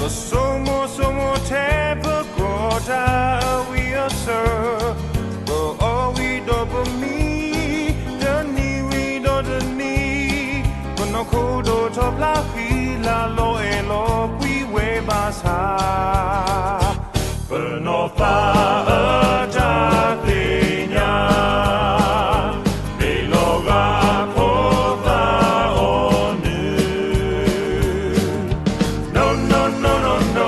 ပဆိမိၣ်ဆိမိၣ်ထဲပကီၢ်တၢ်အဝံအစၢၤ, ပအီၣ်ဝံၤဒီးပမံ, တနံၤဝံၤဒီးတနံၤ, ပနီၢ်ခိဒိၣ်ထီၣ်ဖျါဃံလၤလီၤအဲၣ်လီၤကွံဝဲဘၣ်ဆၣ်, ပနီၢ်သးအတၢ်သ့ၣ်ညါ မ့ၢ်လီၤဂာ်ဖိသၣ်အီၤနုၢ်, no no no no no,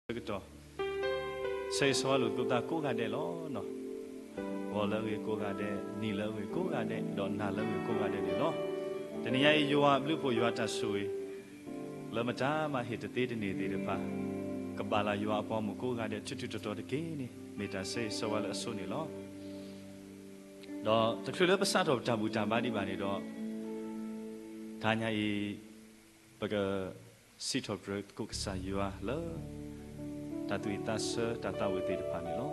ဆၢကတီၢ် ဆၢဂ့ၤဆၢဝါလိာ်သကိးပသးကိးဂၤဒဲးလီၤ. ဂီၤလၢအဂ့ၤကိးဂၤဒဲး, နံၤလၢအဂ့ၤကိးဂၤဒဲး, ဒီးနၤလၢအဂ့ၤကိးဂၤဒဲးန့ၣ်လီၤ. တနံၤညါအံၤ ယွၤအဘျုးအဖှိၣ် ယွၤအတၢ်ဆိၣ်ဂ့ၤ လၢမတၤမၤဟ့ၣ်တသ့တန့ၢ်သ့ၣ်တဖၣ် ကဘၣ်လၢယွၤအပှၤမုၣ်ကိးဂၤဒဲး ထူးထူးတီၤတီၤတက့ၢ်န့ၣ် မ့ၢ်တၢ်ဆၢဂ့ၤဆၢဝါလၢအဆိန့ၣ်လီၤ. ဒီးတချုးလၢပစးထီၣ်ပတၢ်ဘူၣ်တၢ်ဘါဒံးဘၣ်န့ၣ်ဒီး တနံၤညါအံၤ ပကစံးထီၣ်ပတြၢၤသကိးကစၢ်ယွၤလၢ တၢ်သူၣ်ဝံၣ်သးဆၢတၢ်သးဝံၣ်သ့ၣ်တဖၣ်န့ၣ်လီၤ.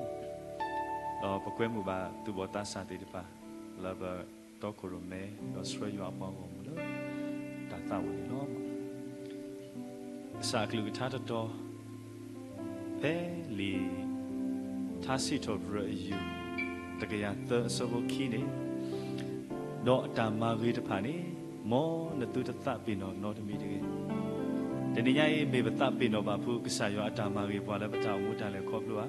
ဒီးပကွဲမုာ်ဘၣ်သူၣ်ဘီၣ်သးစၢ်သ့ၣ်တဖၣ် လၢပတီခိၣ်ရိၣ်မဲ ဒီးဆှၢယွၤအပှၤဂီၢ်မုၢ်လၢ တၢ်သးဝံၣ်န့ၣ်လီၤ. ကစၢ်အကလုၢ်ကထါတတီၤ ဖဲလံာ်ထါစံးထီၣ်ပတြၢၤအယုၢ် တကယၤသၢအဆၢဖိခံန့ၣ်, ဒီးအတၢ်မၤဂ့ၤတဖၣ်န့ၣ် မ်နသုတသးပ့ၤနီၣ်နီတမံၤတဂ့ၤ. တနံၤညါအံၤ မ့ၢ်ပသးပ့ၤနီၣ်ဘၣ်ဖုး ကစၢ်ယွၤအတၢ်မၤဂ့ၤပှၤလၢပတၢ်အိၣ်မူတၢ်လဲၤခီဖျိဧါ.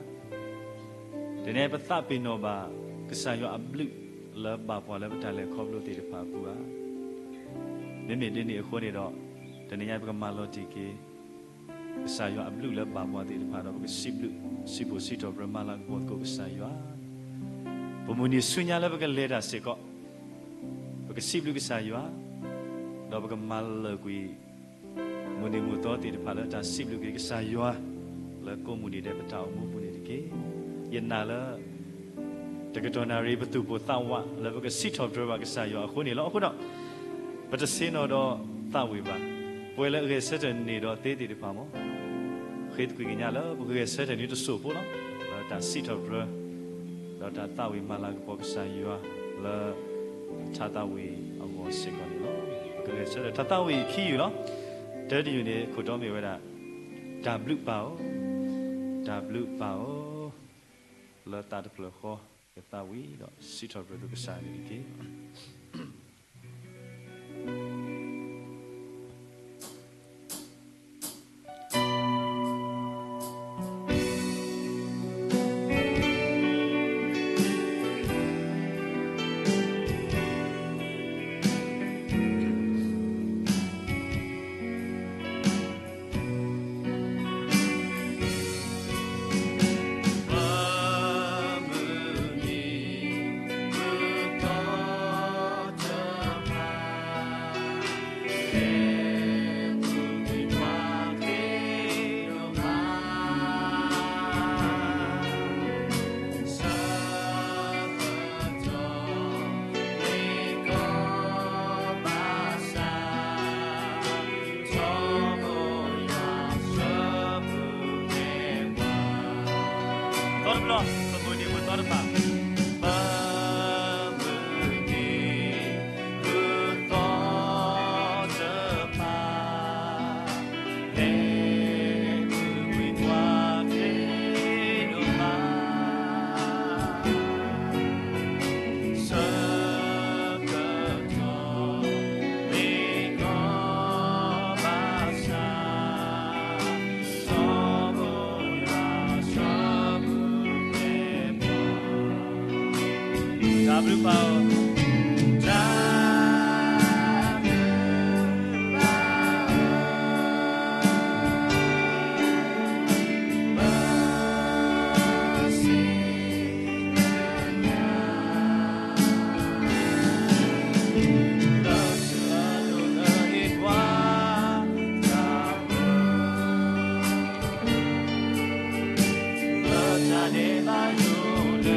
တနံၤညါအံၤ ပသးပ့ၤနီၣ်ဘၣ် ကစၢ်ယွၤအဘျုးလၢဘၣ်ပှၤလၢပတၢ်လဲၤခီဖျိသ့ၣ်တဖၣ်အပူၤဧါ. မ့မ့ၢ်ဒ်န့ၣ်အဃိန့ၣ်ဒီး တနံၤညါအံၤ ပကမၤလီၤတံၢ်က့ၤ ကစၢ်ယွၤအဘျုးလၢဘၣ်ပှၤသ့ၣ်တဖၣ်ဒီး ပကစံးဘျုးစံးဖှိၣ်စံးထီၣ်ပတြၢၤမၤလၤကပီၤသကိးကစၢ်ယွၤ ပမုၢ်နံၤဆူညါလၢပကလဲၤတၢ်စ့ၢ်ကီး, ပကစံးဘျုးကစၢ်ယွၤ, ဒီးပကမၤလၢာ်ကွံာ် မုၢ်နံၤမုၢ်သီသ့ၣ်တဖၣ်လၢတၢ်စံးဘျုးက့ၤကစၢ်ယွၤ လၢကိးမုၢ်နံၤဒဲးပတၢ်အိၣ်မူပူၤန့ၣ်တက့ၢ်. ယနာ်လၢ တကတီၢ်နၣ်ရံၣ် ပသူၣ်ပိၢ်သးဝးလၢပကစံးထီၣ်ပတြၢၤဘၣ်ကစၢ်ယွၤအဃိန့ၣ်လီၤ. အဃိဒီး ပတဆ့ၣ်နီၤဒီးသးဝံၣ်ဘၣ် ပဝဲလၢအဂဲၤဆၢထၢၣ်န့ၢ်ဒီးသ့သ့ၣ်တဖၣ်မး ဃ့သကွံာ်ကညးလၢပကဂဲၤဆၢထၢၣ်န့ၣ်တစိၢ်ဖိလီၤ. လၢတၢ်စံးထီၣ်ပတြၢၤ ဒီးတၢ်သးဝံၣ်မၤလၤကပီၤကစၢ်ယွၤလၢ ထါသးဝံၣ်အဂီၢ်စ့ၢ်ကီးန့ၣ်လီၤ. ပကဂဲၤဆၢထၢၣ်ထါသးဝံၣ်ခံယုၢ်လီၤ. တၢတယုၢ်န့ၣ် ခိၣ်တီမ့ၢ်ဝဲဒၣ် တၢ်ဘျုးပၢ်ဧၢ, တၢ်ဘျုးပၢ်ဧၢ, လၢသးတဖျၢၣ်ဃီ ကသးဝံၣ်ဒီးစံးထီၣ်ပတြၢၤကစၢ်န့ၣ်တက့ၢ်. သီတဘျီ, ပမုၢ်နံၤမုၢ်သီတဖၣ်, ပမုၢ်နံၤမုၢ်သီ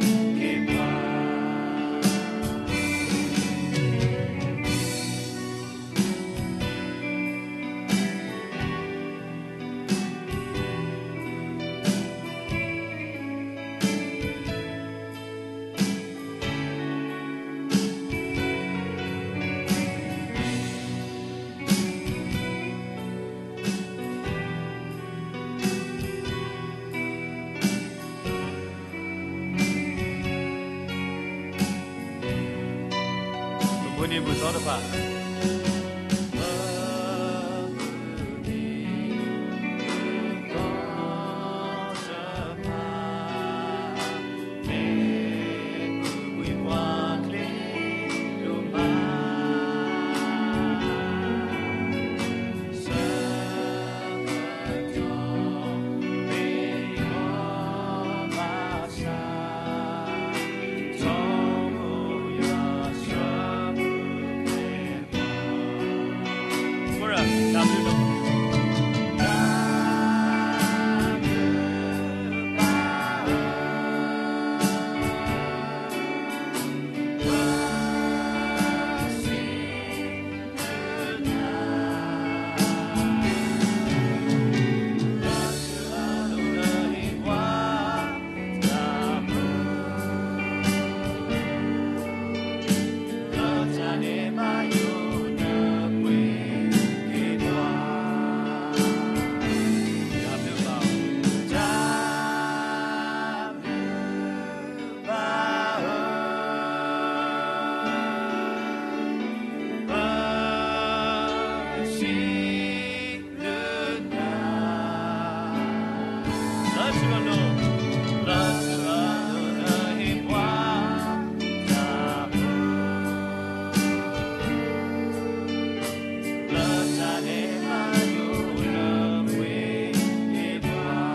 တဖၣ်, တၢ်ဘျုးပၢ်ဧၢ, တၢ်ဘျုးပၢ်ဧၢ, ပစံး ပမုၢ်နံၤမုၢ်သီတဖၣ် စံးဘျုးနၤ လၢထူအလိၤ, လၢထူအလိၤနဟ့ၣ်ပှၤတၢ်ဘျုး, လၢတၢ်အဲၣ်မၤလိလၢပှဲၤန့ၢ်ပှၤ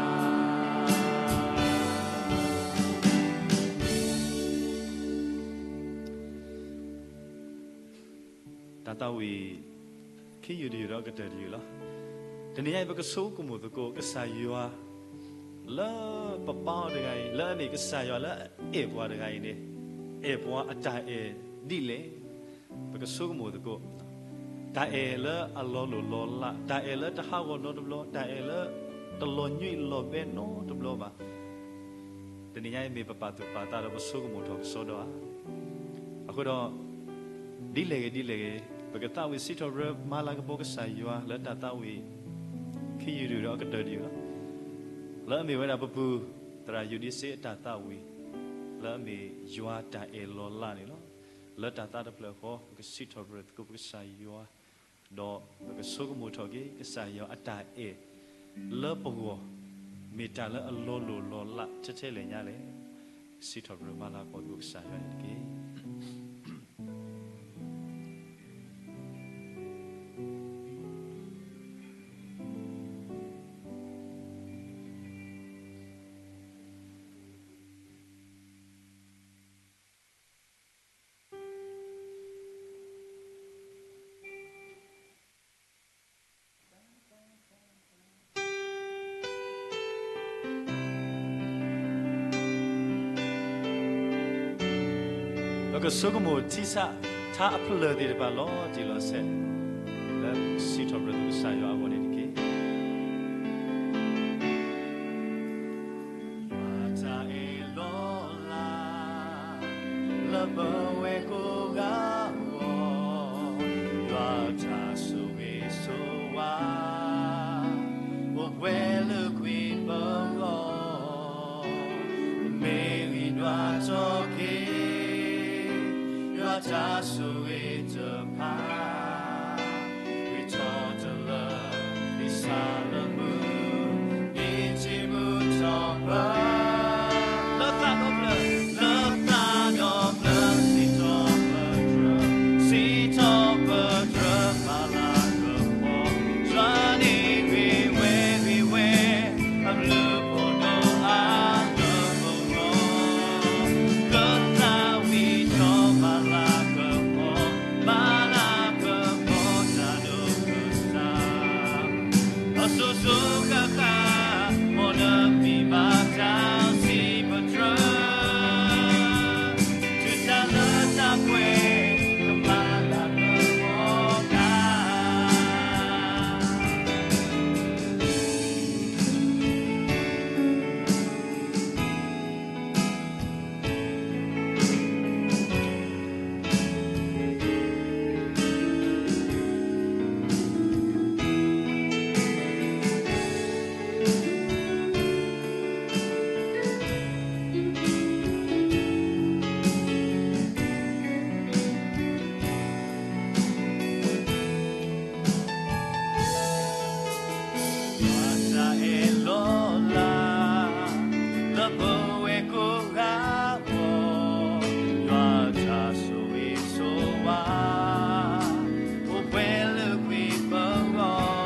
တၢ်သးဝံၣ် ခံယူၢ်တယူၢ်ဒီးအကတၢၢ်တယူၢ်လီၤ. တနံၤညါအံၤ ပကဆိကမိၣ်သကိးကစၢ်ယွၤ လၢပပၢ်အီၤတဂၤအံၤ, လၢအမ့ၢ်ကစၢ်ယွၤလၢအအဲၣ်ပှၤတဂၤအံၤန့ၣ်, အဲၣ်ပှၤအတၢ်အဲၣ်ဒ်လဲၣ်. ပကဆိကမိၣ်သကိး တၢ်အဲၣ်လၢအလီၤလိၢ်လီၤလး, တၢ်အဲၣ်လၢတဟးဂီၤနီတဘျီ, တၢ်အဲၣ်လၢတလီၤညွံးလီၤဘဲနီတဘျီဘၣ်. တနံၤညါအံၤမ့ၢ်ပပာ်သူၣ်ပာ်သးဒီးပဆိကမိၣ်ထီၣ်ကစီဒီဧါ. အဃိဒီး ဒ်လဲၣ်ဂ့ၤဒ်လဲၣ်ဂ့ၤ, ပကသးဝံၣ်စံးထီၣ်ပတြၢၤမၤလၤကပီၤကစၢ်ယွၤလၢတၢ်သးဝံၣ် ခံယူၢ်တယူၢ်ဒီးအကတၢၢ်တယူၢ်လီၤ. လၢအမ့ၢ်ဝဲဒၣ်ပပူၤ သရၣ်ယူးဒံစ့အတၢ်သးဝံၣ်, လၢအမ့ၢ်ယွၤတၢ်အဲၣ်လီၤလးန့ၣ်လီၤ. လၢတၢ်သးတဖျၢၣ်အဃိ ပကစံးထီၣ်ပတြၢၤသကိးပကစၢ်ယွၤ, ဒီးပကဆိကမိၣ်ထီၣ်က့ၤ ကစၢ်ယွၤအတၢ်အဲၣ်လၢပဂီၢ် မ့ၢ်တၢ်လၢအလီၤလိၢ်လီၤလးထဲထဲလဲၣ်ညါလဲၣ်. စံးထီၣ်ပတြၢၤမၤလၤကပီၤသကိးကစၢ်ယွၤန့ၣ်တက့ၢ်. ပကဆိကမိၣ်ထံဆးထါအဖျၢၣ်သ့ၣ်တဖၣ်လီၤတံၢ်လီၤဆဲး လၢစံးထီၣ်ပတြၢၤသကိးကစၢ်ယွၤအဂီၢ်န့ၣ်တက့ၢ်. ယွၤတၢ်အဲၣ်လီၤလး လၢပဝဲကိးဂၤအဂီၢ်, ယွၤတၢ်ဆိၣ်ဂ့ၤဆိၣ်ဝါ အိၣ်ပှဲၤလၢကွံာ်ပဂီၢ်, မ့ၢ်ဂံၢ်ဒွးထီၣ်က့ၤ ယွၤတၢ်ဆိၣ်ဂ့ၤတဖၣ် ဂံၢ်ထီၣ်တလၢ ဒ်ဆၣ်လၢမုၢ်, ဒ်ထံမုၢ်ထီၣ်ပၢၢ်, လၢသးဒီဖျၢၣ်, လၢသးဒီဖျၢၣ် စံးထီၣ်ပတြၢၤ, စံးထီၣ်ပတြၢၤမၤလၤကပီၤ, ယွၤန့ၣ်ဂ့ၤဝဲဂ့ၤဝဲ အဘျုးဖးဒိၣ်အါလၢပဂီၢ်, ကသးဝံၣ်ထီၣ်မၤလၤကပီၤ, မၤလၤကပီၤတၢ်ဒိၣ်ကတၢၢ်, အစိၤစိၤဃၣ်ဃၣ် မ်နမံၤဘၣ်တၢ်စံးပတြၢၤ, တုၤတၢ်လၢတၢ်ပှဲၤ ကမၤလၤကပီၤတၢ်. ယွၤတၢ်အဲၣ်လီၤလး လၢပဝဲကိးဂၤအဂီၢ်, ယွၤတၢ်ဆိၣ်ဂ့ၤဆိၣ်ဝါ အိၣ်ပှဲၤလၢကွံာ်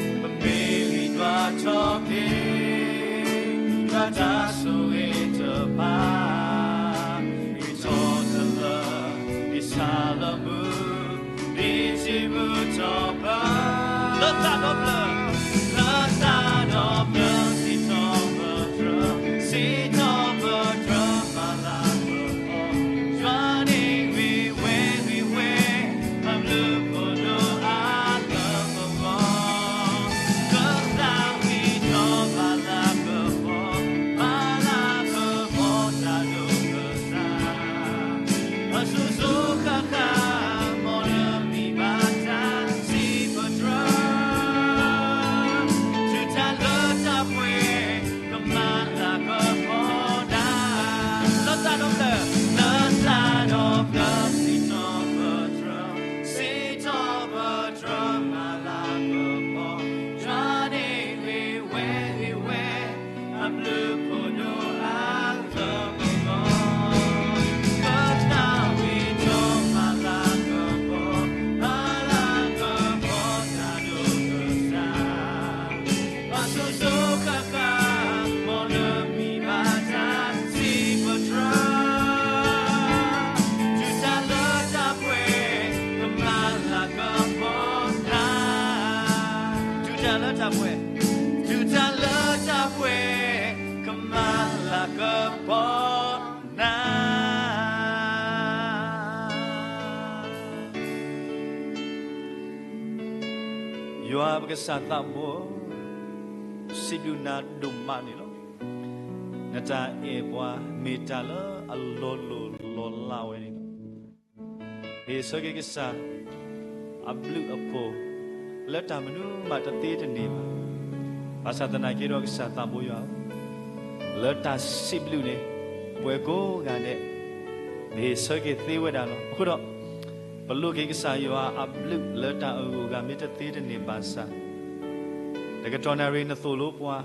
ပဂီၢ်, ပမ့ၢ်ဂံၢ်ဒွးထီၣ်က့ၤ ယွၤတၢ်ဆိၣ်ဂ့ၤတဖၣ် ဂံၢ်ထီၣ်တလၢ ဒ်ဆၣ်လၢမုၢ်, ဒ်ထံမုၢ်ထီၣ်ပၢၢ်, လၢသးဒီဖျၢၣ်, လၢသးဒီဖျၢၣ် စံးထီၣ်ပတြၢၤ, စံးထီၣ်ပတြၢၤမၤလၤကပီၤ, ယွၤန့ၣ်ဂ့ၤဝဲဂ့ၤဝဲ အဘျုးဖးဒိၣ်အါလၢပဂီၢ်, ကသးဝံၣ်ထီၣ်မၤလၤကပီၤ, မၤလၤကပီၤတၢ်ဒိၣ်ကတၢၢ်, အစိၤစိၤဃၣ်ဃၣ် မ်နမံၤဘၣ်တၢ်စံးပတြၢၤ, တုၤတၢ်လၢတၢ်ပှဲၤ ကမၤလၤကပီၤတၢ်, လၢသးဒီဖျၢၣ်, လၢသးဒီဖျၢၣ် စံးထီၣ်ပတြၢၤ, စံးထီၣ်ပတြၢၤ ယွၤပကစၢ်သးဘိ, စံးဘျုးနၤဒိၣ်မးန့ၣ်လီၤ. နတၢ်အဲၣ်ပှၤမ့ၢ်တၢ်လၢအလီၤလိၢ်လီၤလးဝဲန့ၣ်လီၤ. ပဟ့ၣ်ဆၢက့ၤကစၢ်အဘျုးအဖှိၣ် လၢတၢ်မနုၤမးတသ့တန့ၢ်ဘၣ်. ဘၣ်ဆၣ်သနာ်က့ဒီးကစၢ်သးဘိယွၤဧၢ, လၢတၢ်စံးဘျုးန့ၣ် ပဝဲကိးဂၤဒဲး ပဟ့ၣ်ဆၢက့ၤသ့ဝဲဒၣ်လီၤ. အဃိဒီး ပလိးက့ၤကစၢ်ယွၤအဘျုးလၢတၢ်အဂုၤအဂၤမ့ၢ်တသ့တန့ၢ်ဘၣ်ဆၣ်, တကတီၢ်နၣ်ရံၣ်နသိၣ်လိပှၤ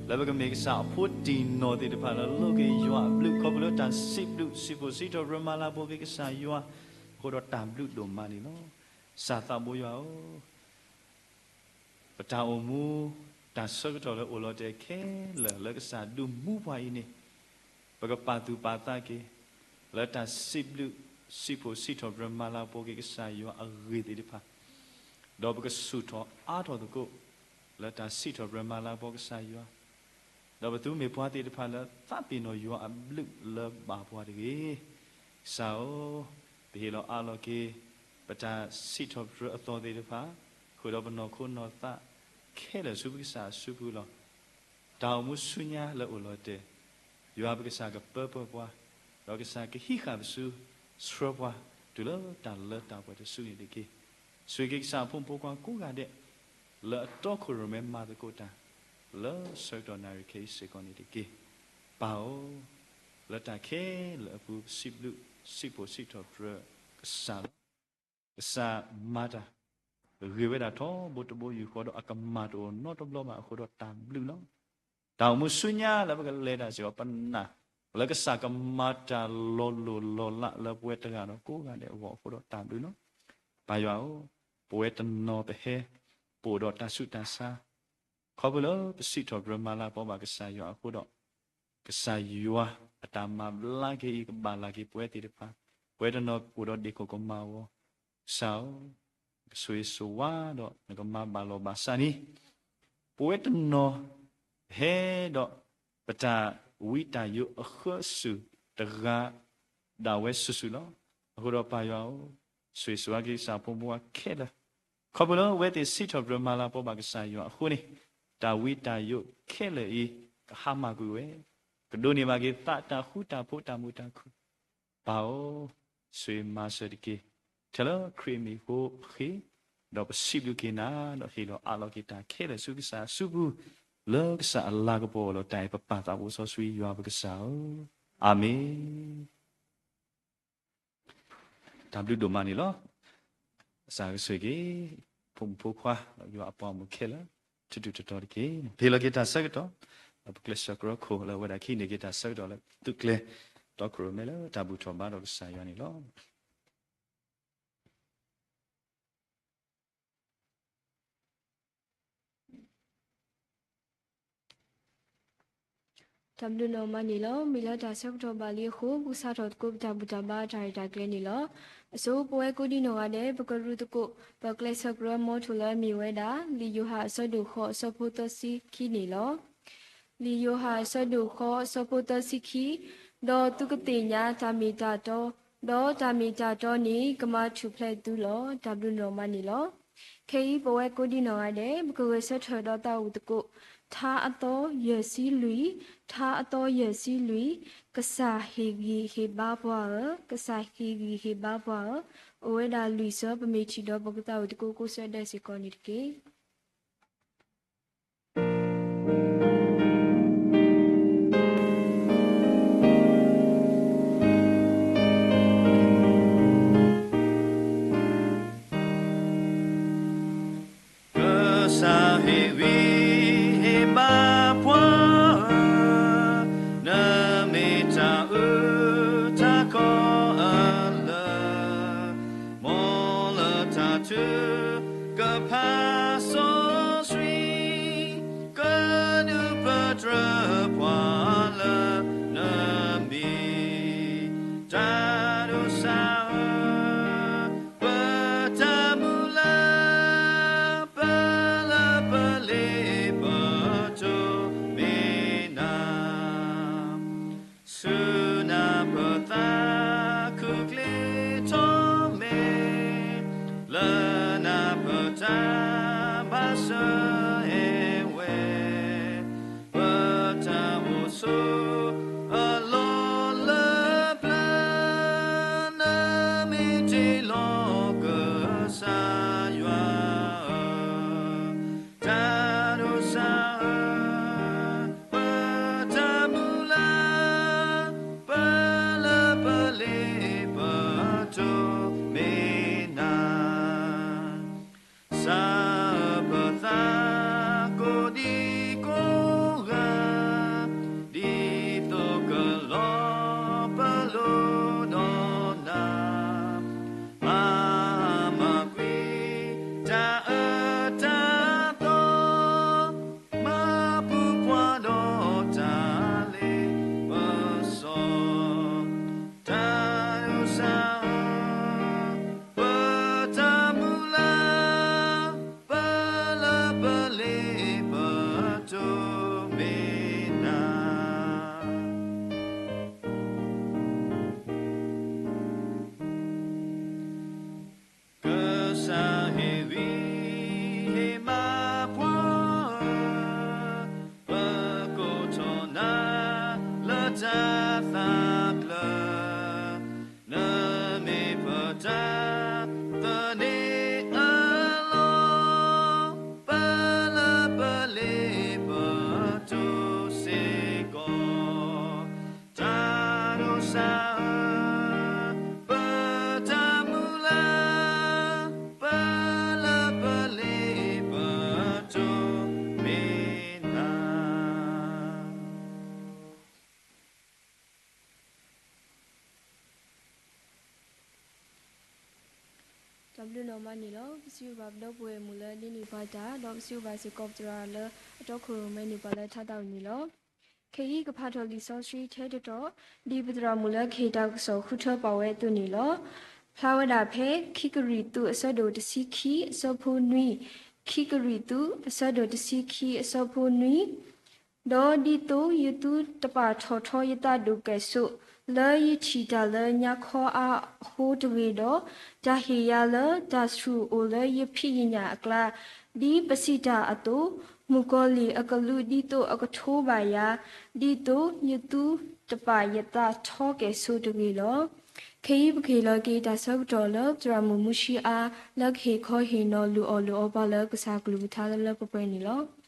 လၢပကမ့ၢ်ကစၢ်အဖိတံၢ်နီၢ်သ့ၣ်တဖၣ်လၢလိးက့ၤယွၤအဘျုး ခီဖျိလၢတၢ်စံးဘျုးစံးဖှိၣ်စံးထီၣ်ပတြၢၤမၤလၤကပီၤက့ၤကစၢ်ယွၤ, အဃိဒီးတၢ်ဘျုးဒိၣ်မးန့ၣ်လီၤ. ကစၢ်သးဘိယွၤဧၢ, ပတၢ်အိၣ်မူ တၢ်ဆၢကတီၢ်လၢအိၣ်လီၤတဲာ်ခဲလၢာ်လၢကစၢ်ဒုးမူပှၤအံၤန့ၣ်, ပကပာ်သူၣ်ပာ်သးက့ၤ လၢတၢ်စံးဘျုးစံးဖှိၣ်စံးထီၣ်ပတြၢၤမၤလၤကပီၤက့ၤကစၢ်ယွၤအဂ့ၢ်သ့ၣ်တဖၣ်, ဒီးပကဆူၣ်ထီၣ်အါထီၣ်သကိး လၢတၢ်စံးထီၣ်ပတြၢၤမၤလၤကပီၤကစၢ်ယွၤ, ဒီးပသုမ့ၢ်ပှၤသ့ၣ်တဖၣ်လၢသးပ့ၤနီၣ်ယွၤအဘျုးလၢဘၣ်ပှၤတဂ့ၤ. ကစၢ်ဧၢ, ပဟ့ၣ်လီၤအးလီၤက့ၤ ပတၢ်စံးထီၣ်ပတြၢၤအသီၣ်သ့ၣ်တဖၣ်, ဃုာ်ဒီးပနီၢ်ခိနီၢ်သးခဲလၢာ်ဆူပကစၢ်အစုပူၤလီၤ. တၢ်အိၣ်မူဆူညါလၢအိၣ်လီၤတဲာ်, ယွၤပကစၢ်ကပၢပှဲၤပှၤ, ဒီးကစၢ်ကဟံးဃာ်ပစု ဆှၢပှၤ တုၤလၢတၢ်လၢတၢ်ပှဲၤတစုန့ၣ်တက့ၢ်. ဆိၣ်ဂ့ၤက့ၤကစၢ်အဖိမုၣ်ဖိခွါကိးဂၤဒဲး လၢအတီခိၣ်ရိၣ်မဲမၤသကိးတၢ် လၢဆၢကတီၢ်နၣ်ရံၣ်ခဲအံၤစ့ၢ်ကီးန့ၣ်တက့ၢ်. ပၢ်ဧၢ, လၢတၢ်ခဲလၢာ်အပူၤ ပစံးဘျုးစံးဖှိၣ်စံးထီၣ်ပတြၢၤကစၢ်လီၤ. ကစၢ်မၤတၢ်ဂ့ၤဝဲဒၣ်ထီဘိတဘိယူၢ်ဃီဒီးအကမၤတအိၣ်နီတဘျီဘၣ်အဃိဒီးတၢ်ဘျုးလီၤ. တၢ်အိၣ်မူဆူညါလၢပကလဲၤတၢ်စ့ၢ်ကီး ပနာ်လၢကစၢ်ကမၤတၢ်လီၤလိၢ်လီၤလးလၢပဝဲတဂၤဒီးကိးဂၤဒဲးအဂီၢ်အဃိဒီးတၢ်ဘျုးလီၤ. ပၢ်ယွၤဧၢ, ပဝဲတနီၤပဟဲ ပအိၣ်ဒီးတၢ်ဆူးတၢ်ဆါ ခီဖျိလၢပစံးထီၣ်ပတြၢၤမၤလၤကပီၤဘၣ်ကစၢ်ယွၤအဃိဒီး ကစၢ်ယွၤအတၢ်မၤဘျါက့ၤအံၤ ကဘၣ်လၢ်က့ၤပဝဲသ့ၣ်တဖၣ်, ပဝဲတနီၤအိၣ်ဒီးဒ့ၣ်ခိၣ်ကမၤဝီၤ, ကစၢ်ဧၢ, ကဆိၣ်ဂ့ၤဆိၣ်ဝါဒီးနကမၤဘၣ်လီၤဘၣ်စးန့ၣ်, ပဝဲတနီၤဟဲဒီး ပတၢ်ဝံတၢ်ယိးအဃၢဆူၣ်တဂၤဒၣ်ဝဲဆူၣ်ဆူၣ်လီၤ. အဃိဒီးပၢ်ယွၤဧၢ, ဆိၣ်ဂ့ၤဆိၣ်ဝါက့ၤကစၢ်ဖိမုၣ်ဖိခွါခဲလၢာ် ခီဖျိလၢအဝဲသ့ၣ်စံးထီၣ်ပတြၢၤမၤလၤကပီၤဘၣ်ကစၢ်ယွၤအဃိန့ၣ်, တၢ်ဝံတၢ်ယိးခဲလၢာ်အံၤ ကဟါမၢ်ကွံာ်ဝဲ, ကဒိးန့ၢ်ဘၣ်က့ၤသးတၢ်ဃူတၢ်ဖိးတၢ်မုာ်တၢ်ခုၣ်, ပၢ်ဧၢ, ဆိၣ်ဂ့ၤမၤစၢၤတက့ၢ်. ထဲလၢခရံာ်အမံၤအဃိပဃ့, ဒီးပစံးဘျုးက့ၤနၤ, ဒီးဟ့ၣ်လီၤအးလီၤက့ၤတၢ်ခဲလၢာ်ဆူကစၢ်အစုပူၤ, လၢကစၢ်အလၤကပီၤအလီၢ်တၢ်အံၤ ပပၢ်သးဘိစီဆှံယွၤပကစၢ်ဧၢ, အၤမ့ၣ်. တၢ်ဘျုးဒိၣ်မးန့ၣ်လီၤ. ကစၢ်ကဆိၣ်ဂ့ၤက့ၤ ဖိမုၣ်ဖိခွါ ဒီးယွၤအပှၤဂီၢ်မုၢ်ခဲလၢာ် ထူးထူးတီၤတီၤတက့ၢ်. ပဟ့ၣ်လီၤက့ၤတၢ်ဆၢကတီၢ် ဒီးပကျဲးစၢးကရၢခိၣ်လၢအဝဲဒၣ်ကဟံးန့ၢ်က့ၤတၢ်ဆၢကတီၢ်လၢသုးကျဲၤ တီခိၣ်ရိၣ်မဲလၢတၢ်ဘူၣ်ထီၣ်ဘါထီၣ်ကစၢ်ယွၤန့ၣ်လီၤ. တၢ်ဘျုးဒိၣ်မးန့ၣ်လီၤ. မ့ၢ်လၢတၢ်ဆၢကတီၢ်ဘၣ်လံအဃိ ပကစးထီၣ်သကိးပတၢ်ဘူၣ်တၢ်ဘါတၢ်ရဲၣ်တၢ်ကျဲၤန့ၣ်လီၤ. အဆိ ပဝဲကိးဒံနီၢ်ဂၤဒဲး ပကရူၢ်သကိး ပကျဲးစၢးကရၢမီထိၣ်လၢအမ့ၢ်ဝဲဒၣ် လံာ်ယိၤဟၣ်အဆၢဒိၣ်ဃိးအဆၢဖိသၢဆံခံန့ၣ်လီၤ. လံာ်ယိၤဟၣ်အဆၢဒိၣ်ဃိးအဆၢဖိသၢဆံခံ, ဒီးသုကသ့ၣ်ညါတၢ်မ့ၢ်တၢ်တီ, ဒီးတၢ်မ့ၢ်တၢ်တီန့ၣ် ကမၤထူၣ်ဖျဲးသုလီၤ. တၢ်ဘျုးဒိၣ်မးန့ၣ်လီၤ. ခဲအံၤပဝဲကိးဒံနီၢ်ဂၤဒဲး ပကဂဲၤဆၢထၢၣ်ဒီးတၢ်အိၣ်သကိး ထါအသီယဲၢ်ဆံလွံၢ်, ထါအသီယဲၢ်ဆံလွံၢ်, ကစၢ်ဟ့ၣ်ဂံၢ်ဟ့ၣ်ဘါပှၤဧၢ, ကစၢ်ဟ့ၣ်ဂံၢ်ဟ့ၣ်ဘါပှၤဧၢ, အိၣ်ဝဲဒၣ်လွံၢ်ဆၢ ပမ့ၢ်ထံၣ်ဒီးပကသးအိၣ်သကိးကိးဆၢဒဲးစ့ၢ်ကီးန့ၣ်တက့ၢ်. ကစၢ်ဟ့ၣ်ဂံၢ်ဟ့ၣ်ဘါပှၤဧၢ, နမ့ၢ်တၢ်အုၣ်တၢ်ကီအလၢၢ်, မ်လၢတၢ်ထုကဖၣ် တၢ်ဘျုးဒိၣ်မးန့ၣ်လီၤ. ပစံးဘျုးဘၣ်ပဒီပုၢ်ဝဲၢ်မုၣ်လၢဒ်န့ၣ်ပှၤတၢ်, ဒီးပစံးဘျုးဘၣ်စ့ၢ်ကီးပသရၣ်လၢအတီခိၣ်ရိၣ်မဲန့ၢ်ပှၤလၢထါသးဝံၣ်န့ၣ်လီၤ. ခဲအံၤကဖးထီၣ်လံာ်စီဆှံထဲတတီၤ, ဒ်ပသရၣ်မုၣ်လၢကဟ့ၣ်တၢ်ကစီၣ်ဃုထၢပာ်ဝဲအသိးန့ၣ်လီၤ. ဖျါဝဲဒၣ်ဖဲခံကရံၣ်သူးအဆၢဒိၣ်တဆံခံအဆၢဖိနွံ, ခံကရံၣ်သူးအဆၢဒိၣ်တဆံခံအဆၢဖိနွံ ဒီးဒ်သိးယသုတပာ်ထီၣ်ထီယသးဒိၣ်ကဲၣ်ဆိး လၢယထံၣ်တၢ်လၢညါခီအါအဃိတဂ့ၤဒီး, တၢ်ဟ့ၣ်ယၤလၢတၢ်ဆူၣ်အိၣ်လၢယဖံးယညၣ်အကျါ, ဒ်ပစံးတၢ်အသိး, မုၣ်ကီၤလံၢ်အကလူးဒ်သိးအကထိဘၣ်ယၤ, ဒ်သိးယသုတပာ်ယသးထီကဲၣ်ဆိးတဂ့ၤလီၤ. ခဲအံၤပကဟ့ၣ်လီၤက့ၤတၢ်ဆၢကတီၢ်လၢသရၣ်မုၣ်မူဆှံအါ, လၢကဟ့ၣ်ခီဟ့ၣ်နီၤလုၢ်အီၣ်လုၢ်အီပှၤလၢကစၢ်ကလုၢ်ကထါလၢလၢပှဲၤပှဲၤန့ၣ်လီၤ.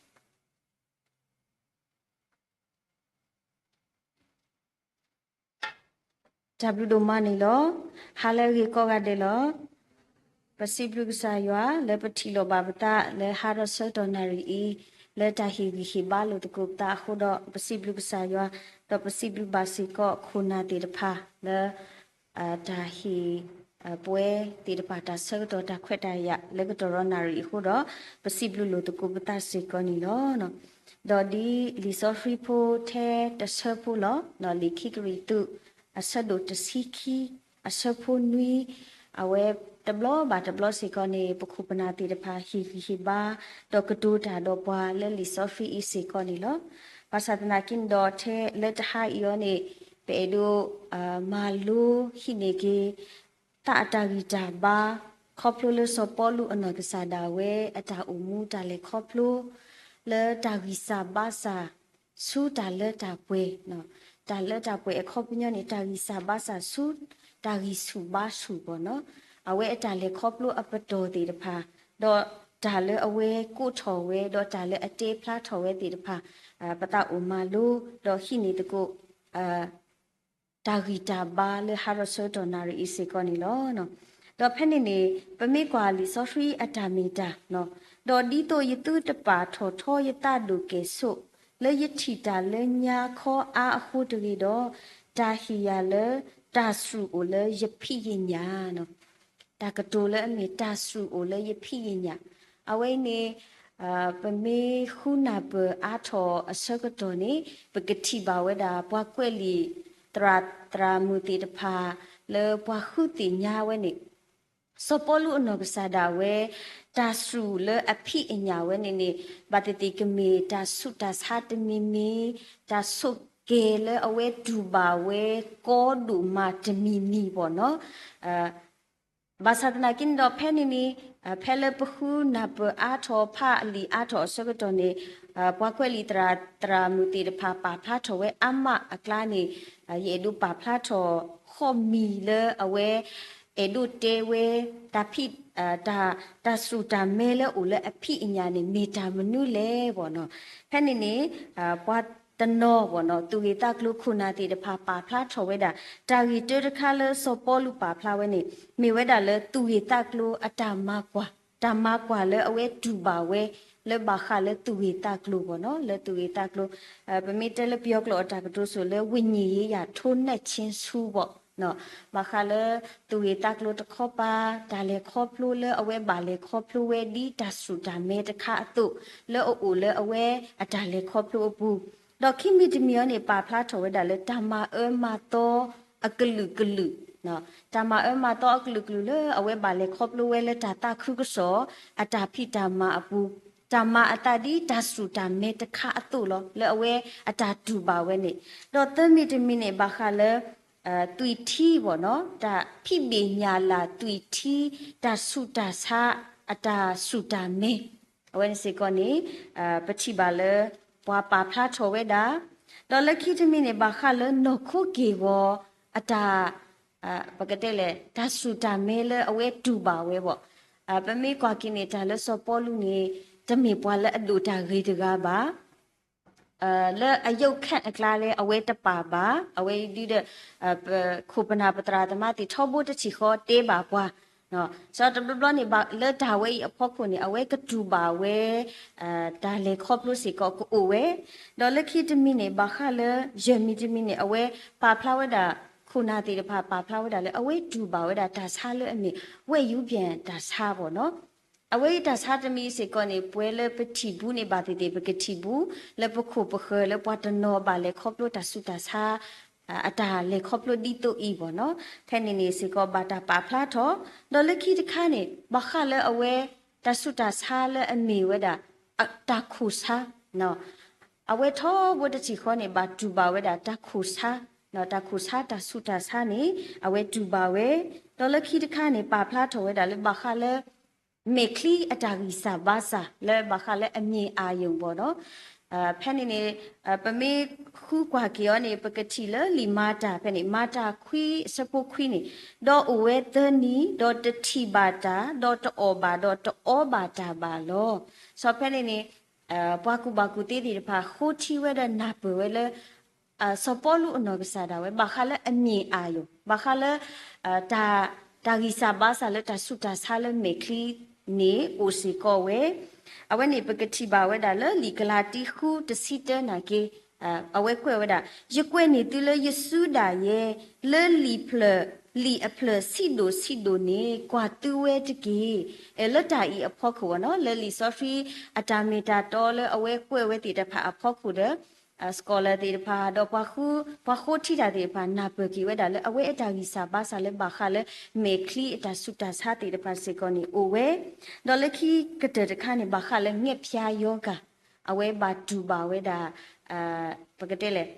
တၢ်ဘျုးဒိၣ်မးန့ၣ်လီၤ. ဟါလၢအဂ့ၤကိးဂၤဒဲးလီၤ. ပစံးဘျုးကစၢ်ယွၤလၢပထံၣ်လိာ်ဘၣ်ပသးလၢဟါဒီးဆၢကတီၢ်နၣ်ရံၣ်အံၤ, လၢတၢ်ဟ့ၣ်ဂံၢ်ဟ့ၣ်ဘါလိာ်သကိးပသးအဃိဒီး ပစံးဘျုးကစၢ်ယွၤ, ဒီးပစံးဘျုးဘၣ်စ့ၢ်ကီးခိၣ်နၢ်သ့ၣ်တဖၣ်လၢ တၢ်ဟ့ၣ် ပှဲၤသ့ၣ်တဖၣ်တၢ်ဆၢကတီၢ်တၢ်ခွဲးတၢ်ယာ်လၢကတီၢ်ဒီးနၣ်ရံၣ်အဃိဒီး ပစံးဘျုးလိာ်သကိးပသးစ့ၢ်ကီးန့ၣ်လီၤ. ဒီးဒ်လံာ်စီဆှံဖိထဲတဆၢဖိလီၤ. လံာ်ခံကရံၣ်သူး အဆၢဒိၣ်တဆံခံ အဆၢဖိနွံ အဝဲတဘျီဘၣ်တဘျီစ့ၢ်ကီးန့ၣ် ပခိၣ်ပနၢ်သ့ၣ်တဖၣ်ဟ့ၣ်ဂံၢ်ဟ့ၣ်ဘါ ဒီးကတိၤတၢ်ဒီးပှၤလၢလံာ်စီဆှံအံၤစ့ၢ်ကီးန့ၣ်လီၤ. ဘၣ်ဆၣ်သနာ်က့န့ၣ်ဒီးထဲလၢတဟါအံၤအီၤန့ၣ် ပအဲၣ်ဒိး မၤလိဟံးန့ၢ်က့ၤ သးအတၢ်ဂံၢ်တၢ်ဘါ ခီဖျိလၢစီၤပီလူးအနီၢ်ကစၢ်ဒၣ်ဝဲ အတၢ်အိၣ်မူတၢ်လဲၤခီဖျိ လၢတၢ်ဂံၢ်စၢ်ဘါစၢ်ဆူတၢ်လၢတၢ်ပှဲၤ, တၢ်လၢတၢ်ပှဲၤအခီပညီန့ၣ် တၢ်ဂံၢ်စၢ်ဘါစၢ်ဆူ တၢ်ဂံၢ်ဆူၣ်ဘါဆူၣ်ဘၣ်နီၤ, အဝဲအတၢ်လဲၤခီဖျိအပတီၢ်သ့ၣ်တဖၣ်, ဒီးတၢ်လၢအဝဲကိးထီၣ်ဝဲ ဒီးတၢ်လၢအတဲဖျါထီၣ်ဝဲသ့ၣ်တဖၣ်, ပသးအိၣ်မၤလိ ဒီးဟံးန့ၢ်သကိး တၢ်ဂံၢ်တၢ်ဘါလၢဟါဒီးဆၢကတီၢ်နၣ်ရံၣ်အံၤစ့ၢ်ကီးန့ၣ်လီၤ. ဒီးဖဲန့ၣ်န့ၣ် ပမ့ၢ်ကွၢ်လံာ်စီဆှံအတၢ်မ့ၢ်တၢ်, ဒီးဒ်သိးယသုတပာ်ထီၣ်ထီယသးဒိၣ်ကဲၣ်ဆိး လၢယထံၣ်တၢ်လၢညါခီအါအဃိတဂ့ၤဒီး, တၢ်ဟ့ၣ်ယၤလၢတၢ်စူၢ်အိၣ်လၢယဖံးယညၣ် တၢ်ကတိၤလၢအမ့ၢ်တၢ်စူၢ်အိၣ်လၢယဖံးယညၣ်, အဝဲအံၤန့ၣ် ပမ့ၢ်ဃုနၢ်ပၢၢ်အါထီၣ်အဆၢကတီၢ်န့ၣ် ပကထံၣ်ဘၣ်ဝဲဒၣ် ပှၤကွဲးလံာ် သရၣ်သရၣ်မုၣ်သ့ၣ်တဖၣ် လၢပှၤဃုသ့ၣ်ညါဝဲန့ၣ် စီၤပီလူးအနီၢ်ကစၢ်ဒၣ်ဝဲ တၢ်စူၢ်လၢအဖံးအညၣ်ဝဲန့ၣ်န့ၣ် ဘၣ်သ့ၣ်သ့ၣ်ကမ့ၢ်တၢ်ဆူးတၢ်ဆါတမံၤမံၤ, တၢ်ဆိးက့ၤလၢအဝဲတူၢ်ဘၣ်ဝဲကီဒိၣ်မးတမံၤမံၤဘၣ်နီၤ. ဘၣ်ဆၣ်သနာ်က့န့ၣ်ဒီး ဖဲန့ၣ်န့ၣ် ဖဲလၢပဃုနၢ်ပၢၢ်အါထီၣ်ဖးလံာ်အါထီၣ်အဆၢကတီၢ်န့ၣ် ပှၤကွဲးလံာ်သရၣ်သရၣ်မုၣ်သ့ၣ်တဖၣ်ပာ်ဖျါထီၣ်ဝဲအါမးအကျါန့ၣ် ယအဲၣ်ဒိးပာ်ဖျါထီၣ်ဃီၣ်မံၤလၢအဝဲ အဲၣ်ဒိးတဲဝဲ တၢ်ဖံး တၢ် တၢ်စူၢ်တၢ်မဲလၢအိၣ်လၢအဖံးအညၣ်န့ၣ် မ့ၢ်တၢ်မနုၤလဲၣ်ဘၣ်နီၤ. ဖဲန့ၣ်န့ၣ် ပှၤတနီၤဘၣ်နီၤ သူၣ်ဂ့ၢ်သးကျိၤခိၣ်နၢ်သ့ၣ်တဖၣ်ပာ်ဖျါထီၣ်ဝဲဒၣ် တၢ်ဂ့ၢ်တၢတခါလၢစီၤပီလူးပာ်ဖျါဝဲန့ၣ် မ့ၢ်ဝဲဒၣ်လၢသူၣ်ဂ့ၢ်သးကျိၤအတၢ်မၤကွၢ်, တၢ်မၤကွၢ်လၢအဝဲတူၢ်ဘၣ်ဝဲ လၢဘၣ်ဃးလၢသူၣ်ဂ့ၢ်သးကျိၤဘၣ်နီၤ, လၢသူၣ်ဂ့ၢ်သးကျိၤ ပမ့ၢ်တဲလၢပယီၤကျိာ်အတၢ်ကတိၤစိၤလၢ ဝိညာဉ်ရေးရာထိန်းနှံချင်စိ ဘၣ်နီၤ, ဘၣ်ဃးလၢ သူၣ်ဂ့ၢ်သးကျိၤတခီပၤ တၢ်လဲၤခီဖျိလၢအဝဲဘၣ်လဲၤခီဖျိဝဲဒ်တၢ်စူၢ်တၢ်မဲတခါအသိး လၢအအိၣ်လၢအဝဲအတၢ်လဲၤခီဖျိအပူၤ, ဒီးခံမံၤတမံၤအံၤန့ၣ် ပာ်ဖျါထီၣ်ဝဲဒၣ်လၢတၢ်မၤအၢမၤသီအကလုာ်ကလုာ် တၢ်မၤအၢမၤသီအကလုာ်ကလုာ်လၢအဝဲဘၣ်လဲၤခီဖျိဝဲလၢတၢ်သးခုကစီၣ် အတၢ်ဖံးတၢ်မၤအပူၤ, တၢ်မၤအသးဒ်တၢ်စူၢ်တၢ်မဲတခါအသိးလီၤ လၢအဝဲအတၢ်တူၢ်ဘၣ်ဝဲန့ၣ်, ဒီးသၢမံၤတမံၤန့ၣ် ဘၣ်ဃးလၢ သွံၣ်ထံဘၣ်နီၤ, တၢ်ဖံးဘ့ၣ်ညၣ်လၢ်သွံၣ်ထံ, တၢ်ဆူးတၢ်ဆါ အတၢ်စူၢ်တၢ်မဲ အဝဲန့ၣ်စ့ၢ်ကီးန့ၣ် ပထံၣ်ဘၣ်လၢ ပှၤပာ်ဖျါထီၣ်ဝဲဒၣ်, ဒီးလၢခံတမံၤန့ၣ် ဘၣ်ဃးလၢနီၢ်ခိက့ၢ်ဂီၤ အတၢ် ပကတဲလဲၣ် တၢ်စူၢ်တၢ်မဲလၢအဝဲတူၢ်ဘၣ်ဝဲဘၣ်, ပမ့ၢ်ကွၢ်က့ၤန့ၣ် တၢ်လၢစီၤပီလူးန့ၣ် တမ့ၢ်ပှၤလၢအဒိၣ်တၢ်ဂ့ၤတဂၤဘၣ် လၢအယုၢ်ခၢၣ်အကျါလၢအဝဲတပာ်ဘၣ်, အဝဲအံၤဒုဒီး ပခိၣ်ပနၢ်ပသရၣ်သမါသ့ၣ်ထီဘိတထံၣ်ဃီတဲဘၣ်ပှၤ, စီၤတဘျီဘျီန့ၣ် လၢတၢ်ဝဲအံၤအဖီခိၣ်န့ၣ် အဝဲကတူၢ်ဘၣ်ဝဲ တၢ်လဲၤခီဖျိစ့ၢ်ကီးကအိၣ်ဝဲ, ဒီးလၢခံတမံၤန့ၣ် ဘၣ်ဃးလၢ ယဲၢ်မံၤတမံၤန့ၣ် အဝဲပာ်ဖျါဝဲဒၣ် ခိၣ်နၢ်သ့ၣ်တဖၣ်ပာ်ဖျါဝဲဒၣ်လၢ အဝဲတူၢ်ဘၣ်ဝဲဒၣ်တၢ်ဆါလၢအမ့ၢ် ဝဲၢ်ယူပၠဲၣ်တၢ်ဆါဘၣ်နီၤ. အဝဲအံၤတၢ်ဆါတမံၤစ့ၢ်ကီးန့ၣ် ပှဲၤလၢပထံၣ်ဘူးန့ၣ် ဘၣ်သ့ၣ်သ့ၣ် ပကထံၣ်ဘူး လၢပခိၣ်ပဃၢၤလၢပှၤတနီၤဘၣ်လဲၤခီဖျိတၢ်ဆူးတၢ်ဆါ အတၢ်လဲၤခီဖျိဒ်သိးအံၤဘၣ်နီၤ. ဖဲန့ၣ်န့ၣ်စ့ၢ်ကီးဘၣ်တၢ်ပာ်ဖျါထီၣ်, ဒီးလၢခံတခါန့ၣ် ဘၣ်ဃးလၢအဝဲ တၢ်ဆူးတၢ်ဆါလၢအမ့ၢ်ဝဲဒၣ် တၢ်ခိၣ်ဆါ အဝဲထီဘိတထံၣ်ဃီန့ၣ် ဘၣ်တူၢ်ဘၣ်ဝဲဒၣ်တၢ်ခိၣ်ဆါ, တၢ်ခိၣ်ဆါတၢ်ဆူးတၢ်ဆါန့ၣ် အဝဲတူၢ်ဘၣ်ဝဲ, ဒီးလၢခံတခါန့ၣ် ပာ်ဖျါထီၣ်ဝဲဒၣ်လၢဘၣ်ဃးလၢ မဲာ်ချံအတၢ်ဂံၢ်စၢ်ဘါစၢ်လၢဘၣ်ဃးလၢအမ့ၢ်အၣ်ယိာ်ဘၣ်နီၤ. ဖဲန့ၣ်န့ၣ် ပမ့ၢ်ဃုကွၢ်က့ၤအီၤန့ၣ် ပကထံၣ်လၢလံာ်မၤတၢ်ဖဲန့ၣ် မၤတၢ်ခွံအဆၢဖိခွံန့ၣ်, ဒီးအိၣ်ဝဲသၢနံၤ ဒီးတထံၣ်ဘၣ်တၢ် ဒီးတအီၣ်ဘၣ်ဒီးတအီဘၣ်တၢ်ဘၣ်လီၤ. စီၤဖဲန့ၣ်န့ၣ် ပှၤကူၣ်ဘၣ်ကူၣ်သ့သ့ၣ်တဖၣ် ဃိထံဝဲဒီးနၢ်ပၢၢ်ဝဲလၢ စီၤပီလူးအနီၢ်ကစၢ်ဒၣ်ဝဲ ဘၣ်ဃးလၢအမ့ၢ်အၣ်ယိာ် ဘၣ်ဃးလၢ တၢ်ဂံၢ်စၢ်ဘါစၢ်လၢတၢ်ဆူးတၢ်ဆါလၢမဲာ်ချံန့ၣ် အိၣ်စ့ၢ်ကီးဝဲ. အဝဲန့ၣ်ပကထံၣ်ဘၣ်ဝဲဒၣ်လၢလံာ်ကလၤတံဃုတဆံတၢနာ်က့ အဝဲကွဲးဝဲဒၣ်, ယကွဲးန့ၢ်သုလၢယစုဒၣ်ယဲ လၢလံာ်ဖျၢၣ် လံာ်အဖျၢၣ်ဆံးဒိၣ်ဆံးဒိၣ်န့ၣ် ကွၢ်သုဝဲတက့ၢ်. လၢတၢ်အံၤအဖီခိၣ်ဘၣ်နီၤ လၢလံာ်စီဆှံအတၢ်မ့ၢ်တၢ်တီလၢအဝဲကွဲးဝဲသ့ၣ်တဖၣ်အဖီခိၣ်ဒီး scholar သ့ၣ်တဖၣ် ဒီးပှၤဃိထံတၢ်သ့ၣ်တဖၣ် နၢ်ပၢၢ်က့ၤဝဲဒၣ်လၢအဝဲအတၢ်ဂံၢ်စၢ်ဘါစၢ်လၢဘၣ်ဃးလၢ မဲာ်ချံအတၢ်ဆူးတၢ်ဆါသ့ၣ်တဖၣ်စ့ၢ်ကီးန့ၣ်အိၣ်ဝဲ, ဒီးလၢခံကတၢၢ်တခါန့ၣ် ဘၣ်ဃးလၢ ငှက်ဖျားရောဂါ အဝဲဘၣ်တူၢ်ဘၣ်ဝဲဒၣ် ပကတဲလဲၣ်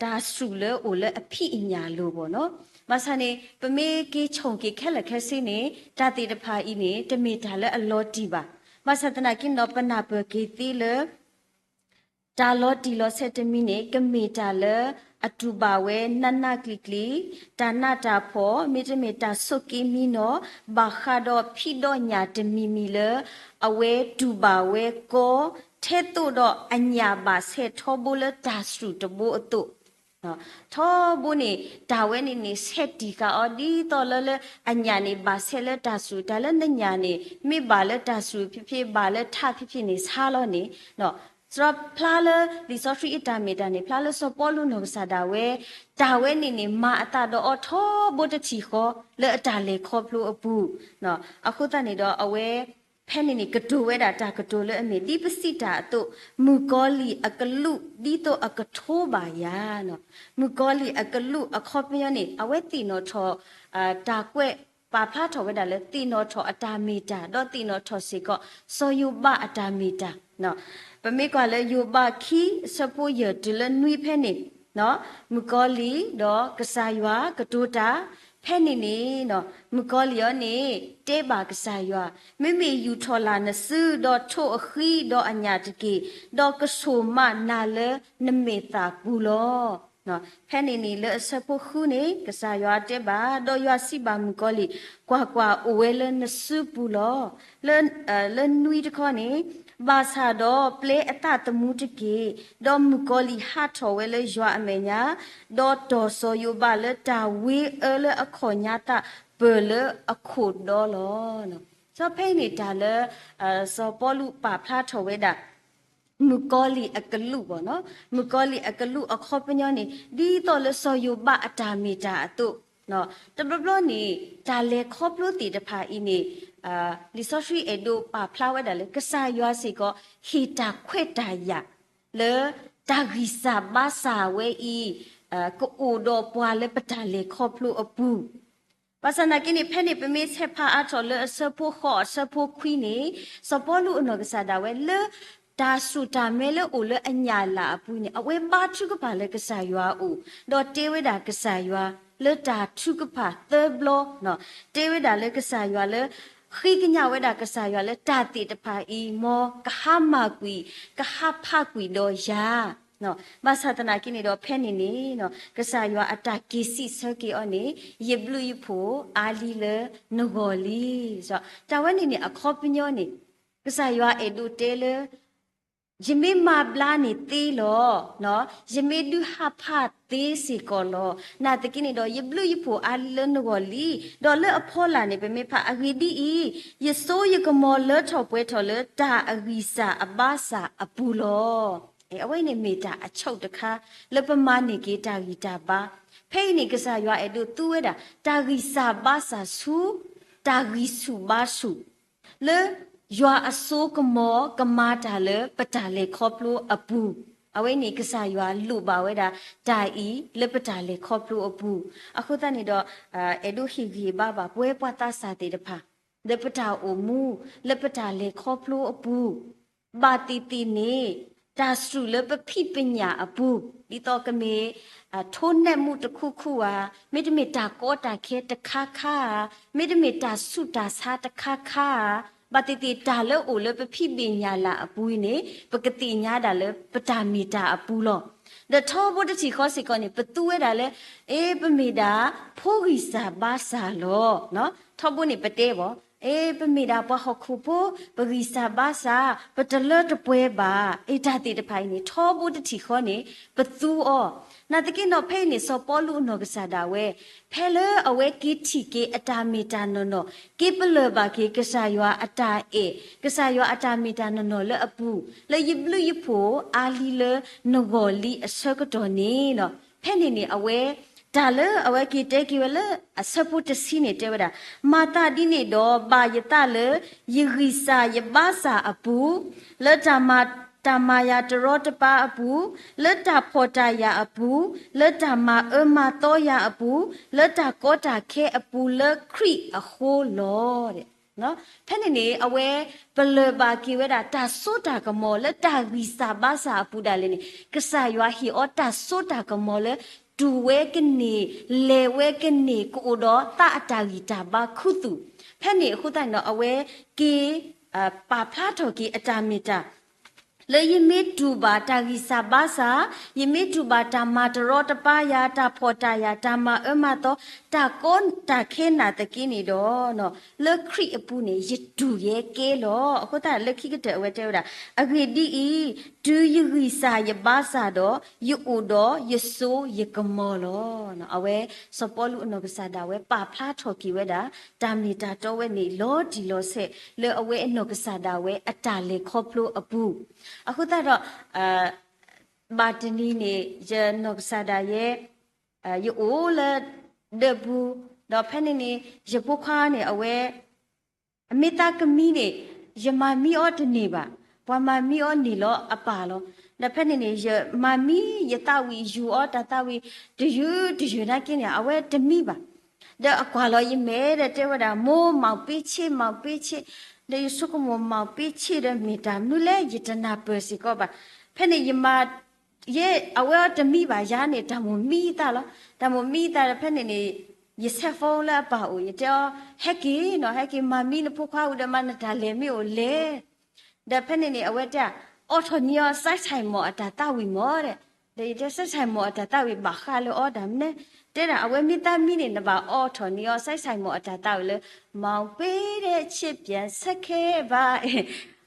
တၢ်စူၣ်လၢအိၣ်လၢအဖံးအညၣ်အလိၤဘၣ်နီၤ. ဘၣ်ဆၣ်န့ၣ် ပမ့ၢ်က့ၤဆိၣ်က့ၤခဲလၢာ်ခဲဆ့န့ၣ် တၢ်သ့ၣ်တဖၣ်အံၤန့ၣ် တမ့ၢ်တၢ်လၢအလီၤတံၢ်ဘၣ်. ဘၣ်ဆၣ်သနာ်က့န့ၣ်ဒီး ပနၢ်ပၢၢ်က့ၤသ့လၢ တၢ်လီၤတံၢ်လီၤဆဲးတမံၤန့ၣ် ကမ့ၢ်တၢ်လၢအတူၢ်ဘၣ်ဝဲနးနးကျံာ်ကျံာ်, တၢ်နးတၢ်ဖှီၣ် မ့တမ့ၢ်တၢ်ဆိးက့မံနီၤ ဘၣ်ဃးဒီးဖံးဒီးညၣ်တမံၤမံၤလၢ အဝဲတူၢ်ဘၣ်ဝဲကီ ထဲသိးဒီးအညၣ်ဘၣ်ဆဲးထီဘိလၢတၢ်စူၣ်တဘိအသိး ထီဘိန့ၣ် တၢ်ဝဲန့ၣ်န့ၣ် ဆဲးတံၢ်ဃာ်အီၤဒ်သိးလၢလၢအညၣ်န့ၣ် ဘၣ်ဆဲးလၢတၢ်စူၣ်, တၢ်လၢနညၣ်န့ၣ် မ့ၢ်ဘၣ်လၢတၢ်စူၣ်ဖံးဖံး ဘၣ်လၢထးဖံးဖံးန့ၣ် ဆါလီၤန့ၣ် ဒီးဖျါလၢလံာ်စီဆှံအတၢ်မ့ၢ်တၢ်န့ၣ် ဖျါလၢစီၤပီလူးနီၢ်ကစၢ်ဒၣ်ဝဲ တၢ်ဝဲန့ၣ်န့ၣ် မၤအသးဒီးအီၤထီဘိတထံၣ်ဃီ လၢအတၢ်လဲၤခီဖျိအပူၤ, အဃိသတးန့ၣ်ဒီးအဝဲ ဖဲန့ၣ်န့ၣ် ကတိၤဝဲဒၣ်တၢ်ကတိၤလၢအမ့ၢ် ဒ်ပစံးတၢ်အသိး, မုၣ်ကီၤလံၢ်အကလူး ဒ်သိးအကထိဘၣ်ယၤ, မုၣ်ကီၤလံၢ်အကလူးအခီပညီန့ၣ် အဝဲသ့ၣ်နီၣ်ထီၣ် တၢ်ကွဲးပာ်ဖျါထီၣ်ဝဲဒၣ်လၢ သ့ၣ်နီၣ်ထီၣ်အတၢ်မ့ၢ်တၢ် ဒီးသ့ၣ်နီၣ်ထီၣ်စ့ၢ်ကီး စီၤယိၤဘးအတၢ်မ့ၢ်တၢ်, ပမ့ၢ်ကွၢ်လၢယိၤဘးခံ အဆၢဖိယဲၢ်တုၤလၢနွံဖဲန့ၣ်, မုၣ်ကီၤလံၢ်ဒီးကစၢ်ယွၤကတိၤတၢ်, ဖဲန့ၣ်န့ၣ် မုၣ်ကီၤလံၢ်အံၤန့ၣ် တဲဘၣ်ကစၢ်ယွၤ, မ့မ့ၢ်ယူာ်ထီၣ်လၢ်နစု ဒီးထိးအဃံဒီးအညၣ်တက့ၢ်, ဒီးကဆိၣ်မးနၤလၢနမဲာ်သၣ်ပူၤလီၤ. ဖဲန့ၣ်န့ၣ် လၢအဆၢဖိဃုန့ၣ် ကစၢ်ယွၤတဲဘၣ်, ဒီးယွၤစံးဘၣ်မုၣ်ကီၤလံၢ်, ကွၢ်ကွၢ်, အိၣ်ဝဲလၢနစုပူၤလီၤ. လၢနွံတခီန့ၣ်, ဘၣ်ဆၣ်ဒီးပျဲအသးသမူတက့ၢ်. ဒီးမုၣ်ကီၤလံၢ်ဟးထီၣ်ဝဲလၢယွၤအမဲာ်ညါ, ဒီးတီၢ်စီၤယိၤဘးလၢတၢ်ဝ့အၢလၢအခီၣ်ညါသး ပၢၢ်လၢအခိၣ်ဒီလီၤ. စီၤဖဲအံၤန့ၣ်တၢ်လၢ စီၤပီလူးပာ်ဖျါထီၣ်ဝဲဒၣ် မုၣ်ကီၤလံၢ်အကလူးဘၣ်နီၤ, မုၣ်ကီၤလံၢ်အကလူးအခီပညီန့ၣ် ဒ်သိးလၢစီၤယိၤဘးအတၢ်မ့ၢ်တၢ်အသိး, တဘျီဘျီန့ၣ် တၢ်လဲၤခီဖျိသ့ၣ်တဖၣ်အံၤန့ၣ် လံာ်စီဆှံအဲၣ်ဒိးပာ်ဖျါဝဲဒၣ်လၢ ကစၢ်ယွၤစ့ၢ်ကီး ဟ့ၣ်တၢ်ခွဲးတၢ်ယာ် လၢတၢ်ဂံၢ်စၢ်ဘါစၢ်ဝဲအံၤ ကအိၣ်ဒီးပှၤလၢပတၢ်လဲၤခီဖျိအပူၤ ဘၣ်ဆၣ်သနာ်က့န့ၣ် ဖဲန့ၣ် ပမ့ၢ်ဆဲးဖးအါထီၣ်လၢအဆၢဖိဃိး အဆၢဖိခွံန့ၣ် စီၤပီလူးအနီၢ်ကစၢ်ဒၣ်ဝဲလၢ တၢ်စူၢ်တၢ်မဲလၢအိၣ်လၢအညၣ်လၢ်အပူၤန့ၣ် အဝဲဘါထုကဖၣ်လၢကစၢ်ယွၤအအိၣ်, ဒီးတဲဝဲဒၣ်ကစၢ်ယွၤလၢတၢ်ထုကဖၣ်သၢဘျီ, တဲဝဲဒၣ်လၢကစၢ်ယွၤလၢ ဃ့ကညးဝဲဒၣ်ကစၢ်ယွၤလၢတၢ်သ့ၣ်တဖၣ်အံၤ မ်ကဟါမၢ်ကွံာ် ကဟါဖးကွံာ်ဒီးယၤ ဘၣ်ဆၣ်သနာ်က့န့ၣ်ဒီး ဖဲန့ၣ်န့ၣ် ကစၢ်ယွၤအတၢ်က့ၤစံးဆၢက့ၤအီၤန့ၣ် ယဘျုးယဖှိၣ်အါလံလၢနဂီၢ်လံ. တၢ်ဝဲန့ၣ်န့ၣ် အခီပညီန့ၣ် ကစၢ်ယွၤအဲၣ်ဒိးတဲလၢ ယမ့ၢ်မၤဘျါန့ၣ်သ့လီၤ. ယမ့ၢ်ဒုးဟးဖးသ့စ့ၢ်ကီးလီၤ. နာ်သက့န့ၣ်ဒီး ယဘျုးယဖှိၣ်အါလံလၢနဂီၢ်လံ. ဒီးလၢအဖီလာ်န့ၣ် ပမ့ၢ်ဖးအဂ့ၢ်ဒ်အံၤ, ယစိယကမီၤလၢထီၣ်ပှဲၤထီၣ်လၢတၢ်အဂံၢ်စၢ်အဘါစၢ်အပူၤလီၤ. အဝဲန့ၣ်မ့ၢ်တၢ်အဆိၣ်တခါ လၢပမၤန့ၢ်က့ၤတၢ်ဂံၢ်တၢ်ဘါ ဖဲအံၤန့ၣ် ကစၢ်ယွၤအဲၣ်ဒိးသူဝဲဒၣ် တၢ်ဂံၢ်စၢ်ဘါစၢ်ဆူ တၢ်ဂံၢ်ဆူၣ်ဘါဆူၣ် လၢယွၤအစိကမီၤကမၤတၢ်လၢပတၢ်လဲၤခီဖျိအပူၤ, အဝဲန့ၣ် ကစၢ်ယွၤလိၣ်ဘၣ်ဝဲဒၣ်တၢ်အံၤလၢပတၢ်လဲၤခီဖျိအပူၤ. အဃိသတးန့ၣ်ဒီး အဲၣ်ဒိးဟ့ၣ်ဂံၢ်ဘါဘၣ် ပဝဲပှၤသးစၢ်သ့ၣ်တဖၣ် လၢပတၢ်အိၣ်မူ လၢပတၢ်လဲၤခီဖျိအပူၤ ဘၣ်သ့ၣ်သ့ၣ်န့ၣ် တၢ်စူၣ်လၢပဖံးပညၣ်အပူၤ ဒ်သိးကမ့ၢ် ထိးနဲၣ်မူးတခူခူဧါ, မ့တမ့ၢ်တၢ်ကီတၢ်ခဲတခါခါဧါ, မ့တမ့ၢ်တၢ်ဆူးတၢ်ဆါတခါခါဧါ, ဘၣ်သ့ၣ်သ့ၣ်တၢ်လၢအိၣ်လၢပဖံးဘ့ၣ်ညၣ်လၢ်အပူၤအံၤန့ၣ် ပကသ့ၣ်ညါဒၣ်လၢပတၢ်မ့ၢ်တၢ်အပူၤလီၤ. ဒီးထီဘိတထံၣ်ဃီစ့ၢ်ကီးန့ၣ် ပသူဝဲဒၣ်လၢ အ့ ပမ့ၢ်ဒၣ် ဖိဂံၢ်စၢ်ဘါစၢ်လီၤ. ထီဘိန့ၣ်ပတဲဘၣ် အ့ ပမ့ၢ်ဒၣ်ပှၤဟီၣ်ခိၣ်ဖိ ပဂံၢ်စၢ်ဘါစၢ် ပတလၢတပှဲၤဘၣ်. အ့ တၢ်သ့ၣ်တဖၣ်အံၤန့ၣ် ထီဘိတထံၣ်ဃီန့ၣ် ပသူအီၤ. နာ်သက့နီၤ ဖဲအံၤန့ၣ် စီၤပီလူးအနီၢ်ကစၢ်ဒၣ်ဝဲ ဖဲလၢအဝဲက့ၤထံၣ်က့ၤအတၢ်မ့ၢ်တၢ်နီၢ်နီၢ် က့ၤပလၢၢ်ဘၣ်က့ၤ ကစၢ်ယွၤအတၢ်အဲၣ် ကစၢ်ယွၤအတၢ်မ့ၢ်တၢ်နီၢ်နီၢ်လၢအပူၤ လၢယဘျုးယဖှိၣ်အါလံလၢနဂီၢ်လံအဆၢကတီၢ်န့ၣ်လီၤ. ဖဲန့ၣ်န့ၣ် အဝဲ တၢ်လၢအဝဲက့ၤတဲက့ၤဝဲလၢအဆၢဖိတဆံန့ၣ် တဲဝဲဒၣ်, မၤသးဒ်န့ၣ်ဒီး ဘၣ်ယသးလၢ ယဂံၢ်စၢ်ယဘါစၢ်အပူၤ, လၢတၢ်မၤ တၢ်မၤယၤတရီတပါအပူၤ, လၢတၢ်ဖှီၣ်တၢ်ယာ်အပူၤ, လၢတၢ်မၤအၢမၤသီယၤအပူၤ, လၢတၢ်ကီတၢ်ခဲအပူၤ လၢခရံာ်အဃိလီၤ. ဖဲန့ၣ်န့ၣ် အဝဲပလၢၢ်ဘၣ်က့ၤဝဲဒၣ် တၢ်စိတၢ်ကမီၤလၢတၢ်ဂံၢ်စၢ်ဘါစၢ်အပူၤဒၣ်လဲာ်န့ၣ် ကစၢ်ယွၤဟ့ၣ်အီၤတၢ်စိတၢ်ကမီၤလၢ တူၢ်ဝဲကန့ၢ် လဲၤဝဲကန့ၢ် ကအိၣ်ဒီးသးအတၢ်ဂံၢ်တၢ်ဘါခူသူၣ်. ဖဲန့ၣ်အဃိသတးန့ၣ်ဒီး အဝဲက့ၤ ပာ်ဖျါထီၣ်က့ၤအတၢ်မ့ၢ်တၢ် လၢယမ့ၢ်တူၢ်ဘၣ်တၢ်ဂံၢ်စၢ်ဘါစၢ်, ယမ့ၢ်တူၢ်ဘၣ်တၢ်မၤတရီတပါယၤ, တၢ်ဖှီၣ်တၢ်ယာ်, တၢ်မၤအၢမၤသီ, တၢ်ကီတၢ်ခဲနာ်သက့န့ၣ်ဒီး, လၢခရံာ်အပူၤန့ၣ် ယတူၢ်ယဲကဲလီၤ. အဃိသတးလၢခံကတၢၢ်အဝဲတဲဝဲဒၣ်, အဂ့ၢ်ဒ်အံၤ, တုၤယဂံၢ်စၢ်ယဘါစၢ်ဒီး, ယအိၣ်ဒီးယစိယကမီၤလီၤ. အဝဲ စီၤပီလူးအနီၢ်ကစၢ်ဒၣ်ဝဲ ပာ်ဖျါထီၣ်က့ၤဝဲဒၣ် တၢ်မ့ၢ်တၢ်တီဝဲန့ၣ် လီၤတံၢ်လီၤဆဲး လၢအဝဲအနီၢ်ကစၢ်ဒၣ်ဝဲအတၢ်လဲၤခီဖျိအပူၤ. အဃိသတးဒီး ဘၣ်တနံၤန့ၣ် ယနီၢ်ကစၢ်ဒၣ်ယဲ ယအိၣ်လၢဒၢးပူၤ, ဒီးဖဲန့ၣ်န့ၣ် ယဖိခွါန့ၣ် အဝဲ အမ့ၢ်သးကမံန့ၣ် ယမၤမံအီၤတန့ၢ်ဘၣ်, ပှၤမၤမံအီၤန့ၢ်လီၤအပၢ်လီၤ. ဒီးဖဲန့ၣ်န့ၣ် ယမၤမံယသးဝံၣ် ယူၤအီၤတၢ်သးဝံၣ် တယုၢ်တယုၢ်နာ်က့န့ၣ် အဝဲတမံဘၣ်. ဒီးအကွၢ်လီၤယမဲာ်ဒီးတဲဝဲဒၣ်, မိၢ် မောင်ပေးချေ, မောင်ပေးချေ, ဒီးယဆိကမိၣ် မောင်ပေးချေ ဒီးမ့ၢ်တၢ်မနုၤလဲၣ် ယတနၢ်ပၢၢ်စ့ၢ်ကီးဘၣ်. ဖဲန့ၣ်ယမၤ ယဲ အဝဲအီၤတမံဘၣ်ယၤန့ၣ် တၢ်မိၣ်မံယသးလီၤ. တၢ်မိၣ်မံယသးဒီးဖဲန့ၣ်န့ၣ် ယဆဲး phone လၢအပၢ်အိၣ် ယတဲအီၤ ဟဲက့ၤနီၤ ဟဲက့ၤမၤမံနဖိခွါဝံၤဒီးမၤနတၢ်လဲၤမ့ၢ်အိၣ်လဲၣ်. ဒီးဖဲန့ၣ်န့ၣ် အဝဲတဲ အိးထီၣ်န့ၢ်အီၤ စဲးဆဲးမီၢ်အတၢ်သးဝံၣ်မီၢ်ဒီး, ဒီးယတဲ စဲးဆဲးမီၢ်အတၢ်သးဝံၣ်ဘၣ်ဃးလၢအီၤတၢ်မနုၤ, တဲဒၣ် အဝဲမ့ၢ်သးမံန့ၣ် နဘၣ်အိးထီၣ်န့ၢ်အီၤ စဲးဆဲးမီၢ်အတၢ်သးဝံၣ်လၢ မောင်ပေးတဲ့ချစ်ပြန်ဆက်ခဲ့ပါ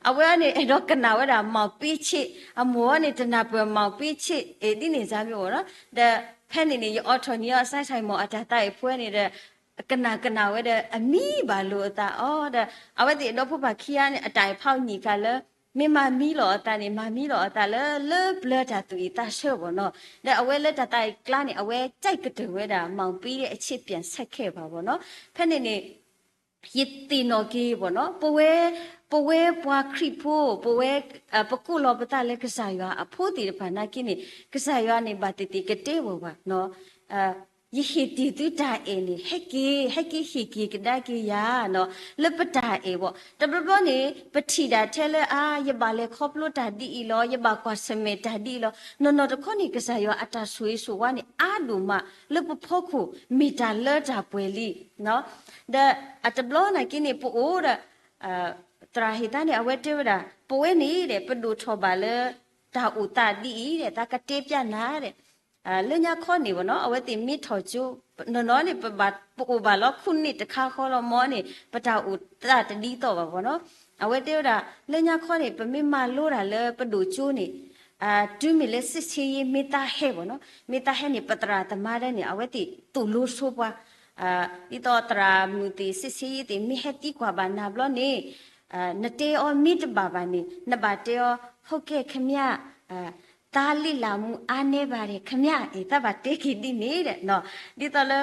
အဝဲအီၤန့ၣ် အဲၣ်ဒိးကနၣ်ဝဲဒၣ် မောင်ပေးချေ, အမိၢ်အီၤန့ၣ် တနၢ်ပၢၢ် မောင်ပေးချေ အ့ၣ် ဒ်န့ၣ်စၢ်မ့ၢ်အိၣ်နီၤ. ဒီးဖဲန့ၣ်န့ၣ် ယအိးထီၣ်န့ၢ်အီၤ စဲးဆဲးမီၢ်အတၢ်သးဝံၣ်ဖဲန့ၣ်ဒီး ကနၣ်ကနၣ်ဝဲဒီး အမံဘၣ်လိာ်အသးအီၤဒီး အဝဲသ့ၣ်အဒီဖိပၢ်ခံဂၤန့ၣ် အတၢ်အံၤဖးအီၤညံၣ်ဃာ်လၢ မ့ၢ်မၤမံလီၤအသးန့ၣ် မၤမံလီၤအသးလၢ လၢပျၢၤတၢ်သူၣ်အံၣ်သးဆၢဘၣ်နီၤ. ဒီးအဝဲလၢတၢ်သးအံၤကျါန့ၣ် အဝဲ ကြိုက်ကတၢၢ် ဝဲဒၣ် မောင်ပေးတဲ့ချစ်ပြန်ဆက်ခဲ့ပါ ဘၣ်နီၤ. ဖဲန့ၣ်န့ၣ် ယသ့ၣ်နီၣ်က့ၤဘၣ်နီၤ ပဝဲ ပဝဲပှၤခရံာ်ဖိ ပဝဲ ပကိးလီၤပသးလၢကစၢ်ယွၤအဖိသ့ၣ်တဖၣ်နာ်က့န့ၣ် ကစၢ်ယွၤန့ၣ် ဘၣ်သ့ၣ်သ့ၣ်ကတဲဝဲဘၣ်နီၤ ယဟ့ၣ်တ့ၢ်သုတၢ်အဲၣ်န့ၣ် ဟဲက့ၤ ဟဲက့ၤဟ့ၣ်က့ၤကဒါက့ၤယၤနီၤ လၢပတၢ်အဲၣ်ဘၣ်. တဘျီဘျီန့ၣ် ပထံၣ်ဒၣ်ထဲလၢ အါ ယဘၣ်လဲၤခီဖျိတၢ်ဒ်အံၤလီၤ ယဘၣ်ကွၢ်ဆၢၣ်မဲာ်တၢ်ဒ်အံၤလီၤ နီၢ်နီၢ်တခီန့ၣ် ကစၢ်ယွၤအတၢ်ဆိၣ်ဂ့ၤဆိၣ်ဝါန့ၣ် အါဒိၣ်မး လၢပဖီခိၣ် မ့ၢ်တၢ်လၢတၢ်ပှဲၤလံ ဒီးအတဘျီနာ်က့န့ၣ် ပအိၣ်ဒီး သရၣ်ဟ့ၣ်သးန့ၣ် အဝဲတဲဝဲဒၣ် ပဝဲန့ၣ်ဒီး ပဒိၣ်ထီၣ်ဘၣ်လၢ တၢ်အိၣ်သးဒ်အံၤဒီး သးကတဲပျးနၤဒီး လၢညါခီန့ၣ်ဘၣ်နီၤ အဝဲသ့ၣ်မ့ၢ်ထီၣ်ကၠိ နီၢ်နီၢ်န့ၣ် ပဘၣ် ပအိၣ်ဘၣ်လီၤ ခိၣ်နံၣ်တခါဃီလီၤ မ့ၢ်န့ၣ် ပတၢ်အိၣ်သးတဒ်သိးဘၣ်ဘၣ်နီၤ. အဝဲတဲဝဲဒၣ် လၢညါခီန့ၣ် ပမ့ၢ်မၤလိတၢ်လၢပဒိၣ်ကၠိန့ၣ် တုၤမ့ၢ်လၢစစ်ဆေးရေး မ့ၢ်သးဟဲဘၣ်နီၤ မ့ၢ်သးဟဲန့ၣ် ပသရၣ်သမါဒဲးန့ၣ် အဝဲသ့ၣ်သိၣ်လိဆိပှၤ ဒ်သိးသရၣ်မုၣ်သ့ၣ် စစ်ဆေးရေးသ့ၣ် မ့ၢ်ဟဲသံကွၢ်ဘၣ်နၤဘျီန့ၣ် နတဲအီၤမ့ၢ်တဘၣ်ဘၣ်န့ၣ် နဘၣ်တဲအီၤ ဟုတ်ကဲ့ခင်ဗျာ အဲ သားလေ့လာမှုအားနည်းပါတယ်ခင်ဗျာ အံၤ သးဘၣ်တဲက့ၤဒ်န့ၣ်ဒီး ဒ်သိးလၢ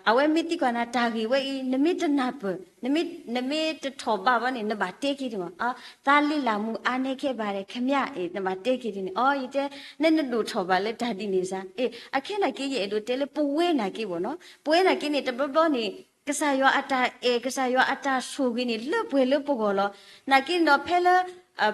အဝဲမ့ၢ်သံကွၢ်နၤတၢ်ဂ့ၢ်ဝဲအံၤ နမ့ၢ်တနၢ်ပၢၢ် နမ့ၢ်တထီၣ်ဘးဘၣ်န့ၣ် နဘၣ်တဲက့ၤဒ်မး သားလေ့လာမှုအားနည်းခဲ့ပါတယ်ခင်ဗျာ အံၤ နဘၣ်တဲက့ၤဒ်န့ၣ် အီၤ ယတဲ နနဒိၣ်ထီၣ်ဘးလၢတၢ်ဒ်န့ၣ်စ့ၢ် အ့ အခဲနာ်က့ ယအဲၣ်ဒိးတဲလၢပဝဲနာ်က့ဘၣ်နီၤ ပဝဲနာ်က့န့ၣ် တဘျီဘျီန့ၣ် ကစၢ်ယွၤအတၢ်အဲၣ် ကစၢ်ယွၤအတၢ်ဆိၣ်ဂ့ၤန့ၣ် လၢပှဲၤလၢပဂီၢ်လီၤ. နာ်က့န့ၣ်ဒီး ဖဲလၢ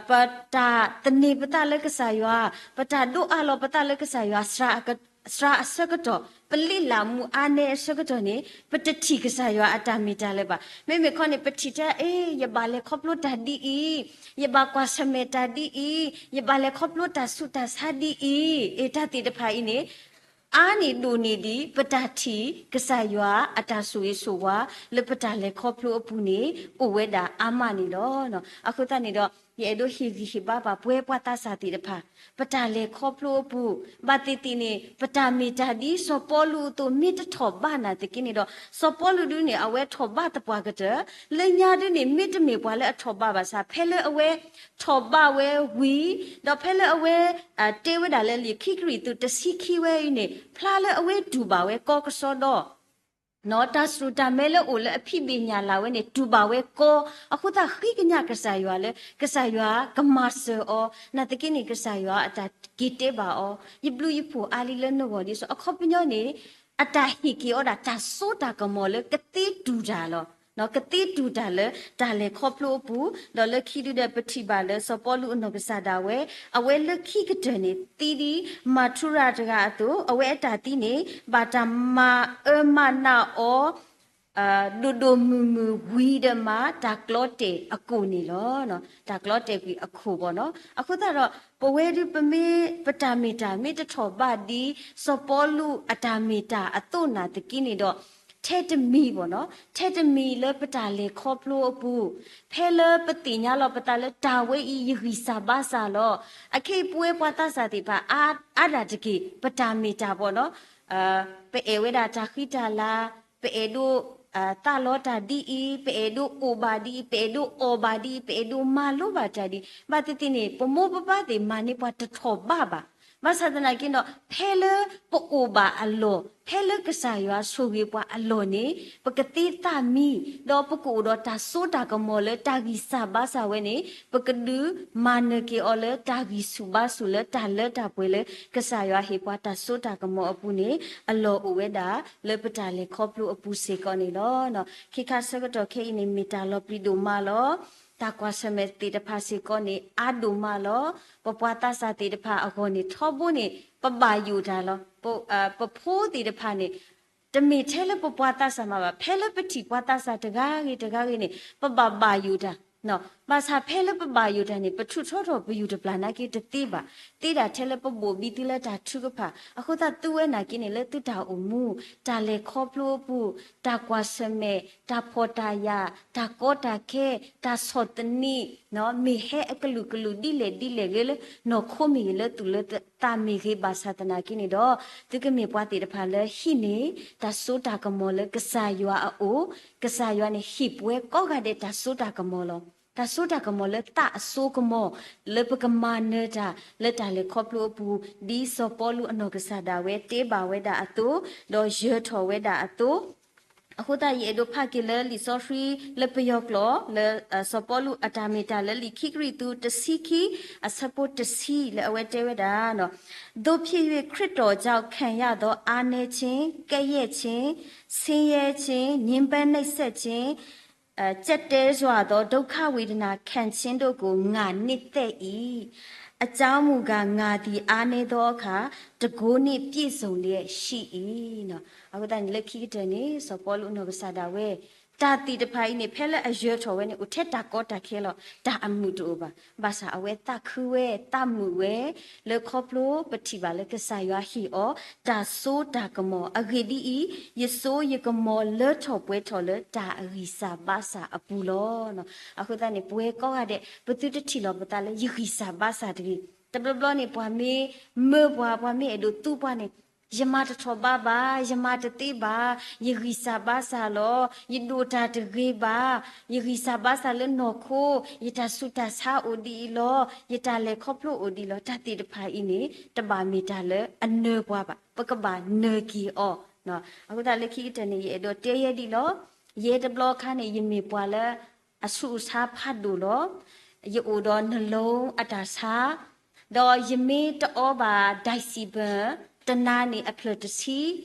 ပတၢ်သန့ၤပသးလၢကစၢ်ယွၤ, ပတၢ်ဒိးအးလီၤပသးလၢကစၢ်ယွၤ စှၤအဆၢကတီၢ်, ပလေ့လာမှုအားနည်းအဆၢကတီၢ်န့ၣ် ပတထံၣ်ကစၢ်ယွၤအတၢ်မ့ၢ်တၢ်လၢၤဘၣ်. မ့မ့ၢ်ခီန့ၣ် ပထံၣ်ထဲ အ့ ယဘၣ်လဲၤခီဖျိတၢ်ဒ်အံၤ, ယဘၣ်ကွၢ်ဆၢၣ်မဲာ်တၢ်ဒ်အံၤ, ယဘၣ်လဲၤခီဖျိတၢ်ဆူးတၢ်ဆါဒ်အံၤ, အ့ တၢ်သ့ၣ်တဖၣ်အံၤန့ၣ် အါန့ၢ်ဒိၣ်န့ၢ်ဒံး ပတၢ်ထံၣ်ကစၢ်ယွၤအတၢ်ဆိၣ်ဂ့ၤဆိၣ်ဝါ လၢပတၢ်လဲၤခီဖျိအပူၤန့ၣ် အိၣ်ဝဲဒၣ်အါမးန့ၣ်လီၤ. အဃိသတးန့ၣ်ဒီး ယအဲၣ်ဒိးဟ့ၣ်ဂံၢ်ဟ့ၣ်ဘါပှၤပဝဲပှၤသးစၢ်သ့ၣ်တဖၣ် ပတၢ်လဲၤခီဖျိအပူၤ ဘၣ်သ့ၣ်သ့ၣ်န့ၣ် ပတၢ်မ့ၢ်တၢ်ဒ်စီၤပီလူးအသိး မ့ၢ်တထီၣ်ဘးနာ်သက့န့ၣ်ဒီး စီၤပီလူးဒုန့ၣ် အဝဲထီၣ်ဘးသပှၢ်ကတၢၢ် လၢညါဒုန့ၣ် မ့တမ့ၢ်ပှၤလၢအထီၣ်ဘးဘၣ်ဆၣ် ဖဲလၢအဝဲထီၣ်ဘးဝဲဝံၤ ဒီးဖဲလၢအဝဲ တဲဝဲဒၣ်လၢလံာ်ခံကရံၣ်သူးတဆံခံဝဲအံၤန့ၣ် ဖျါလၢအဝဲတူၢ်ဘၣ်ဝဲကီကစီဒီ တၢ်စူၢ်တၢ်မဲလၢအိၣ်လၢအဖံးဘ့ၣ်ညၣ်လၢ်ဝဲန့ၣ် တူၢ်ဘၣ်ဝဲကီ, အဃိသတးဃ့ကညးကစၢ်ယွၤလၢ ကစၢ်ယွၤကမၤစၢၤအီၤ, နာ်သက့န့ၣ် ကစၢ်ယွၤအတၢ်က့ၤတဲဘၣ်အီၤ, ယဘျုးယဖှိၣ်အါလံလၢနဂီၢ်ဒ်သိး အခီပညီန့ၣ် အတၢ်ဟ့ၣ်က့ၤအီၤဒၣ်တၢ်စိတၢ်ကမီၤလၢကသ့တူၢ်တၢ်လီၤ. ကသ့တူၢ်တၢ်လၢတၢ်လဲၤခီဖျိအပူၤ, ဒီးလၢခံဒုဒီးပထံၣ်ဘၣ်လၢစီၤပီလူးအနီၢ်ကစၢ်ဒၣ်ဝဲ, အဝဲလၢခံကတၢၢ်န့ၣ် သံဒ်မၤထူရၤတဂၤအသိး, အဝဲအတၢ်သံန့ၣ် ဘၣ်တၢ်မၤအၢမၤနးအီၤ ဒိၣ်ဒိၣ်မုၢ်မုၢ်ဝံၤဒီးမး တၢ်ကျီတဲာ်အကိၣ်န့ၣ်လီၤ. တၢ်ကျီတဲာ်ကွံာ်အခိၣ်ဘၣ်နီၤ. အဃိသတးဒီး ပဝဲဒုပမ့ၢ်ပတၢ်မ့ၢ်တၢ်မ့ၢ်တထီၣ်ဘးဒ် စီၤပီလူးအတၢ်မ့ၢ်တၢ်အသိးနာ်သက့န့ၣ်ဒီး ထဲတမံၤဘၣ်နီၤ, ထဲတမံၤလၢပတၢ်လဲၤခီဖျိအပူၤ, ဖဲလၢပသ့ၣ်ညါလီၤပသးလၢတၢ်ဝဲအံၤ ယဂံၢ်စၢ်ဘါစၢ်လီၤ. အခဲအံၤပဝဲပှၤသးစၢ်သ့ၣ်တဖၣ် အါဒၣ်တက့ၢ် ပတၢ်မ့ၢ်တၢ်ဘၣ်နီၤ ပအဲၣ်ဝဲဒၣ်တၢ်ဃံတၢ်လၤ, ပအဲၣ်ဒိး သးလီတၢ်ဒ်အံၤ, ပအဲၣ်ဒိးအိၣ်ဘၣ်ဒ်အံၤ, ပအဲၣ်ဒိးအီၣ်ဘၣ်ဒ်အံၤ, ပအဲၣ်ဒိးမၤလိဘၣ်တၢ်ဒ်အံၤ, ဘၣ်သ့ၣ်သ့ၣ်န့ၣ် ပမိၢ်ပပၢ်သ့ၣ်မၤန့ၢ်ပှၤတထီၣ်ဘးဘၣ်. ဘၣ်ဆၣ်သနာ်က့ဒီး ဖဲလၢပအိၣ်ဘၣ်အလီၢ်, ဖဲလၢကစၢ်ယွၤဆိၣ်ဂ့ၤပှၤအလီၢ်န့ၣ် ပကသ့သးမံ, ဒီးပကအိၣ်ဒီးတၢ်စိတၢ်ကမီၤလၢတၢ်ဂံၢ်စၢ်ဘါစၢ်ဝဲန့ၣ် ပကဒုးမၤနၢၤက့ၤအီၤလၢတၢ်ဂံၢ်ဆူၣ်ဘါဆူၣ်လၢတၢ်လၢတၢ်ပှဲၤလၢ ကစၢ်ယွၤဟ့ၣ်ပှၤတၢ်စိတၢ်ကမီၤအပူၤန့ၣ် အလီၢ်အိၣ်ဝဲဒၣ်လၢပတၢ်လဲၤခီဖျိအပူၤစ့ၢ်ကီးန့ၣ်လီၤ. ခံခါဆၢကတီၢ်ခဲအံၤန့ၣ် မ့ၢ်တၢ်လီၤပျံၤဒိၣ်မးလီၤ. တၢ်ကွၢ်ဆၢၣ်မဲာ်သ့ၣ်တဖၣ်စ့ၢ်ကီးန့ၣ် အါဒိၣ်မးလီၤ. ပပှၤသးစၢ်သ့ၣ်တဖၣ်အဂီၢ်န့ၣ် ထီဘိန့ၣ် ပဘၣ်ယိၣ်တၢ်လီၤ. ပဖိသ့ၣ်တဖၣ်န့ၣ် တမ့ၢ်ထဲလၢပပှၤသးစၢ်မးဘၣ်, ဖဲလၢပထံၣ်ပှၤသးစၢ်တဂၤဂ့ၤတဂၤဂ့ၤန့ၣ် ပဘၣ်ဘၣ်ယိၣ်တၢ်. ဘၣ်ဆၣ်ဖဲလၢပဘၣ်ယိၣ်တၢ်န့ၣ် ပထုးထီထီၣ်ပယူၢ်တပျၢ်နာ်က့တသ့ဘၣ်. သ့ဒၣ်ထဲလၢပဘိၣ်ဘံသုလၢတၢ်ထုကဖၣ်. အဃိသတးသုဝဲနာ်က့န့ၣ် လၢသုတၢ်အိၣ်မူ တၢ်လဲၤခီဖျိအပူၤ, တၢ်ကွၢ်ဆၢၣ်မဲာ်, တၢ်ဖှီၣ်တၢ်ယာ်, တၢ်ကီတၢ်ခဲ, တၢ်ဆီၣ်သနံး, မ့ၢ်ဟဲအကလုာ်ကလုာ်ဒ်လဲၣ်ဒ်လဲၣ်ဂ့ၤလၢ နီၢ်ခိမ့ၢ်ဂ့ၤလၢသူၣ်လၢသးမ့ၢ်ဂ့ၤဘၣ်ဆၣ်သနာ်က့န့ၣ်ဒီး သုကမ့ၢ်ပှၤသ့ၣ်တဖၣ်လၢဟံးန့ၢ် တၢ်စိတၢ်ကမီၤလၢကစၢ်ယွၤအအိၣ်, ကစၢ်ယွၤန့ၣ်ဟ့ၣ်ပှဲၤကိးဂၤဒဲးတၢ်စိတၢ်ကမီၤလီၤ. တၢ်စိတၢ်ကမီၤလၢသးအစိကမီၤ လၢပကမၤနၢၤတၢ်လၢတၢ်လဲၤခီဖျိအပူၤ ဒ်စီၤပီလူးအနီၢ်ကစၢ်ဒၣ်ဝဲတဲဘၣ်ဝဲဒၣ်အသိး, ဒီးယၢၤထီၣ်ဝဲဒၣ်အသိး, အဃိသတးယအဲၣ်ဒိးဖးက့ၤလၢလံာ်စီဆှံလၢပယီၤကျိာ် လၢစီၤပီလူးအတၢ်မ့ၢ်တၢ်လၢလံာ်ခံကရံၣ်သူးတဆံခံ အဆၢဖိတဆံလၢအဝဲတဲဝဲဒၣ် သို့ဖြစ်၍ ခရစ်တော်ကြောင့် ခံရသော အားနည်းခြင်း, ကဲ့ရဲ့ခြင်း, ဆင်းရဲခြင်း, ညှဉ်းပန်းနှိပ်စက်ခြင်း, ကျပ်တည်းစွာသော ဒုက္ခဝေဒနာခံခြင်းတို့ကို ငါနှစ်သက်၏။ အကြောင်းမူကား ငါသည်အားနည်းသောအခါ တန်ခိုးနှင့်ပြည့်စုံလျက်ရှိ၏. အဃိသတးန့ၣ် လၢခံကတၢၢ်န့ၣ် စီၤပီလူးအနီၢ်ကစၢ်ဒၣ်ဝဲ တၢ်သ့ၣ်တဖၣ်အံၤန့ၣ် ဖဲလၢအယၢၤထီၣ်ဝဲန့ၣ် အိၣ်ထဲတၢ်ကီတၢ်ခဲလီၤ. တၢ်အမုာ်တအိၣ်ဘၣ်. ဘၣ်ဆၣ်အဝဲသးခုဝဲ သးမုာ်ဝဲ လၢခီဖျိပထံၣ်ဘၣ်လၢကစၢ်ယွၤဟ့ၣ်အီၤ တၢ်စိတၢ်ကမီၤ အဂ့ၢ်ဒ်အံၤ, ယစိယကမီၤလၢထီၣ်ပှဲၤထီၣ်လၢတၢ်အဂံၢ်စၢ်ဘါစၢ်အပူၤလီၤ. အဃိသတးန့ၣ် ပဝဲကိးဂၤဒဲး ပသုတထံၣ်လီၤပသးလၢယဂံၢ်စၢ်ဘါစၢ်တဂ့ၤ. တဘျီဘျီန့ၣ် ပှၤမ့ၢ်မၢပှၤ ပှၤမ့ၢ်အဲၣ်ဒိးသူပှၤန့ၣ် ယမၤတထီၣ်ဘးဘၣ်, ယမၤတသ့ဘၣ်, ယဂံၢ်စၢ်ဘါစၢ်လီၤ, ယဒိၣ်တၢ်တဂ့ၤဘၣ်, ယဂံၢ်စၢ်ဘါစၢ်လၢနီၢ်ခိ, ယတၢ်ဆူးတၢ်ဆါအိၣ်ဒ်အံၤလီၤ, ယတၢ်လဲၤခီဖျိအိၣ်ဒ်အံၤလီၤ, တၢ်သ့ၣ်တဖၣ်အံၤန့ၣ် တဘၣ်မ့ၢ်တၢ်လၢအနၢပှၤဘၣ်, ပကဘၣ်နၢက့ၤအီၤ. အဃိသတးလၢခံကတၢၢ်န့ၣ် ယအဲၣ်ဒိးတဲယဲဒ်လီၤ. ယဲတဘျီအခါန့ၣ် ယမ့ၢ်ပှၤလၢအဆူးအဆါဖးဒိၣ်လီၤ. ယအိၣ်ဒီးနလိအတၢ်ဆါ, ဒီးယမ့ၢ်တအီဘၣ်ဒၣ်စံၣ်ဘၢၣ်, တနၤန့ၣ်အဖျၢၣ်တဆံ,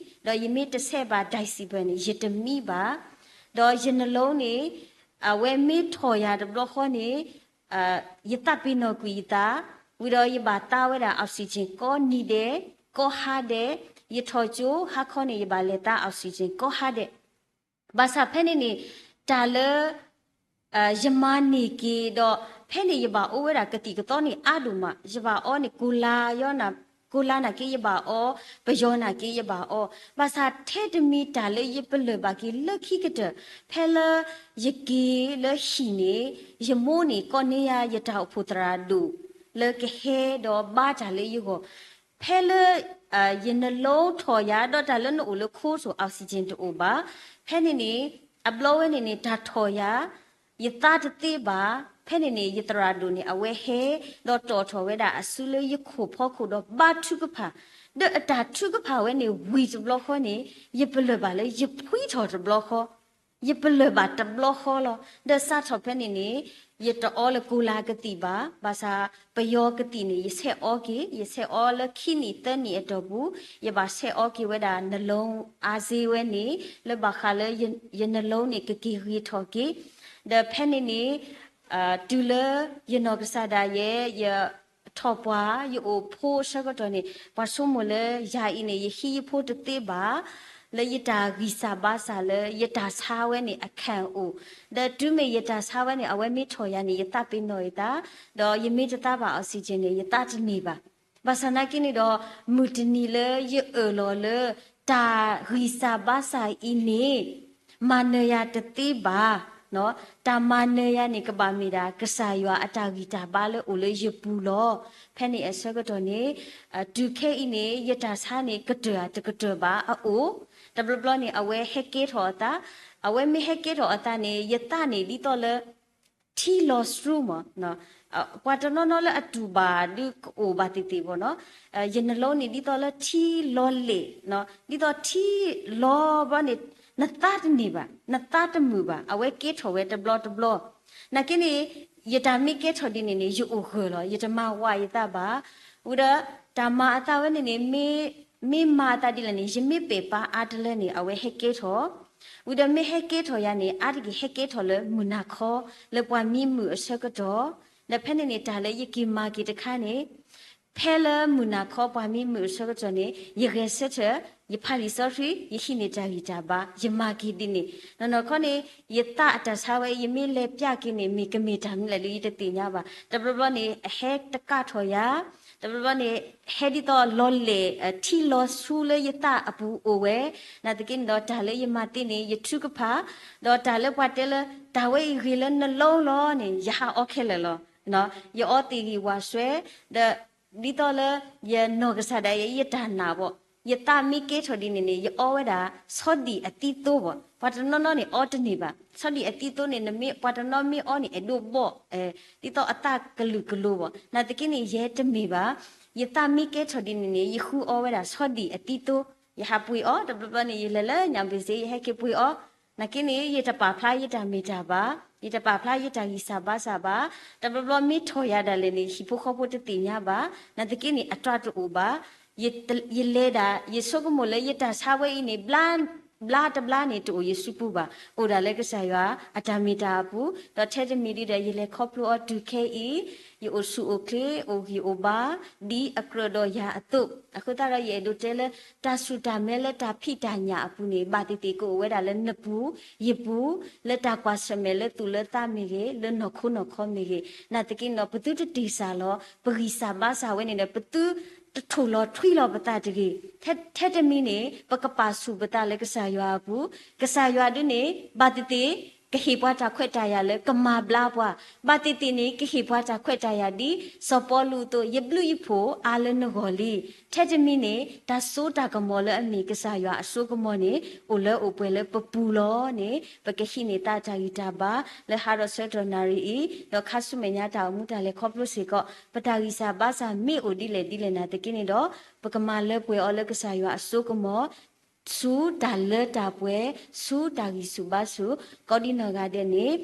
ဒီးယမ့ၢ်တဆဲးဘၣ်ဒၣ်စံၣ်ဘၢၣ်န့ၣ် ယတမံဘၣ်. ဒီးယနလိန့ၣ် အဝဲမ့ၢ်ထီၣ်ယၤတဘျီဃီန့ၣ် ယသးပ့ၤနီၣ်ကွံာ်ယသး, ဝံၤဒီးယဘၣ်သါဝဲဒၣ် oxygen ကိးနံၤဒဲး, ကိးဟါဒဲး, ယထီၣ်ကၠိဟါခီန့ၣ် ယဘၣ်လဲၤသါ oxygen ကိးဟါဒဲး. ဘၣ်ဆၣ်ဖဲန့ၣ်န့ၣ် တၢ်လၢ ယမၤန့ၢ်က့ၤဒီး ဖဲန့ၣ်ယဘၣ်အိၣ်ဝဲဒၣ်ကသံၣ်ကသီန့ၣ်အါဒိၣ်မး, ယဘၣ်အီန့ၣ် ကိၢ်လါယီနၤ, ကိၢ်လါနာ်က့ ယဘၣ်အီ, ပယီၤနာ်က့ ယဘၣ်အီ, ဘၣ်ဆၣ်ထဲတမံၤတၢ်လၢယပလၢၢ်ဘၣ်က့ၤလၢခံကတၢၢ်, ဖဲလၢယက့ၤလၢဟံၣ်န့ၣ် ယမိၢ်န့ၣ် ကိးန့ၢ်ယၤ ယတၢ်အိၣ်ဖှိၣ်သရၣ်ဒိၣ် လၢကဟဲဒီးဘါတၢ်လၢယဂီၢ်, ဖဲလၢ ယနလိထီၣ်ယၤ ဒီးတၢ်လၢနအိၣ်လၢခိစိၤ oxygen တအိၣ်ဘၣ်. ဖဲန့ၣ်န့ၣ် အဘျီဝဲန့ၣ်န့ၣ် တၢ်ထီၣ်ယၤ ယသါတသ့ဘၣ်. ဖဲန့ၣ်န့ၣ် ယသရၣ်ဒိၣ်န့ၣ် အဝဲဟဲ ဒီးတီၣ်ထီၣ်ဝဲဒၣ်အစုလၢယခိၣ်ဖီခိၣ်ဒီးဘါထုကဖၣ်, ဒီးအတၢ်ထုကဖၣ်ဝဲန့ၣ်ဝံၤတဘျီဃီန့ၣ် ယပလၢၢ်ဘၣ်လၢယဖှံထီၣ်တဘျီဃီ ယပလၢၢ်ဘၣ်တဘျီဃီလီၤ. ဒီးစးထီၣ်ဖဲန့ၣ်န့ၣ် ယတအီလၢကိၢ်လါကသံၣ်ဘၣ်, ဘၣ်ဆၣ်ပယီၤကသံၣ်န့ၣ် ယဆဲးအီက့ၤ, ယဆဲးအီလၢခံနံၣ်သၢနံၣ်အတီၢ်ပူၤ, ယဘၣ်ဆဲးအီက့ၤဝဲဒၣ် နလိအါစ့ဝဲန့ၣ် လၢဘၣ်ဃးလၢ ယနလိန့ၣ် ကက့ၤဂ့ၤထီၣ်က့ၤ, ဒီးဖဲန့ၣ်န့ၣ် တုၤလၢယနီၢ်ကစၢ်ဒၣ်ယဲ ယထီၣ်ပှၢ် ယအိၣ်ဖိအဆၢကတီၢ်န့ၣ် ပှၤဆိကမိၣ်လၢယၤအံၤန့ၣ် ယဟံးယဖိတသ့ဘၣ်, လၢယတၢ်ဂံၢ်စၢ်ဘါစၢ်လၢယတၢ်ဆါဝဲန့ၣ် အခံအိၣ်, ဒီးတုၤမ့ၢ်ယတၢ်ဆါဝဲန့ၣ် အဝဲမ့ၢ်ထီၣ်ယၤန့ၣ် ယသးပ့ၤနီၣ်ယသး, ဒီးယမ့ၢ်တသါဘၣ် oxygen န့ၣ် ယသးတန့ၢ်ဘၣ်. ဘၣ်ဆၣ်နာ်က့န့ၣ်ဒီး မုၢ်တနံၤလၢယအၢၣ်လီၤလၢ တၢ်ဂံၢ်စၢ်ဘါစၢ်အံၤန့ၣ် မၤနၢၤယၤတသ့ဘၣ်, တၢ်မၤနၢၤယၤန့ၣ် ကဘၣ်မ့ၢ်ဒၣ် ကစၢ်ယွၤအတၢ်ဂံၢ်တၢ်ဘါလၢအိၣ်လၢယပူၤလီၤ. ဖဲန့ၣ်အဆၢကတီၢ်န့ၣ် တုၤခဲအံၤန့ၣ် ယတၢ်ဆါန့ၣ် ကတၢၢ်ဧါတကတၢၢ်ဘၣ်အအိၣ်, တဘျီဘျီန့ၣ် အဝဲဟဲကဲထီၣ်အသး, အဝဲမ့ၢ်ဟဲကဲထီၣ်အသးန့ၣ် ယသးန့ၣ်ဒ်သိးလၢ ထံလီၤဆှူမး, ပှၤတနီၤနီၤလၢအတူၢ်ဘၣ်ဒုးကအိၣ်ဘၣ်သ့ၣ်သ့ၣ်ဘၣ်နီၤ, ယနလိန့ၣ် ဒ်သိးလၢထံလီၤလဲၢ်, ဒ်သိးထံလီၤဘျီန့ၣ် နသးတန့ၢ်ဘၣ်, နသးတမုာ်ဘၣ်, အဝဲကဲထီၣ်ဝဲတဘျီတဘျီ. နာ်က့န့ၣ် ယတၢ်မ့ၢ်ကဲထီၣ်ဒ်န့ၣ်န့ၣ် ယအိၣ်ဂၢၢ်လီၤ, ယတမၤဝးယသးဘၣ်. ဝံၤဒီး တၢ်မၤအသးဝဲန့ၣ်န့ၣ် မ့ၢ် မ့ၢ်မၤအသးဒ်လဲၣ်န့ၣ် ယမ့ၢ်ပဲာ်ပာ်အါတလၢန့ၣ် အဝဲဟဲကဲထီၣ် ဝံၤဒီးမ့ၢ်ဟဲကဲထီၣ်ယၤန့ၣ် အါတက့ၢ်ဟဲကဲထီၣ်လၢမုၢ်နၤခီ လၢပှၤမံမုာ်အဆၢကတီၢ်, ဒီးဖဲန့ၣ်န့ၣ် တၢ်လၢယက့ၤမၤက့ၤတခါန့ၣ် ဖဲလၢမုၢ်နၤခီပှၤမံမုာ်အဆၢကတီၢ်န့ၣ် ယဂဲၤဆၢထၢၣ် ယဖးလံာ်စီဆှံ ယဟံးန့ၢ်တၢ်ဂံၢ်တၢ်ဘါ ယမၤက့ၤဒ်န့ၣ်, နီၢ်နီၢ်ခီန့ၣ် ယသးအတၢ်ဆါဝဲ ယမ့ၢ်လဲၤပျးက့ၤန့ၣ် မ့ၢ်ကမ့ၢ်တၢ်မနုၤလဲၣ်လၢယတသ့ၣ်ညါဘၣ်. တဘျီဘျီန့ၣ် အဟဲတကးထီၣ်ယၤ တဘျီဘျီန့ၣ် ဟဲဒ်သိးလီၤလဲၢ် ထံလီၤဆှူလၢယသးအပူၤအိၣ်ဝဲ, နာ်သက့န့ၣ်ဒီး တၢ်လၢယမၤသ့န့ၣ် ယထုကဖၣ်, ဒီးတၢ်လၢပှၤတဲလၢ တၢ်ဝဲအံၤဂ့ၤလၢနလိလီၤန့ၣ် ယဟးအီခဲလၢာ်လီၤ. ယအီသ့ၣ်ဂံၢ်ဝၣ်စွဲ, ဒီးဒ်သိးလၢယနီၢ်ကစၢ်ဒၣ်ယဲ ယတၢ်နာ်ဘၣ်, ယသးမ့ၢ်ကဲထီၣ်ဒ်န့ၣ်န့ၣ် ယအီဝဲဒၣ် ဆီဒံၣ်အသံသိဘၣ်. ပှၤတနီၤနီၤန့ၣ် အီတန့ၢ်ဘၣ်. ဆီဒံၣ်အသံသိန့ၣ် နမ့ၢ် ပှၤတနီၤမ့ၢ်အီန့ၣ် အဲၣ်ဒိးဘီၣ် ဒ်သိးအသးကလုာ်ကလိၤဘၣ်. နာ်သက့န့ၣ် ယဲတမ့ၢ်ဘၣ်. ယသးမ့ၢ်ကဲထီၣ်ဒ်န့ၣ်န့ၣ် ယဃုအီဝဲဒၣ် ဆီဒံၣ်အသံသိ, ယဟးပှ့ၤအီၤ, တဘျီဘျီန့ၣ် ယလဲၤလၢညၣ်ဘ့ၣ်စ့ ယဟဲက့ၤပှ့ၤအီၤ. နာ်သက့န့ၣ် ယတပာ်ဖျါယတၢ်မ့ၢ်တၢ်ဘၣ်, ယတပာ်ဖျါယတၢ်ဂံၢ်စၢ်ဘါစၢ်ဘၣ်. တဘျီဘျီမ့ၢ်ထီၣ်ယၤဒၣ်လဲာ်န့ၣ် ဟံၣ်ဖိဃီဖိတသ့ၣ်ညါဘၣ်. နာ်သက့န့ၣ် အတၢ်တအိၣ်ဘၣ်. ယလဲၤဒၣ် ယဆိကမိၣ်လၢယတၢ်ဆါဝဲအံၤန့ၣ် ဘျါတဘျါန့ၣ် တအိၣ်ယစုပူၤဘၣ်. အိၣ်ဒၣ်လၢကစၢ်ယွၤအတၢ်မ့ၢ်တၢ်အပူၤ, ဒီးထဲတမံၤဒ်ဒီး ယလဲၤခီဖျိအီၤတုၤခဲအံၤ, ယအိၣ်ဆူၣ်အိၣ်ချ့ အိၣ်ဂံၢ်အိၣ်ဘါ ဒ်အကြၢးဒီးယၤအသိး. အဃိသတးဒီး ယအဲၣ်ဒိးတဲလၢ တၢ်ဆူၣ်တၢ်မဲလၢတၢ်ဖံးတၢ်ညၣ်အပူၤန့ၣ် ဘၣ်သ့ၣ်သ့ၣ်ကအိၣ်ဝဲဒၣ်လၢနပူၤ ယပူၤ, လၢတၢ်ကွၢ်ဆၢၣ်မဲာ်လၢသူၣ်လၢသးမ့ၢ်ဂ့ၤ, လၢနီၢ်ခိနီၢ်ခီမ့ၢ်ဂ့ၤ. နာ်သက့န့ၣ်ဒီး ပသုတတ့ၢ်စၢ်လီၤ ပဂံၢ်စၢ်ဘါစၢ်ဝဲန့ၣ်ဒီး ပသုတထိၣ်လီၤထွံလီၤပသးတဂ့ၤ. ထဲ ထဲတမံၤန့ၣ် ပကပာ်ဆူၣ်ပသးလၢကစၢ်ယွၤအပူၤ, ကစၢ်ယွၤဒ်န့ၣ် ဘၣ်သ့ၣ်သ့ၣ် ကဟ့ၣ်ပှၤတၢ်ခွဲးတၢ်ယာ်လၢကမၤဘျါပှၤ, ဘၣ်သ့ၣ်သ့ၣ်န့ၣ် ကဟ့ၣ်ပှၤတၢ်ခွဲးတၢ်ယာ်ဒ်စီၤပီလူးအသိး ယဘျုးယဖှိၣ်အါလၢနဂီၢ်လံ. ထဲတမံၤန့ၣ် တၢ်စိတၢ်ကမီၤလၢအမ့ၢ်ကစၢ်ယွၤအစိကမီၤန့ၣ် အိၣ်လၢအိၣ်ပှဲၤလၢပပူၤလီၤန့ၣ် ပကဟံးန့ၢ်သးတၢ်ဂံၢ်တၢ်ဘါ လၢဟးထီၣ်ဆၢကတီၢ်နၣ်ရံၣ်အံၤ ဒီးခါဆူမဲာ်ညါတၢ်အိၣ်မူတၢ်လဲၤခီဖျိစ့ၢ်ကီး ပတၢ်ဂံၢ်စၢ်ဘါစၢ်မ့ၢ်အိၣ်ဒ်လဲၣ်ဒ်လဲၣ်နာ်သက့န့ၣ်ဒီး ပကမၤလၢပှဲၤအီၤလၢကစၢ်ယွၤအစိကမီၤ ဆူတၢ်လၢတၢ်ပှဲၤ ဆူတၢ်ဂံၢ်ဆူၣ်ဘါဆူၣ် ကိးဒံနီၢ်ဂၤဒဲးန့ၣ်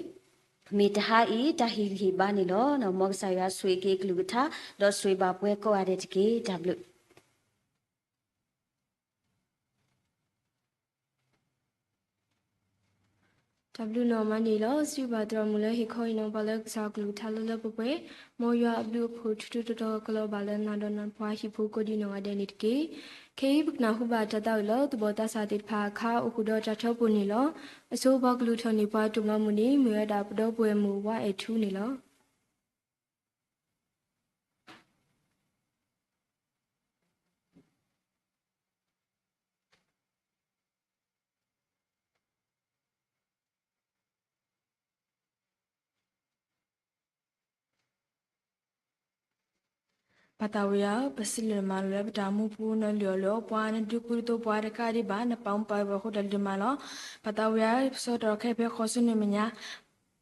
မ့ၢ်တဟါအံၤ တၢ်ဟ့ၣ်ဂံၢ်ဟ့ၣ်ဘါန့ၣ်လီၤ. မ်ကစၢ်ယွၤဆိၣ်ဂ့ၤက့ၤအကလုၢ်ကထါ ဒီးဆိၣ်ဂ့ၤဘၣ်ပှၤကိးဂၤဒဲးတက့ၢ်. တၢ်ဘျုး တၢ်ဘျုးနီၢ်မၤန့ၣ်လီၤ. စံးဘျုးဘၣ်သရၣ်မုၣ်လၢဟ့ၣ်ခီဟ့ၣ်နီၤပှၤလၢကစၢ်အကလုၢ်ကထါလၢလၢပှဲၤပှဲၤ, မ်ယွၤအဘျုးအဖှိၣ်ထူထူတီတီကလီၤဘၣ်လၢနၤဒီးနပှၤဟံၣ်ဖိကိးဒံနီၢ်ဂၤဒဲးန့ၣ်တက့ၢ်. ခဲအံၤပကနၢ်ဟူဘၣ်တၢ်သးဝံၣ်လၢသူၣ်ဘီၣ်သးစၢ်သ့ၣ်တဖၣ်အခါ အိၣ်ဃုာ်ဒီးတၢ်ထၢဖှိၣ်န့ၣ်လီၤ. အဆိပှၤကလုၢ်ထီၣ်န့ၢ်ပှၤတဘျီမုၢ်န့ၣ် မ့ၢ်ဝဲဒၣ်ပဒီပုၢ်ဝဲၢ်မုၣ်ဝါအဲၣ်ထူန့ၣ်လီၤ. ပၢ်သးဝံၣ်ဧၢ, ပစံးလၢနမၤလိလၢပတၢ်မူပူၤ နလုၢ်အီၣ်လုၢ်အီပှၤ နဒုးကူဒုးသိးပှၤတကးဒံးဘၣ် နပာ်မူပာ်ဂဲၤပှၤအဃိတၢ်လုၢ်မၤလီၤ. ပၢ်သးဝံၣ်ဧၢ, ပဆၢကတီၢ်ခဲအံၤဖဲဃီၤဆူနံၤမဲာ်ညါ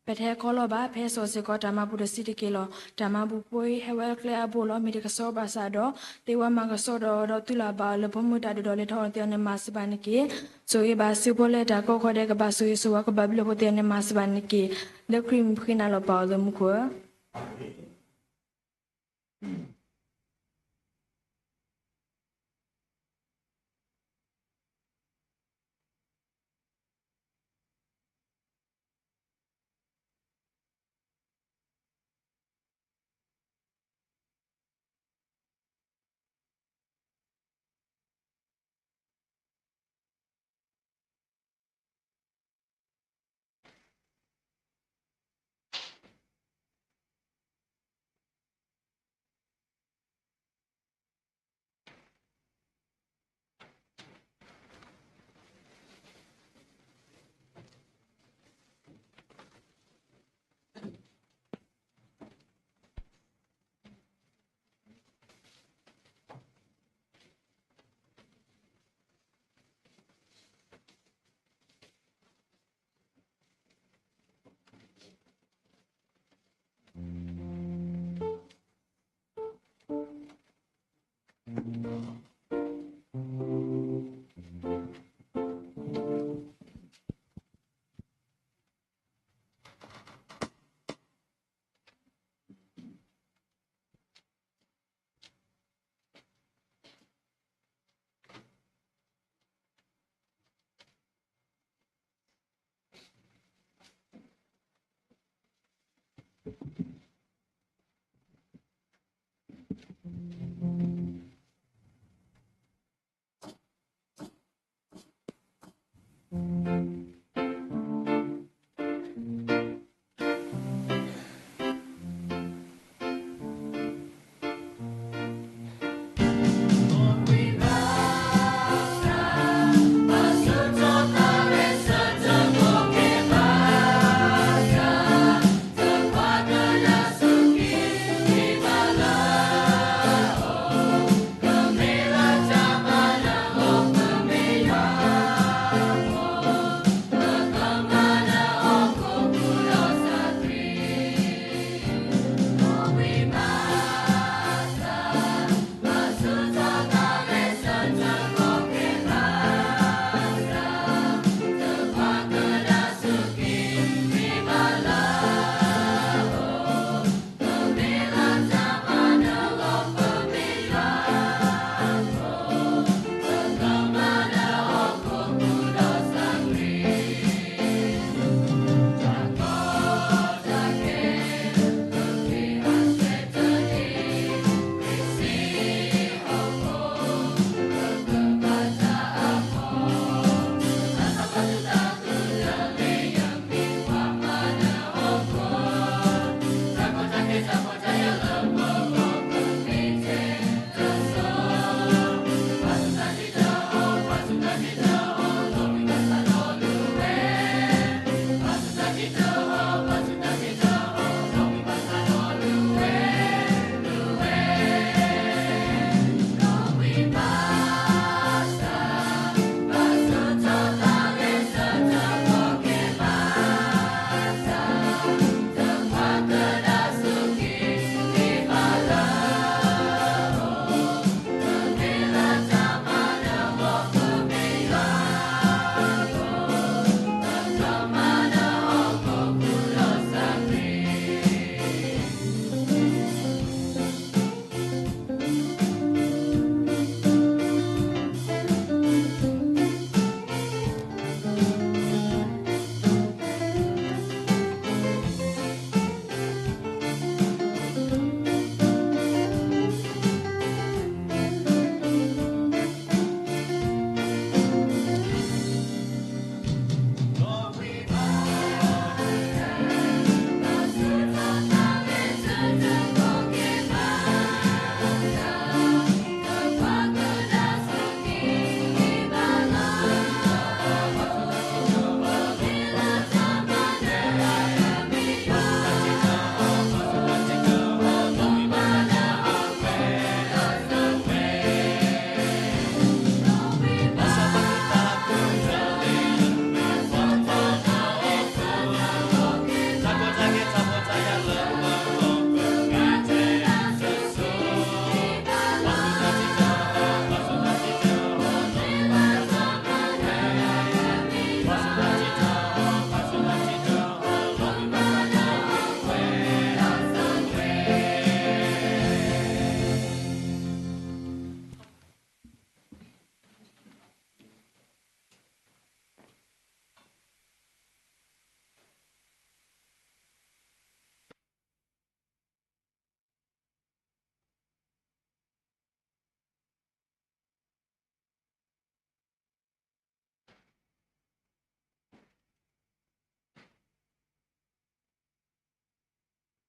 ပတဟဲခီလီၤဘၣ်, ဖဲစီၤစ့ၢ်ကီးတၢ်မၤပူၤတဆံးတက့ၢ်လီၤ. တၢ်မၤပူၤဖိအံၤ ဟဲဝဲလၢကျဲအါဘိလီၤ. မ့ၢ်တကဆှီဘၣ်ဆၣ်ဒီး သ့ဝဲမၤကဆှီဒီး ဒီးသုလၢ်ဘၣ်အီၤလၢပမုၢ်တၢ်ဒိၣ်ဒီးလဲၤထီၣ်အီၤသ့ၣ်အီၤန့ၣ် မၤစၢၤဘၣ်န့ၣ်တက့ၢ်. ဆိၣ်ဂ့ၤဘၣ်စ့ဖိလၢတၢ်ကီကီၢ်ဒဲး ကဘၣ်ဆိၣ်ဂ့ၤဆိၣ်ဝါ ကဘၣ်ဘျုးအဃိသ့ၣ်အီၤန့ၣ် မၤစၢၤဘၣ်န့ၣ်တက့ၢ်. လၢခရံာ်မံၤပဃ့နၤလီၤ ပၢ်အိၣ်လၢမူခိၣ်ဧၢ.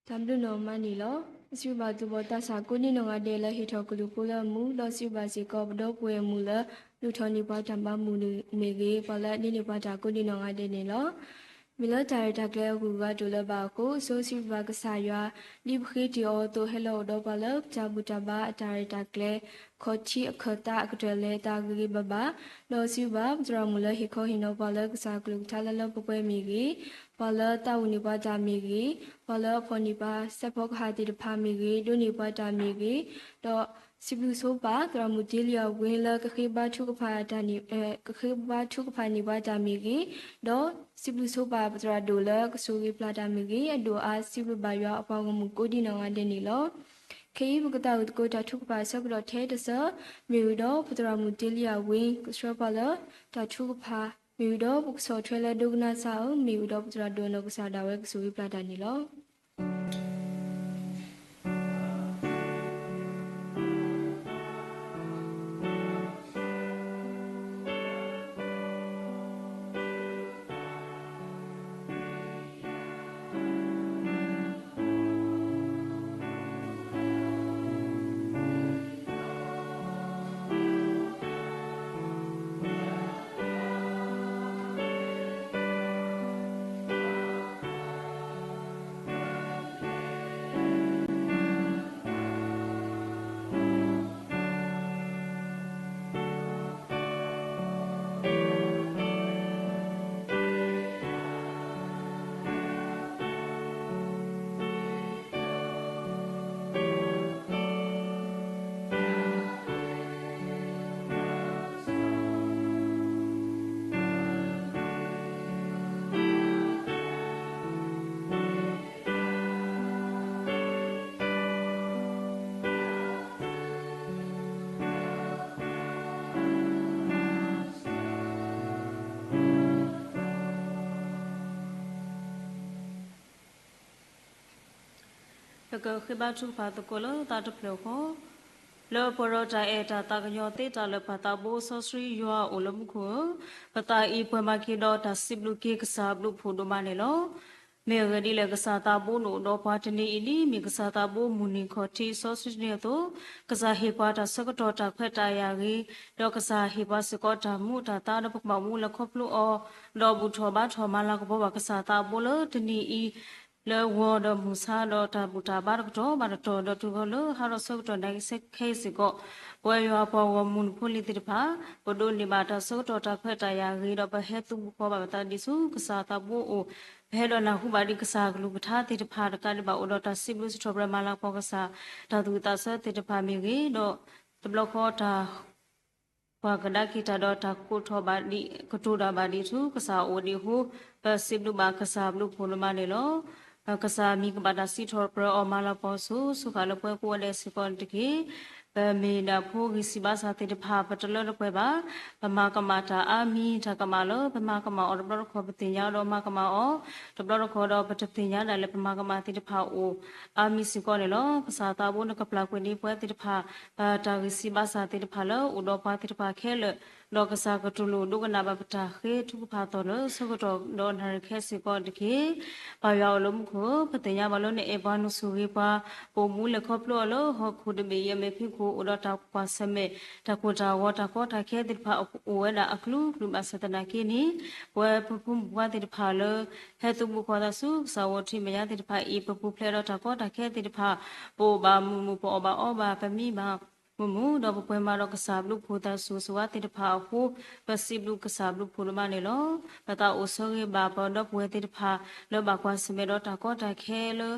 တၢ်ဘျုးနီၢ်မးန့ၣ်လီၤ. စံးဘျုးဘၣ်သူၣ်ဘီၣ်သးစၢ်ကိးဒံနီၢ်ဂၤဒဲးလၢဟ့ၣ်ထီၣ်ကလုၢ်ဖိလၢအမူ, ဒီးစံးဘျုးဘၣ်စ့ၢ်ကီးပဒီပုၢ်ဝဲၢ်မုၣ်လၢ လူၤထီၣ်န့ၢ်ပှၤတၢ်မၤမုာ်မ့ၢ်ဂ့ၤ, ပှၤလၢအန့ၢ်န့ၢ်ပှၤတၢ်ကိးဒံနီၢ်ဂၤဒဲးန့ၣ်လီၤ. မ့ၢ်လၢတၢ်ရဲၣ်တၢ်ကျဲၤအဂုၤအဂၤတအိၣ်လၢၤဘၣ်အဃိ, စီဆှံယွၤကစၢ်ယွၤ ဒ်ပဃ့တ့ၢ်အီၤအသိး ဟဲလီၤအိၣ်ဒီးပှၤလၢပတၢ်ဘူၣ်တၢ်ဘါအတၢ်ရဲၣ်တၢ်ကျဲၤ ခီၣ်ထံးအခၢၣ်သးအကတၢၢ်လၢတၢ်ဂ့ၤဂ့ၤဘၣ်ဘၣ်, ဒီးစံးဘျုးဘၣ်ပသရၣ်မုၣ်လၢဟ့ၣ်ခီဟ့ၣ်နီၤပှၤလၢကစၢ်ကလုၢ်ကထါလၢလၢပှဲၤပှဲၤမ့ၢ်ဂ့ၤ, ပှၤလၢသးအိၣ်န့ၢ်ပှၤတၢ်မ့ၢ်ဂ့ၤ, ပှၤလၢအဖီၣ်န့ၢ်ပှၤစဲးဖီကဟၣ်သ့ၣ်တဖၣ်မ့ၢ်ဂ့ၤ, ဒိးန့ၢ်ပှၤတၢ်မ့ၢ်ဂ့ၤ, ဒီးစံးဘျုးဆိပာ်သရၣ်မုၣ်တ့လံအဝ့ၢ်လၢကဃ့ဘါထုကဖၣ်တၢ်န့ၣ်, ကဃ့ဘါထုကဖၣ်န့ၢ်ပှၤတၢ်မ့ၢ်ဂ့ၤ, ဒီးစံးဘျုးဆိပာ်ပသရၣ်ဒိၣ်လၢကဆိၣ်ဂ့ၤပျၢ်တၢ်မ့ၢ်ဂ့ၤ, အဒိၣ်အါစံးဘျုးဘၣ်ယွၤအပှၤဂီၢ်မုၢ်ကိးဒံနီၢ်ဂၤဒဲးန့ၣ်လီၤ. ခဲအံၤ ပကသးဝံၣ်သကိးတၢ်ထုကဖၣ်အဆၢကတီၢ်ထဲတစၢၤ, မ့ၢ်ဝံၤဒီးပသရၣ်မုၣ်တ့လံအဝ့ၢ် ကဆှၢပှၤလၢတၢ်ထုကဖၣ်, မ့ၢ်ဝံၤဒီးပကဆီၣ်ထွဲလၢဒိကနၣ်စၢ်အၢ, မ့ၢ်ဝံၤဒီးပသရၣ်ဒိၣ်နီၢ်ကစၢ်ဒၣ်ဝဲကဆိၣ်ဂ့ၤပျၢ်တၢ်န့ၣ်လီၤ. ပကဃ့ဘါထုကဖၣ်သကိးလၢသးတဖျၢၣ်ဃီ, လၢပှဲၤဒီးတၢ်အဲၣ်တၢ်သးကညီၤသ့တၢ်လၢာ်ပၢ်သးဘိစီဆှံယွၤအိၣ်လၢမူခိၣ်ဧၢ, ပသးအံၤပှဲၤမၤက့ၤဒီးတၢ်စံးဘျုးက့ၤကစၢ်ဘျုးဖှိၣ်ဒိၣ်မးန့ၣ်လီၤ. မ့ၢ်အဂ့ၢ်ဒ်လဲၣ်ကစၢ်သးဘိန့ၣ်အိၣ်ဒီးပှၤတနံၤအံၤလံ, မ့ၢ်ကစၢ်သးဘိမုၢ်နံၤခီၣ်ထံးစီဆှံတနံၤအသိး, ကစၢ်ဟ့ၣ်ပှၤတၢ်ဆၢကတီၢ်တၢ်ခွဲးတၢ်ယာ်ဂ့ၤ, ဒီးကစၢ်ဟ့ၣ်ပှၤစ့ၢ်ကီးတၢ်မူတၢ်သါဒီးပကဘၣ်မူလၢခီဖျိအီၤ, ဒီးဘူၣ်ထီၣ်ဘါထီၣ်မၤလၤကပီၤဘၣ်ကစၢ်သးဘိလၢတနံၤအံၤ လၢဂီၤဒီးမုၢ်ဆါဒီးတၢ်ဘူၣ်တၢ်ဘါတကတီၢ်ဘၣ်တကတီၢ်, ဒီးတုၤဃီၤလၢဟါဒီးဆၢကတီၢ်နၣ်က့ခဲအံၤစ့ၢ်ကီး, ပဝဲယွၤပှၤဂီၢ်မုၢ်ဖိလံၤသ့ၣ်တဖၣ်, ပဒိးန့ၢ်ဘၣ်တၢ်ဆၢကတီၢ်တၢ်ခွဲးတၢ်ယာ်ဂ့ၤ, ဒီးပဟဲသူၣ်ဘူၣ်ဃီဘၣ်ပသးဒ်ဆူကစၢ်သးဘိအိၣ်, ပဟဲဒီးနၢ်ဟူဘၣ်ဒံးကစၢ်ကလုၢ်ကထါသ့ၣ်တဖၣ်တကးဒံးဘၣ်အိၣ်ဒီးတၢ်စံးဘျုးစံးထီၣ်ပတြၢၤမၤလၤကပီၤကစၢ်, တၢ်သူၣ်ဝံၣ်သးဆၢသ့ၣ်တဖၣ်မ့ၢ်ဂ့ၤ, ဒီးတဘျီဃီတၢ် ပှၤကဒါက့ၤတၢ်ဒီးတၢ်ကိးထီၣ်ဘၣ်ဒံး ကတိၤတၢ်ဘၣ်ဒံးဆူကစၢ်အအိၣ်ဒံးအဃိ, ပစံးဘျုးဘၣ်ကစၢ်ဘျုးဖှိၣ်ဒိၣ်မးန့ၣ်လီၤ. ကစၢ်မံၤကဘၣ်တၢ်စံးထီၣ်ပတြၢၤအီၤမၤလၤကပီၤဆူ စူၢ်ဃာ်လၢပှဲၤကိးဂၤဒဲးစ့ၢ်ကီးတက့ၢ်. ပမ့ၢ်ဒၣ်ဖိဂံၢ်စၢ်ဘါစၢ်သ့ၣ်တဖၣ် ပတလၢတပှဲၤဘၣ်, ပမၤကမၣ်တၢ်အါမံၤ တၢ်ကမၣ်လၢပမၤကမၣ်အီၤတဘျီတခီၣ်ပသ့ၣ်ညါဒီးမၤကမၣ်အီၤ, တဘျီတခီၣ်ဒီးပတသ့ၣ်ညါဒၣ်လဲာ် ပမၤကမၣ်သ့ၣ်တဖၣ်အိၣ် အါမံၤစ့ၢ်ကီးန့ၣ်လီၤ. ကစၢ်သးဘိနကပျၢ်ကွံာ်န့ၢ်ပှၤသ့ၣ်တဖၣ် တၢ်ဂံၢ်စၢ်ဘါစၢ်သ့ၣ်တဖၣ်လၢအိၣ်ဒီးပှၤသ့ၣ်တဖၣ်ခဲလၢာ်, ဒီးကစၢ်ကတူၢ်လိာ်ဒိကနၣ်ဘၣ်ပတၢ်ဃ့ထုကဖၣ်သီၣ်လၢဆၢကတီၢ်ဒီးနၣ်ရံၣ်ခဲစ့ၢ်ကီးတက့ၢ်. ပၢ်ယွၤအိၣ်လၢမူခိၣ်, ပသ့ၣ်ညါဘၣ်လၢနအဲၣ်ပှၤနဆိၣ်ဂ့ၤပှၤ, ပအိၣ်မူလဲၤခီဖျိအီၤလၢဟီၣ်ခိၣ်တဘ့ၣ်အံၤအမဲာ်ဖံးခိၣ် အိၣ်ဒီးတၢ်ကွၢ်ဆၢၣ်မဲာ် တၢ်ကိၢ်တၢ်ဂီၤ တၢ်ကီတၢ်ခဲသ့ၣ်တဖၣ်အိၣ်ဝဲဒၣ်အကလုာ်ကလုာ်ဘၣ်ဆၣ်သနာ်က့န့ၣ်, ပဝဲပဖိမုၣ်ဖိခွါသ့ၣ်တဖၣ်လၢ ဟဲသူၣ်ဘူၣ်ဃီၤသးဆူကစၢ်ဂီၤထံးမဲာ်ညါသ့ၣ်တဖၣ်အံၤ ပပူၤဖျဲးဒီးတၢ်ကီတၢ်ခဲသ့ၣ်တဖၣ်, ပအိၣ်ဘၣ်မုာ်မုာ် ပအီၣ်ဘၣ်အီဘၣ် ပမံဘၣ်မုာ်မုာ် ဒီးပပှဲၤမၤဒီးကစၢ်ဘျုးဖှိၣ်သးစူၤစဝါသ့ၣ်တဖၣ်အဃိ, ပစံးဘျုးကစၢ်ဘျုးဖှိၣ်ဒိၣ်မးန့ၣ်လီၤ. ပသးအိၣ်ဆၢဂ့ၤဘၣ်ပဒီပုၢ်ဝဲၢ်သ့ၣ်တဖၣ် လၢဘၣ်ကွၢ်ဆၢၣ်မဲာ်ဒီးတၢ်ကီတၢ်ခဲလၢ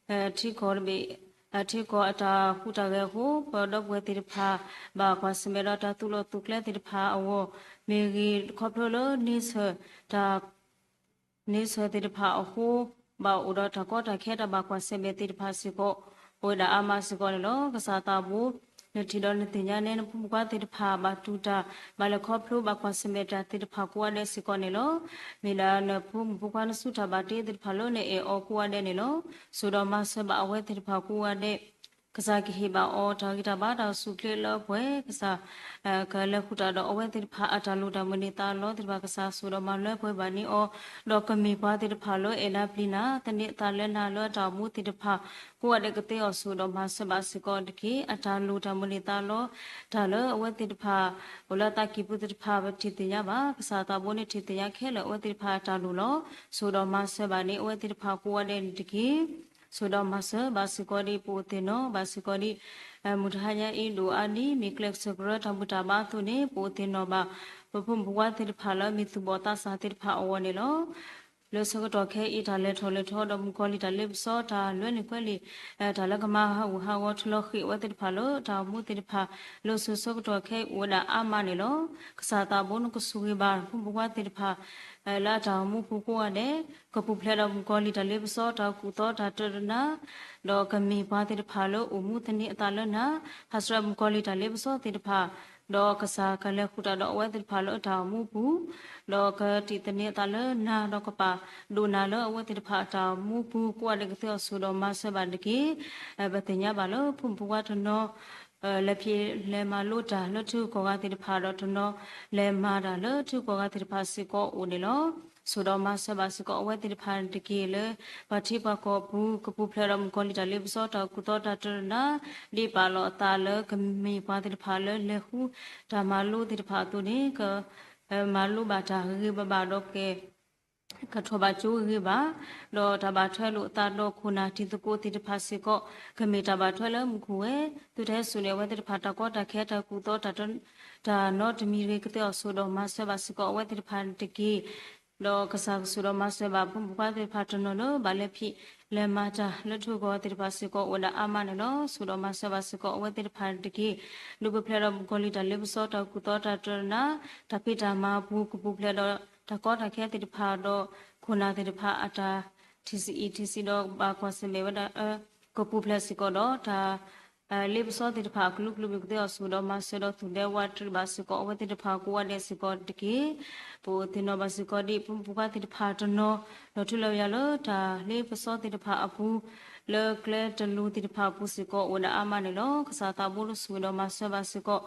ထံကီၢ်တဘ့ၣ် ထံကီၢ်အတၢ်ဟူးတၢ်ဂဲၤအဃိ, ပဒီပုၢ်ဝဲၢ်သ့ၣ်တဖၣ် ဘၣ်ကွၢ်ဆၢၣ်မဲာ်ဒီးတၢ်သူၣ်လီၤသူၣ်ကျဲသ့ၣ်တဖၣ်အဂီၢ်, မ့ၢ်ဂ့ၤခီဖျိလၢန့ဆၢၣ်တၢ် န့ဆၢၣ်သ့ၣ်တဖၣ်အဃိ, ဘၣ်အိၣ်ဒီးတၢ်ကီတၢ်ခဲတၢ်ဘၣ်ကွၢ်ဆၢၣ်မဲာ်သ့ၣ်တဖၣ်စ့ၢ်ကီး, အိၣ်ဝဲဒၣ်အါမးစ့ၢ်ကီးန့ၣ်လီၤ. ကစၢ်သးဘိ နထံၣ်ဒီးနသ့ၣ်ညါနဲ နဖိမုၣ်ဖိခွါသ့ၣ်တဖၣ် ဘၣ်တူၢ်တၢ် ဘၣ်လဲၤခီဖျိဘၣ်ကွၢ်ဆၢၣ်မဲာ်တၢ်သ့ၣ်တဖၣ်ကိးဂၤဒဲးစ့ၢ်ကီးန့ၣ်လီၤ. မ့ၢ်ဒၣ်နဖိမုၣ်ဖိခွါနဆူၣ်တၢ်ဘၣ်တ့သ့ၣ်တဖၣ်လၢနအဲၣ်အီၤကိးဂၤဒဲးန့ၣ်လီၤ. စိာ်ဒီးမၤစၢၤဘၣ်အဝဲသ့ၣ်တဖၣ်ကိးဂၤဒဲး ကစၢ်ကဟ့ၣ်ဘၣ်အီၤတၢ်ဂံၢ်တၢ်ဘါတၢ်အိၣ်ဆူၣ်အိၣ်ချ့လၢပှဲၤ, ကစၢ်ကလဲၤဃုာ်တၢ်ဒီးအဝဲသ့ၣ်တဖၣ်အတၢ်လိၣ်တၢ်မုၢ်လၢ်သးလီသ့ၣ်တဖၣ် ကစၢ်ဆိၣ်ဒီးမၤလၢပှဲၤဘၣ်န့ၢ်အီၤ, ဒီးကမ့ၢ်ပှၤသ့ၣ်တဖၣ်လၢအဲၣ်နၤပျံၤနၤ သန့ၤအသးလၢနၤလၢအတၢ်အိၣ်မူသ့ၣ်တဖၣ် ကိးဂၤဒဲးကသ့အီၤ ဆိၣ်ဒီးမၤစၢၤဘၣ်စ့ၢ်ကီးတက့ၢ်. အတၢ်လိၣ်တၢ်မုၢ်လၢ်သးလီ တၢ်လၢအဝဲသ့ၣ်တဖၣ် အိၣ်လၢအသးကံၢ်ပူၤသ့ၣ်တဖၣ် ပထံၣ်သ့ၣ်ညါဘၣ်, ကစၢ်သးဘိန့ၣ်ထံၣ်သ့ၣ်ညါခဲလၢာ်အဝဲသ့ၣ်တဖၣ်အတၢ်လိၣ်လီၤ. ဆိၣ်ဒီးမၤစၢၤဘၣ်န့ၢ်အဝဲသ့ၣ်တဖၣ်ကိးဂၤဒဲးန့ၣ်တက့ၢ်. ဆိၣ်ဒီးမၤစၢၤဘၣ်စ့ၢ်ကီးဒ် ပအိၣ်သ့ၣ်နီၣ်ဘၣ်စ့ၢ်ကီးဒ် မုၢ်တဟါညါအံၤဒိၣ်အါဒ် မ့ၢ်ကျဲးစၢးကရၢတၢ်ဘူၣ်တၢ်ဘါအသိးန့ၣ် ပအိၣ်သ့ၣ်နီၣ်ဘၣ် ပဖိမုၣ်ဖိခွါသ့ၣ်တဖၣ်လၢမ့ၢ်သူၣ်ဘီၣ်သးစၢ်သ့ၣ်တဖၣ်အဂီၢ်န့ၣ်လီၤ. လၢဆၢကတီၢ်ခဲအံၤ တၢ်လဲၤထီၣ်လဲၤထီဒီးမုၣ်ကီၤလံၢ်တၢ်လ့ပစီ တၢ်လွဲန့ၢ်ကွဲန့ၢ် တၢ်လၢကမၤဟးဂူာ်ဟးဂီၤထူလီၤဃ့ၢ်အဝဲသ့ၣ်တဖၣ်လၢတၢ်အိၣ်မူသ့ၣ်တဖၣ် လၢဆၢကတီၢ်ခဲအံၤအိၣ်ဝဲဒၣ်အါမးန့ၣ်လီၤ. ကစၢ်သးဘိန့ၣ်ကဆိၣ်ဂ့ၤဘၣ် ဖိမုၣ်ဖိခွါသ့ၣ်တဖၣ် လၢအတၢ်အိၣ်မူပူၤကိးဂၤဒဲး ကပူၤဖျဲးဒီးမုၣ်ကီၤလံၢ်တၢ်လ့ပစီ တၢ်ကူၣ်သီတၢ်တရၢနၤ ဒီးကမ့ၢ်ပှၤသ့ၣ်တဖၣ်လၢအိၣ်မူသန့ၤအသးလၢနၤ ဟးဆှဲးမုၣ်ကီၤလံၢ်တၢ်လ့ပစီသ့ၣ်တဖၣ် ဒီးကစၢ်ကလဲၤဃုာ်တၢ်ဒီးအဝဲသ့ၣ်တဖၣ်လၢအတၢ်အိၣ်မူပူၤ ဒီးကတံၢ်သန့ၤအသးလၢနၤ ဒီးကပာ်ဒိၣ်နၤလၢအဝဲသ့ၣ်တဖၣ်အတၢ်အိၣ်မူပူၤ ကိးဂၤဒဲးကသ့အီၤ ဆိၣ်ဒီးမၤစၢၤဘၣ်တက့ၢ်. ပသ့ၣ်ညါဘၣ်လၢဖိမုၣ်ဖိခွါတနီၤ လဲၤဖံးလဲၤမၤလိတၢ်လၢထံဂုၤကီၢ်ဂၤသ့ၣ်တဖၣ်ဒီးတနီၤ လဲၤမၤတၢ်လၢထံဂုၤကီၢ်ဂၤသ့ၣ်တဖၣ်စ့ၢ်ကီးအိၣ်န့ၣ်လီၤ. ဆိၣ်ဒီးမၤစၢၤဘၣ်စ့ၢ်ကီးအဝဲသ့ၣ်တဖၣ်န့ၣ်တက့ၢ်. လၢပှၤထံပှၤကီၢ်ပူၤ ကပူၤဖျဲးဒီးမုၣ်ကီၤလံၢ်တၢ်လ့ပစီ တၢ်ကူၣ်သီတၢ်တရၢနၤ ဒ်ပာ်လီၤအသးလၢကမ့ၢ်ပှၤသ့ၣ်တဖၣ်လၢလဲၤဃုတၢ်မၤလိသ့ၣ်တဖၣ်အသိးန့ၣ် ကမၤလိဘၣ်တၢ်ဂ့ၤဂ့ၤဘၣ်ဘၣ်ဒီးက ကထီၣ်ဘးကၠိဂ့ၤဂ့ၤဘၣ်, ဒီးတၢ်ဘၣ်ထွဲလိာ်အသးဒီးခိၣ်နၢ်တံၤသကိးသ့ၣ်တဖၣ်စ့ၢ်ကီး ကမ့ၢ်တၢ်ဘၣ်ထွဲလၢမူခိၣ်ဝဲ, သုတဟဲစိာ်န့ၢ်အဝဲသ့ၣ်တဖၣ်တၢ်ကီတၢ်ခဲတၢ်ကူၣ်သီတၢ်တ တၢ်နီတမံၤတဂ့ၤ ကသ့အီၤ ဆိၣ်ဒီးမၤစၢၤဘၣ်စ့ၢ်ကီးအဝဲသ့ၣ်တဖၣ်န့ၣ်တက့ၢ်. ဒီးကစၢ်ကဆိၣ်ဒီးမၤစၢၤဘၣ်ဖိမုၣ်ဖိခွါသ့ၣ်တဖၣ်တနီၤလၢ ဘၣ်လဲၤဖံးလဲၤမၤတၢ်လၢထံဂုၤကီၢ်ဂၤသ့ၣ်တဖၣ်စ့ၢ်ကီးအိၣ်ဝဲဒၣ်အါမးန့ၣ်လီၤ. ဆိၣ်ဒီးမၤစၢၤဘၣ်စ့ၢ်ကီးအဝဲသ့ၣ်တဖၣ်န့ၣ်တက့ၢ်. ဒုးပူၤဖျဲးဒီးမုၣ်ကီၤလံၢ်တၢ်လ့ပစီတၢ်ကူၣ်သီတၢ်တရၢနၤ တၢ်ဖံးတၢ်မၤအပူၤ ကပူၤဖျဲးဒီးတၢ်ကီတၢ်ခဲသ့ၣ်တဖၣ်ဒီး ခိၣ်နၢ်သ့ၣ်တဖၣ်အတၢ်ထံၣ်ဆံးအံၤထံၣ်ဆံးဒီးဘၣ်ကွၢ်ဆၢၣ်မဲာ်ဝဲဒၣ် ကပူၤဖျဲးစ့ၢ်ကီးဒီးတၢ် လ့ပစီသ့ၣ်တဖၣ်အကလုာ်ကလုာ်မ့ၢ်ကသ့အီၤ ဆိၣ်ဒီးမၤစၢၤဒီးသူၣ်ဒဲဝးတြံးဘၣ်စ့ၢ်ကီး အဝဲသ့ၣ်တဖၣ်ကိးဂၤဒဲးစ့ၢ်ကီးတက့ၢ်. ပသ့ၣ်နီၣ်ဘၣ်စ့ၢ်ကီးဒ်ဖိမုၣ်ဖိခွါသ့ၣ်တဖၣ်တနီၤ လီၤထူလီၤယိာ်လၢတၢ်လ့ပစီသ့ၣ်တဖၣ်အပူၤ လၢကျဲတလိၤသ့ၣ်တဖၣ်အပူၤစ့ၢ်ကီးအိၣ်ဝဲဒၣ်အါမးန့ၣ်လီၤ. ကစၢ်သးဘိလၢဆိၣ်ဂ့ၤဒီးမၤစၢၤဘၣ်စ့ၢ်ကီး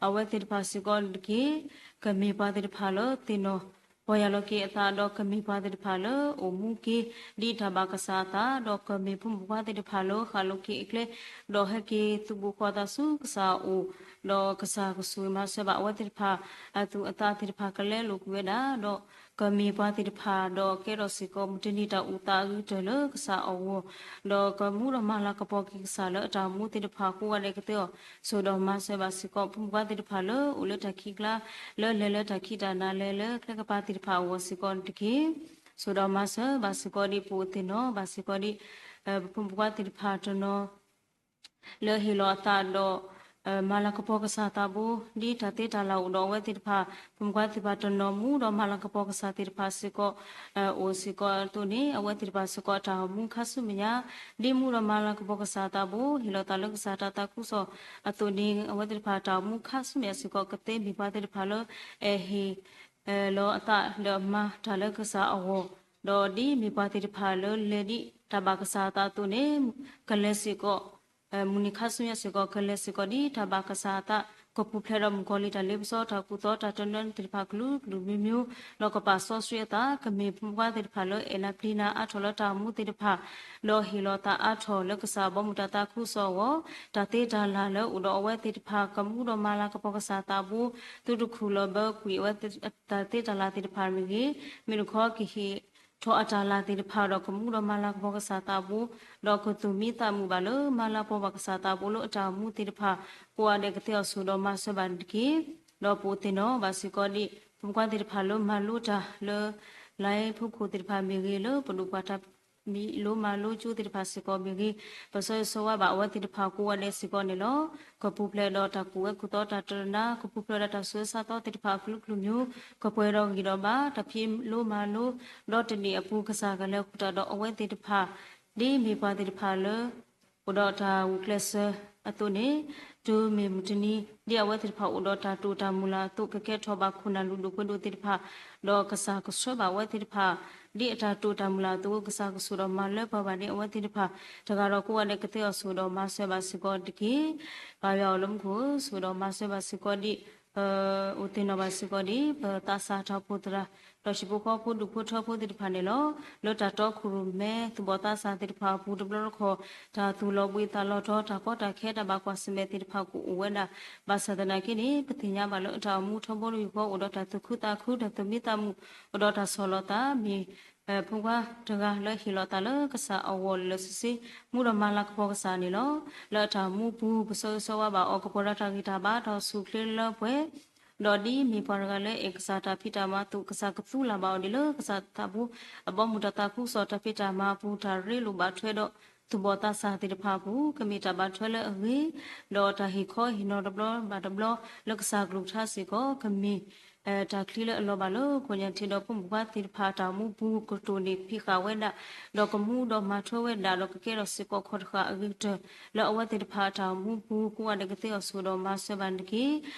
အဝဲသ့ၣ်တဖၣ်စ့ၢ်ကီးတက့ၢ်. ကမ့ၢ်ပှၤသ့ၣ်တဖၣ်လၢသ့ၣ်နီၣ် ပီၢ်ယၢ်လီၤက့ၤအသးဒီး ကမ့ၢ်ပှၤသ့ၣ်တဖၣ်လၢအိၣ်မူက့ၤ ဒ်တၢ်ဘၣ်ကစၢ်အသး ဒီးကမ့ၢ်ဖိမုၣ်ဖိခွါသ့ၣ်တဖၣ်လၢဃၣ်လိၤက့ၤအကျဲ ဒီးဟဲက့ၤသူၣ်ဘိၣ်ဃီသးဆူကစၢ်အအိၣ် ဒီးကစၢ်ကဆိၣ်ဂ့ၤမၤစၢၤဘၣ်အဝဲသ့ၣ်တဖၣ် အသူၣ်အသးသ့ၣ်တဖၣ်ကလဲလိာ်ကွံာ်ဝဲဒၣ် ဒီးကမ့ၢ်ပှၤသ့ၣ်တဖၣ် ဒီးကဲထီၣ်စ့ၢ်ကီးမုၢ်တနံၤတၢ်အိၣ်သးအဂ့ၤကတၢၢ်လၢကစၢ်အဂီၢ် ဒီးကမူဒီးမၤလၤကပီၤက့ၤကစၢ်လၢအတၢ်အိၣ်မူသ့ၣ်တဖၣ်ကိးဂၤဒဲးကသ့အီၤ ဆိၣ်ဒီးမၤစၢၤဘၣ်စ့ၢ်ကီး ဖိမုၣ်ဖိခွါသ့ၣ်တဖၣ်လၢအိၣ်လၢတၢ်ခံးကျါ လၢလဲၤလၢတၢ်ခံးတၢ်နၤ လဲၤလၢကျဲကပၤသ့ၣ်တဖၣ်အဂီၢ်စ့ၢ်ကီးန့ၣ်တက့ၢ်. ဆိၣ်ဒီးမၤစၢၤဘၣ်စ့ၢ်ကီးဒ်ပအိၣ်သ့ၣ်နီၣ်ဘၣ်စ့ၢ်ကီးဒ် ပဖိမုၣ်ဖိခွါသ့ၣ်တဖၣ်တနီၤ လၢဟ့ၣ်လီၤအသးဒီး မၤလၤကပီၤကစၢ်သးဘိ ဒ်တၢ်သ့တၢ်လၢ်အိၣ်ဒီးအဝဲသ့ၣ်တဖၣ် ဖိမုၣ်ဖိခွါသ့ၣ်တဖၣ်တနီၤမူဒီးမၤလၤကပီၤကစၢ်သ့ၣ်တဖၣ်စ့ၢ်ကီး အိၣ်စ့ၢ်ကီးအသိးန့ၣ် အဝဲသ့ၣ်တဖၣ်စ့ၢ်ကီးတၢ်အိၣ်မူခါဆူမဲာ်ညါ ဒ်မူဒီးမၤလၤကပီၤကစၢ်သးဘိ ဟ့ၣ်လီၤသးလၢကစၢ်တၢ်သးခုကစီၣ်အသိးန့ၣ် အဝဲသ့ၣ်တဖၣ်တၢ်အိၣ်မူခါဆူမဲာ်ညါစ့ၢ်ကီး ကသ့မ့ၢ်ပှၤသ့ၣ်တဖၣ်လၢ အဲၣ်ဟ့ၣ် လီၤအသးဒီးမၤတၢ်လၢကစၢ်အဂီၢ်, ဒီးဒ်မ့ၢ်ပှၤသ့ၣ်တဖၣ်လၢလဲၤဒ်တၢ်ဘၣ်ကစၢ်အသးအသိးန့ၣ် ကလဲၤစ့ၢ်ကီး မုၢ်နံၤခါဆူညါစ့ၢ်ကီး ကလဲၤစ့ၢ်ကီးဒ်တၢ်ဘၣ်ကစၢ်အသး ကပူၤဖျဲးဒီးမုၣ်ကီၤလံၢ်တၢ်လ့ပစီ တၢ်ကူၣ်သီတၢ်တရၢနၤသ့ၣ်တဖၣ်ကလုာ်ကလုာ်မံၤမံၤ, ဒီးကပာ်စီဆှံအသး ကမ့ၢ်ဖိမုၣ်ဖိခွါသ့ၣ်တဖၣ်လၢအဲၣ်နၤပျံၤနၤအါထီၣ်လၢတၢ်အိၣ်မူသ့ၣ်တဖၣ်, ဒီးဟ့ၣ်လီၤသးအါထီၣ်လၢကစၢ်ဘီမုၢ်တၢ်သးခုကစီၣ်အဂီၢ်, တၢ်သ့တၢ်လၢ်လၢအိၣ်ဒီးအဝဲသ့ၣ်တဖၣ် ကမူဒီးမၤလၤကပီၤကစၢ်သးဘိ, သုတခူၣ်လီၤဘၢကွံာ်အဝဲတၢ်သ့တၢ်လၢ်သ့ၣ်တဖၣ်မ့ၢ်ဂ့ၤ, မ့ၢ်တခီကဟ့ၣ် ထီၣ်အတၢ်လၢ်သ့ၣ်တဖၣ်ဒီးကမူဒီးမၤလၤကပီၤကစၢ်သးဘိ, ဒီးကသူၣ်မံသးမုာ်ဘၣ်လၢမၤလၤကပီၤဘၣ်ကစၢ်သးဘိလၢအတၢ်အိၣ်မူသ့ၣ်တဖၣ်, ကိးဂၤဒဲးကသ့အီၤဆိၣ်ဒီးမၤစၢၤဘၣ်န့ၣ်တက့ၢ်. ဒီးပအိၣ်သ့ၣ်နီၣ်ဘၣ်စ့ၢ်ကီးဒ် ဖိမုၣ်ဖိခွါသ့ၣ်တဖၣ်လၢမၤလိတၢ်လၢ လၢဖိခိၣ်သ့ၣ်တဖၣ်မ့ၢ်ဂ့ၤ, လၢပဒိၣ်ပှၤတၢ်မံၤလိမၤလိကၠိသ့ၣ်တဖၣ်စ့ၢ်ကီးမ့ၢ်ဂ့ၤ, ပဆၢဂ့ၤဆၢဝါဘၣ်အဝဲသ့ၣ်တဖၣ်ကိးဂၤဒဲးစ့ၢ်ကီးန့ၣ်လီၤ. ကပူၤဖျဲးဒီးတၢ်ကူၣ်ဝဲကူၣ်သီတၢ်တရၢနၤ, ကပူၤဖျဲးဒီးတၢ်ဆူးတၢ်ဆါသီသ့ၣ်တဖၣ်အကလုာ်ကလုာ်မံၤ, ကပှဲၤဒီးဂံၢ်ဒီးဘါ, တၢ်ဖံးလိမၤလိ, ဒီးတနံၣ်အပူၤ ကစၢ်ကလဲၤဃုာ်တၢ်ဒီးအဝဲသ့ၣ်တဖၣ်, ဒ်မ့ၢ်ပှၤသ့ၣ်တဖၣ်လၢ အိၣ်ဒီးတၢ်ဂုာ်ကျဲးစၢးအသိးန့ၣ်, တုၤမ့ၢ်မုၢ်တနံၤ ဒ်အဝဲသ့ၣ်တဖၣ်အိၣ်ဒီးတၢ်တိာ်တၢ်မုၢ်လၢ်အသိး ကကဲထီၣ်ဘၣ်ခိၣ်နၢ်လုၢ်ဒိၣ်ပှ့ၤဒိၣ်သ့ၣ်တဖၣ်, ဒီးကစၢ်ကဆှၢဘၣ်အဝဲသ့ၣ်တဖၣ် ဒ်အတၢ်တိာ်တၢ်မုၢ်လၢ်အသိး ကစၢ်ကဆိၣ်ဒီးမၤလၢပှဲၤဘၣ်န့ၣ် အဝဲသ့ၣ်တဖၣ် တဂၤဒီးကိးဂၤဒဲးကသ့အီၤဆိၣ်ဒီးမၤစၢၤဘၣ်စ့ၢ်ကီးတက့ၢ်. ပၢ်ယွၤအိၣ်လၢမူခိၣ် ဆိၣ်ဒီးမၤစၢၤဘၣ်စ့ၢ်ကီးဒ် အိၣ်သ့ၣ်နီၣ်ဘၣ်စ့ၢ်ကီးဒ် ပသးစၢ်တၢ်အိၣ်ဖှိၣ်သရၣ် ဒီးဟံၣ်ဖိဃီဖိဒူၣ်ဖိထၢဖိသ့ၣ်တဖၣ်န့ၣ်လီၤ. လၢတၢ်တီခိၣ်ရိၣ်မဲ သူၣ်ဘီၣ်သးစၢ်သ့ၣ်တဖၣ်အပူၤတဘျီတခီၣ် တၢ်သူၣ်လီၤဘှံးသးလီၤတီၤ တၢ်ကီတၢ်ခဲတၢ်ဘၣ်ကွၢ်ဆၢၣ်မဲာ်သ့ၣ်တဖၣ်ကအိၣ်ဝဲဒၣ် ဘၣ်ဆၣ်သနာ်က့န့ၣ် ပသ့ၣ်ညါဘၣ်လၢတၢ်အိၣ်မူထီဘိတယုၢ်ဃီ အိၣ်ဒီးတၢ်သူၣ်ခုသးခု တၢ်သူၣ်မံသးမုာ် အိၣ်ဒီးတၢ်ဆီၣ်လီၤသး မ့ၢ် ဖိခွါတဂၤလၢဟ့ၣ်လီၤသးလၢကစၢ်အဂီၢ်လၢာ်လၢာ်ဆ့ဆ့ မူဒီးမၤလၤကပီၤကစၢ်န့ၣ်လီၤ. လၢအတၢ်အိၣ်မူပူၤ ပဆၢဂ့ၤဆၢဝါဘၣ်အီၤ ကပှဲၤဒီးတၢ်ဂံၢ်တၢ်ဘါ တၢ်အိၣ်ဆူၣ်အိၣ်ချ့လၢပှဲၤ ဒီးဒ်မ့ၢ်ပှၤတဂၤလၢအဲၣ်ကစၢ်တၢ်ဖံးတၢ်မၤအသိး ကစၢ်ကသူလၢ်ဘၣ်အီၤဒ်လၢကစၢ်သးဘိ အဘီအမုၢ်တၢ်သးခုကစီၣ်တၢ်ဖံးတၢ်မၤအပူၤ တၢ်ရ့လိာ်ဘၣ်ထွဲဒီး သူၣ်ဘီၣ်သးစၢ်သ့ၣ်တဖၣ်အပူၤ ကမ့ၢ်တၢ်ဘၣ်ထွဲလၢအဂ့ၤ ဒီးတၢ်ဟ့ၣ်ခီဟ့ၣ်နီၤတဘျီဘၣ်တဘျီ လၢကစၢ်ကလုၢ်ကထါစ့ၢ်ကီး ကမ့ၢ် တၢ်ချံလၢအလီၤဘၣ်လၢ ခိၣ်ညၣ်ထံးဒီးဖိမုၣ်ဖိခွါသ့ၣ်တဖၣ်အတၢ်အိၣ်မူပူၤ ကတိၢ်န့ၢ်ဖံးဃာ်ဝဲဒၣ် ဒီးကမူဒီးမၤထွဲဝဲဒၣ် ဒီးကကဲထီၣ်စ့ၢ်ကီးခီၣ်တဃာ်အဂ့ၤကတၢၢ် လၢအဝဲသ့ၣ်တဖၣ်အတၢ်အိၣ်မူပူၤ ကိးဂၤဒဲးကသ့အီၤဆိၣ်ဒီးမၤစၢၤဘၣ်န့ၣ်တက့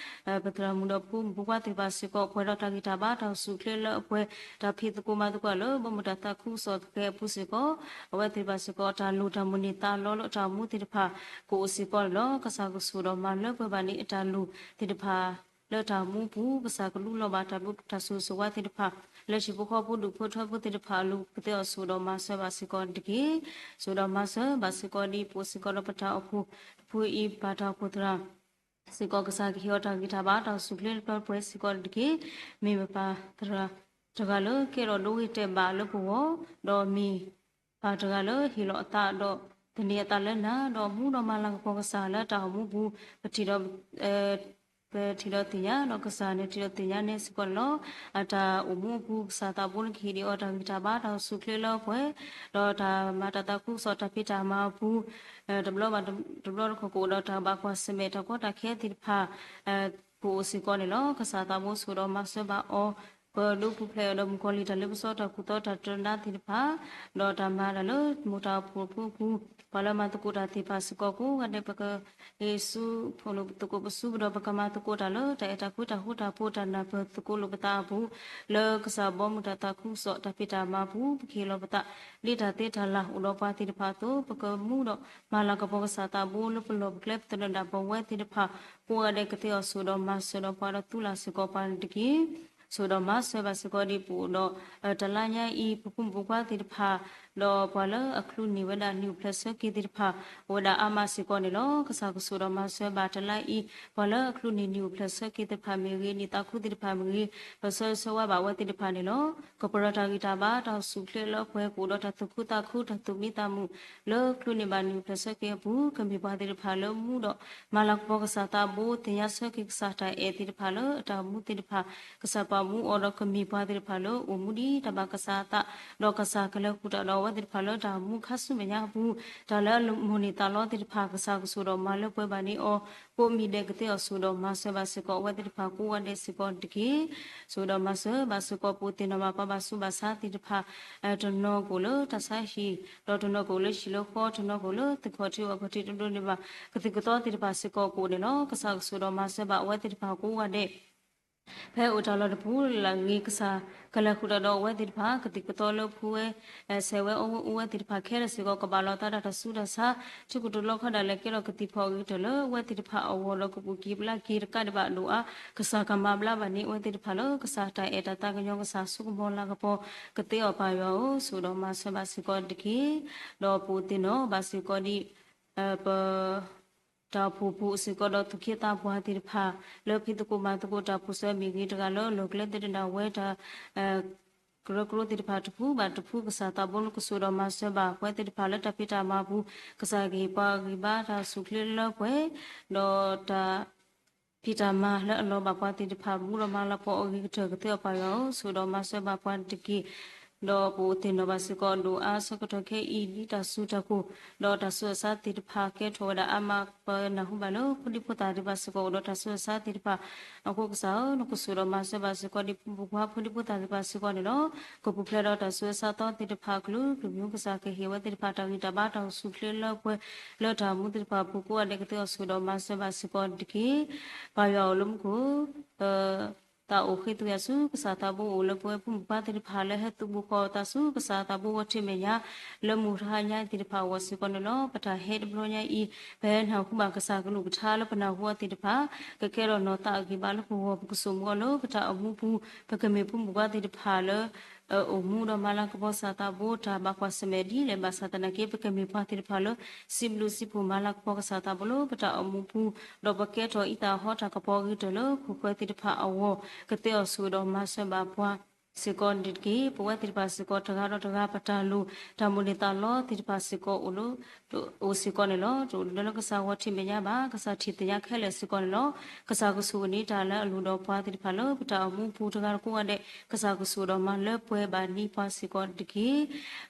ၢ်. ပသရၣ်မုၣ်ဒီးဖိမုၣ်ဖိခွါသ့ၣ်တဖၣ်စ့ၢ်ကီး ပှဲၤဒီးတၢ်ဂံၢ်တၢ်ဘါ တၢ်အိၣ်ဆူၣ်အိၣ်ချ့လၢအပှဲၤ တၢ်ဖံးသကိးမၤသကိးလၢ ဘီမုၢ်တၢ်သးခုကစီၣ်သကဲးအပူၤစ့ၢ်ကီး အဝဲသ့ၣ်တဖၣ်စ့ၢ်ကီး တၢ်လိၣ်တၢ်မိၣ်န့ၢ်သးလီလၢတၢ်အိၣ်မူသ့ၣ်တဖၣ် ကအိၣ်စ့ၢ်ကီးန့ၣ်လီၤ. ကစၢ်ကဆိၣ်ဒီးမၤလၢပှဲၤဘၣ်န့ၣ် အတၢ်လိၣ်သ့ၣ်တဖၣ် လၢတၢ်အိၣ်မူပူၤ ကစၢ်ကလူလီၤဘၣ်တၢ်ဘျုးတၢ်ဆိၣ်ဂ့ၤဆိၣ်ဝါသ့ၣ်တဖၣ် လၢဟံၣ်ဖိဃီဖိဒူၣ်ဖိထၢဖိသ့ၣ်တဖၣ်အလိၤ ကသ့အီၤဆိၣ်ဒီးမၤစၢၤဘၣ်စ့ၢ်ကီးတက့ၢ်. ဆိၣ်ဒီးမၤစၢၤဘၣ်စ့ၢ်ကီးဒ်ပအိၣ်စ့ၢ်ကီးဒီးပတၢ်အိၣ်ဖှိၣ်တဖုအံၤ ပၢ်တၢ်အိၣ်ဖှိၣ်သရၣ် စ့ၢ်ကီး ကစၢ်ကဟ့ၣ်အီၤတၢ်ဂံၢ်တၢ်ဘါ တၢ်အိၣ်ဆူၣ်အိၣ်ချ့လၢပှဲၤစ့ၢ်ကီးတက့ၢ်. မ့ၢ်ပပၢ်သရၣ်တဂၤလၢကဲထီၣ်ဒိဂ့ၤတဲာ်ဘၣ်လၢပဂီၢ်, ဒီးမ့ၢ်ပၢ်တဂၤလၢဟ့ၣ်လီၤအသးဒီး သန့ၤအသးလၢနၤ, ဒီးမူဒီးမၤလၤကပီၤကစၢ်လၢတၢ်အိၣ်မူပူၤ ပထံၣ်ဒီး ပထံၣ်ဒီးသ့ၣ်ညါ, ဒီးကစၢ်န့ၣ်ထံၣ်ဒီးသ့ၣ်ညါနဲစ့ၢ်ကီးန့ၣ်လီၤ. အတၢ်အိၣ်မူအပူၤ ကစၢ်သးဘိလၢကဟ့ၣ်ဒံးအီၤတၢ်ဂံၢ်တၢ်ဘါ တၢ်အိၣ်ဆူၣ်အိၣ်ချ့လၢပှဲၤ, ဒီးတၢ်မၤတၢ်သးခုကစီၣ်တၢ်ဖံးတၢ်မၤအပူၤ တဘျီဘၣ်တဘျီတခီၣ် ကအိၣ်ဒီးတၢ်ဘၣ်ကွၢ်ဆၢၣ်မဲာ်တၢ်ကီတၢ်ခဲသ့ၣ်တဖၣ် ကအိၣ်စ့ၢ်ကီးန့ၣ်လီၤ. ကစၢ်သးဘိဆိၣ်ဒီးမၤစၢၤဘၣ်အီၤ ပဒိးပူၤဖျဲးအီၤဒီးမုၣ်ကီၤလံၢ်တၢ်လ့ပစီတၢ်ခူၣ်သီတၢ်တနါသ့ၣ်တဖၣ်, ဒီးတၢ်မၤတၢ်လၢမိၢ်တၢ်အိၣ်ဖှိၣ်ဖိအပူၤ, ပှၤလၢမၤသကိးတၢ်သ့ၣ်တဖၣ်စ့ၢ်ကီးကိးဂၤဒဲး ပက ဟ့ၣ်ဆူ ဖိးလိာ်သကိးပစုပဒီး ပကမၤသကိးတၢ်လၢတၢ်အဲၣ်တၢ်ကွံတၢ်ဃူတၢ်ဖိးတၢ်နၢ်ပၢၢ်သကိးလိာ်ပသးအပူၤ, လၢကစၢ်ဘီမုၢ်တၢ်သးခုကစီၣ်တၢ်ဖံးတၢ်မၤအပူၤ ပကဟ့ၣ်လီၤပသး ဒ်တၢ်သ့တၢ်လၢ်အိၣ်ဒီးပှၤသ့ၣ်တဖၣ်အသိး ပကမူဒီးမၤလၤကပီၤကစၢ်သးဘိလၢပလီၢ်ပကျဲပသနၢၣ်ဒၣ်ပဝဲသ့ၣ်တဖၣ် ကိးဂၤဒဲးကသ့အီၤဆိၣ်ဒီးမၤစၢၤဒီးပှၤဒီးသူလၢ်စ့ၢ်ကီးပှၤန့ၣ်တက့ၢ်. ဆိၣ်ဒီးမၤစၢၤဘၣ်စ့ၢ်ကီးဒ်ပအိၣ်ဒီး တလါညါအံၤ ပဖိမုၣ်ဖိခွါသ့ၣ်တဖၣ် ဒီးပှၤလၢအချုးန့ၢ်ဝဲဒၣ်နံၣ်အိၣ်ဖျဲၣ်ဆၢက့ၤသ့ၣ်တဖၣ် အိၣ်ဝဲဒၣ်အါမးစ့ၢ်ကီးန့ၣ်လီၤ. ကစၢ်ကဆိၣ်ဒီးမၤစၢၤဘၣ်တလါအံၤ ပှၤလၢအချုးန့ၢ်နံၣ်အိၣ်ဖျဲၣ်ဆၢက့ၤသ့ၣ်တဖၣ်မ့ၢ်ဂ့ၤ နံၣ်သးခုသ့ၣ်တဖၣ်မ့ၢ်ဂ့ၤ ပဆၢဂ့ၤဆၢဝါဘၣ်အဝဲသ့ၣ်တဖၣ်န့ၣ်လီၤ. ကပှဲၤဒီးတၢ်ဂံၢ်တၢ်ဘါ တၢ်အိၣ်ဆူၣ်အိၣ်ချ့လၢပှဲၤ ကအိၣ်ဒီးတၢ်သူၣ်ခုသးခု တၢ်သူၣ်မံသးမုာ် လၢချုးန့ၢ်ဘၣ်နံၣ်အိၣ်ဖျဲၣ်ဆၢက့ၤအပူၤ ကမ့ၢ်ပှၤသ့ၣ်တဖၣ်လၢမူဒီး မၤလၤကပီၤကစၢ်သးဘိ သ့ၣ်ညါဆၢက့ၤကစၢ်တၢ်အဲၣ်သ့ၣ်တဖၣ်လၢအတၢ်အိၣ်မူသ့ၣ်တဖၣ် ကစၢ်ပာ်မူအီၤဒီးကမ့ၢ်ပှၤသ့ၣ်တဖၣ်လၢအိၣ်မူဒ်တၢ်ဘၣ်ကစၢ်အသး ဒီးကစၢ်ကလဲၤဃုာ်တၢ်ဒီးအဝဲသ့ၣ်တဖၣ်လၢတၢ်အိၣ်မူခါဆူမဲာ်ညါအပူၤ တၢ်လၢအမိၣ်န့ၢ်သးလီသ့ၣ်တဖၣ် ကစၢ်ကဆိၣ်ဒီးမၤလၢပှဲၤဘၣ်န့ၢ်အီၤ ကိးမံၤဒဲးကသ့အီၤဆိၣ်ဒီးမၤစၢၤဘၣ်စ့ၢ်ကီးအဝဲသ့ၣ်တဖၣ်ကိးဂၤဒဲးစ့ၢ်ကီးတက့ၢ်. ဆိၣ်ဒီးမၤစၢၤဘၣ်စ့ၢ်ကီးပအိၣ်သ့ၣ်နီၣ်ဘၣ်ပှၤဘၣ်ဆူးဘၣ်ဆါသ့ၣ်တဖၣ် တနီၤကအိၣ်လၢတၢ်ဆါဟံၣ် ဒီးတနီၤကအိၣ်လၢဟံၣ်လၢဃီ တနီၤကအိၣ်လၢသ့ၣ်ခီၣ်ထံးအဂီၢ်ခီၣ်ထံး တဒိးန့ၢ်ဘၣ်ကသံၣ်ကသီသ့ၣ်တဖၣ်စ့ၢ်ကီးကအိၣ်န့ၣ်လီၤ. ကစၢ်ကဆိၣ်ဒီးမၤစၢၤဘၣ်အဝဲသ့ၣ်တဖၣ်ကိးဂၤဒဲး ဖဲအိၣ်တၢ်လီၢ်တပူၤလၢ်ဂ့ၤ ကစၢ်ကလဲၤဃုာ်တၢ်ဒီးအဝဲသ့ၣ်တဖၣ် ကသံၣ်ကသီလၢဖှူဝဲ ဆဲးဝဲအီဝဲအိၣ်ဝဲသ့ၣ်တဖၣ်ခဲလၢာ်စ့ၢ်ကီး ကဘၣ်လီၤသးဒၣ်တၢ်ဆူးတၢ်ဆါ ထံကတိၤလီခီဒၣ်လဲာ်ကဲထီၣ်ကသံၣ်ဖီၣ်အဂ့ၤကတၢၢ်လၢအဝဲသ့ၣ်တဖၣ်အဂီၢ်ဒီးကပူၤက့ၤဘျါက့ၤတကးဒံးဘၣ်ဒိၣ်အါ ကစၢ်ကမၤဘျါဘၣ်န့ၢ်အဝဲသ့ၣ်တဖၣ်လၢ ကစၢ်တၢ်အဲၣ်တၢ်သးကညီၤ ကစၢ်ဆိကမိၣ်လၤကပီၤကသ့အီၤပၢ်ယွၤဧၢ, ဆိၣ်ဒီးမၤစၢၤဘၣ်စ့ၢ်ကီးတက့ၢ်. ဒီးပအိၣ်သ့ၣ်နီၣ်ဘၣ်စ့ၢ်ကီးဒ် ပ တၢ်အိၣ်ဖှိၣ်ပူၤစ့ၢ်ကီးဒီးသူၣ်က့သးပှၢ်သ့ၣ်တဖၣ် လၢဖံးသကိးမၤသကိးတၢ်ပူၤစၢၤမ့ၢ်ဂ့ၤ တဂၤလၢလီၢ်ကျဲသဒၢးဝဲတၢ် ကရၢကရိသ့ၣ်တဖၣ်တဖုဘၣ်တဖု ကစၢ်သးဘိလၢကဆိၣ်ဒီးမၤစၢၤဘၣ်ပှၤသ့ၣ်တဖၣ်လၢတၢ်ဖံးတၢ်မၤပူၤ ကစၢ်ကဟ့ၣ်ပှၤဂံၢ်ဘါတၢ်ဆူၣ်ချ့လၢပှဲၤ ဒီးတၢ် ဖံးတၢ်မၤလၢအလီၤဘၣ်ပှၤသ့ၣ်တဖၣ် မူဒီးမၤလၤကပီၤအဂ့ၤကတၢၢ်ကသ့အီၤပၢ်ယွၤဧၢ, ဆိၣ်ဒီးမၤစၢၤဘၣ်ပှၤတက့ၢ်. ဒီးပအိၣ်သ့ၣ်နီၣ်ဘၣ်စ့ၢ်ကီးဒိၣ်အါဆၢကတီၢ်ခဲအံၤ ဒ်တၢ်စုတၢ်ကိၢ် ဒီးတၢ်ဆူးတၢ်ဆါသ့ၣ်တဖၣ်ကဲထီၣ်ဝဲဒၣ်အါမး ပနၢ်ဟူဘၣ်လၢဖိဒံဖိသၣ်သ့ၣ်တဖၣ်စ့ၢ်ကီး အိၣ်ဒီးတၢ်ဆူးတၢ်ဆါသ့ၣ်တဖၣ် အဃိကစၢ်ဧၢ, နကဆိၣ်ဒီးမၤစၢၤဘၣ်စ့ၢ်ကီးဒ်ဖိမုၣ်ဖိခွါဖိဒံဖိသၣ်သ့ၣ်တဖၣ်စ့ၢ်ကီးန့ၣ်လီၤ. ကပူၤဖျဲးဒီးတၢ်ဆူးတၢ်ဆါသီသ့ၣ်တဖၣ်အကလုာ်ကလုာ် မ့ၢ်ကစၢ်ကဟ့ၣ်ဝဲသ့ၣ်တဖၣ်တၢ်ဂံၢ်တၢ်ဘါတၢ်အိၣ်ဆူၣ်ချ့လၢပှဲၤ လၢတၢ်မူသ့ၣ်တဖၣ်အပူၤကိးဂၤဒဲးကသ့အီၤဆိၣ်ဒီးမၤစၢၤဘၣ်စ့ၢ်ကီးတက့ၢ်. ပၢ်ယွၤအိၣ်လၢမူခိၣ် ပ သးအိၣ်ဃ့ၢ်သွံအၤဆူကစၢ်သးဘိအိၣ်လၢပဝဲဖိမုၣ်ဖိခွါသ့ၣ်တဖၣ်လၢဟဲသုးဘူးဃီၤအသးဆူကစၢ်သးဘိဝဲထံမဲာ်ညါ လၢမုၢ်တဟါညါအံၤသ့ၣ်တဖၣ်အဂီၢ်စ့ၢ်ကီးန့ၣ်လီၤ. ပတၢ်ဟဲတဘျီညါအံၤ ပဟဲနၢ်ဟူဘၣ်ကစၢ်ကလုၢ်ကထါလၢပနၢ်ဟူအီၤသ့ၣ်တဖၣ် ကကဲထီၣ်နီၢ်သးအဂံၢ်ဘါလၢပဂီၢ် ပကစိာ်မုာ်အီၤလၢပတၢ်အိၣ်မူပူၤ ပကမ့ၢ်ဖိမုၣ်ဖိခွါသ့ၣ်တဖၣ်လၢ အိၣ်မူဒီးမၤလၤကပီၤကစၢ်သးဘိတၢ်ဘၣ်ကွၢ်ဆၢၣ်မဲာ်ဒ်လဲၣ်ဘၣ်ဆၣ်သနာ်က့ ပကမ့ၢ်ပှၤသ့ၣ်တဖၣ်လၢ စံးဘျုးစံးဖှိၣ်မၤလၤကပီၤကစၢ်သးဘိလၢပတၢ်အိၣ်မူပူၤ ဒီးပကဲထီၣ်အံသၣ်ဟီတၢ်ကပီၤဂ့ၤတၢၢ်လၢခိၣ်ဃၢၤသ့ၣ်တဖၣ်အဂီၢ် ကသ့အီၤဆိၣ်ဂ့ၤဒီးမၤစၢၤဘၣ်ပှၤစ့ၢ်ကီးန့ၣ်တက့ၢ်. ပဝဲသ့ၣ်တဖၣ်စ့ၢ်ကီးတဂၤဒီးတဂၤပတၢ်လိၣ်တၢ်မိၣ်န့ၢ်သးလီသ့ၣ်တဖၣ်စ့ၢ်ကီးအိၣ်လၢ အိၣ်စ့ၢ်ကီးန့ၣ်လီၤ. တအိၣ်လၢကစၢ်ဂီၤထံးမဲာ်ညါဘၣ် ကစၢ်ထံၣ်သ့ၣ်ညါခဲလၢာ်စ့ၢ်ကီးန့ၣ်လီၤ. ကစၢ်ကဆိၣ်ဂ့ၤန့ၢ်တၢ်လၢအလိၣ်ဒီးပှၤသ့ၣ်တဖၣ်လၢပတၢ်အိၣ်မူပူၤတဂၤတကိးဂၤဒဲး ကစၢ်ကဆိၣ်ဂ့ၤဒီးမၤလၢပှဲၤဘၣ်န့ၢ်ပှၤစ့ၢ်ကီးတက့ၢ်.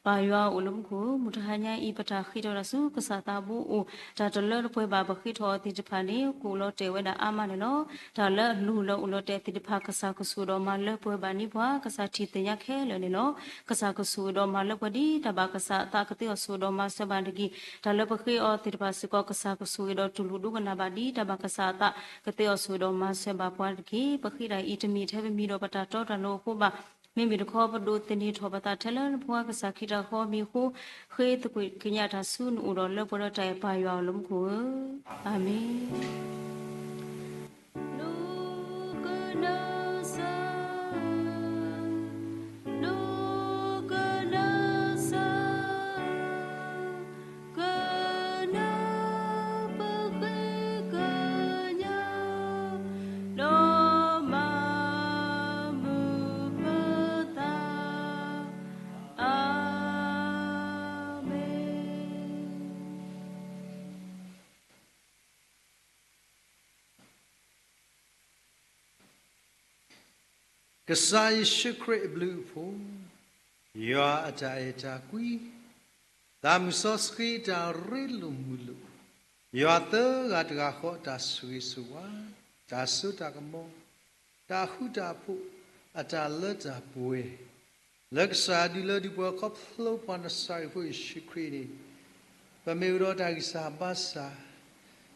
ပၢ်ယွၤအိၣ်လၢမူခိၣ် မုၢ်တဟါညါအံၤ ပတၢ်ဃ့ထီၣ်တၢ်ဆူကစၢ်သးဘိအိၣ် တၢ်တလၢတပှဲၤဘၣ်ပဃ့ထီၣ်အီၤသ့ၣ်တဖၣ်န့ၣ် ကအိၣ်လီၤတဲာ်ဝဲဒၣ်အါမးန့ၣ်လီၤ. တၢ်လၢအလိၣ်လၢအိၣ်လီၤတဲာ်သ့ၣ်တဖၣ် ကစၢ်ကဆိၣ်ဂ့ၤဒီးမၤလၢပှဲၤဘၣ်န့ၢ်ပှၤ ကစၢ်ထံၣ်သ့ၣ်ညါခဲလၢာ်န့ၣ်လီၤ. ကစၢ်ကဆိၣ်ဂ့ၤဒီးမၤလၢပှဲၤဒ်တၢ်ဘၣ်ကစၢ်အသးကသ့အီၤဆိၣ်ဂ့ၤဒီးမၤစၢၤဘၣ်တက့ၢ်. တၢ်လၢပဃ့အီၤသ့ၣ်တဖၣ်စ့ၢ်ကီး ကစၢ်ကဆိၣ်ဂ့ၤဒီးတူၢ်လိာ်ဒိကနၣ်ဘၣ်ဒ်တၢ်ဘၣ်ကစၢ်အသးကသ့အီၤဆိၣ်ဂ့ၤဒီးမၤစၢၤဘၣ်ပှၤတက့ၢ်. ပဃ့တၢ်အံၤတမ့ၢ်ထဲပမံၤဒီးပတၢ်တီတၢ်လိၤအဃိဘၣ် မ့မ့ၢ်တခီ ပဒိးသန့ၤထီၣ်ပသးထဲလၢနဖိခွါကစၢ်ခရံာ်တၢ်ဃီအမံၤအဃိ ဃ့သကွံာ်ကညးတၢ်ဆူနအိၣ်ဒီးလၢပှဲၤဒီးတၢ်အဲၣ်ပၢ်ယွၤအိၣ်လၢမူခိၣ်ဧၢ, အၤမ့ၣ်. ကစၢ်ယ့ၣ်ၡူးခရံာ်အဘျုးအဖှိၣ်, ယွၤအတၢ်အဲၣ်တၢ်ကွံ, သးမုၢ်စီဆှံတၢ်ရ့လိာ်မုာ်လိာ်, ယွၤသၢဂၤတဂၤဃီအတၢ်ဆိၣ်ဂ့ၤဆိၣ်ဝါ, တၢ်စိတၢ်ကမီၤ, တၢ်ဃူတၢ်ဖိး, အတၢ်လၢတၢ်ပှဲၤ လၢကစၢ်ဒုးလၢဒုးပှဲၤခီဖျိပှၤနစၤရ့းဖိယ့ၣ်ၡူးခရံာ်န့ၣ်, ပမ့ၢ်အိၣ်ဒီးတၢ်ဂံၢ်စၢ်ဘါစၢ်,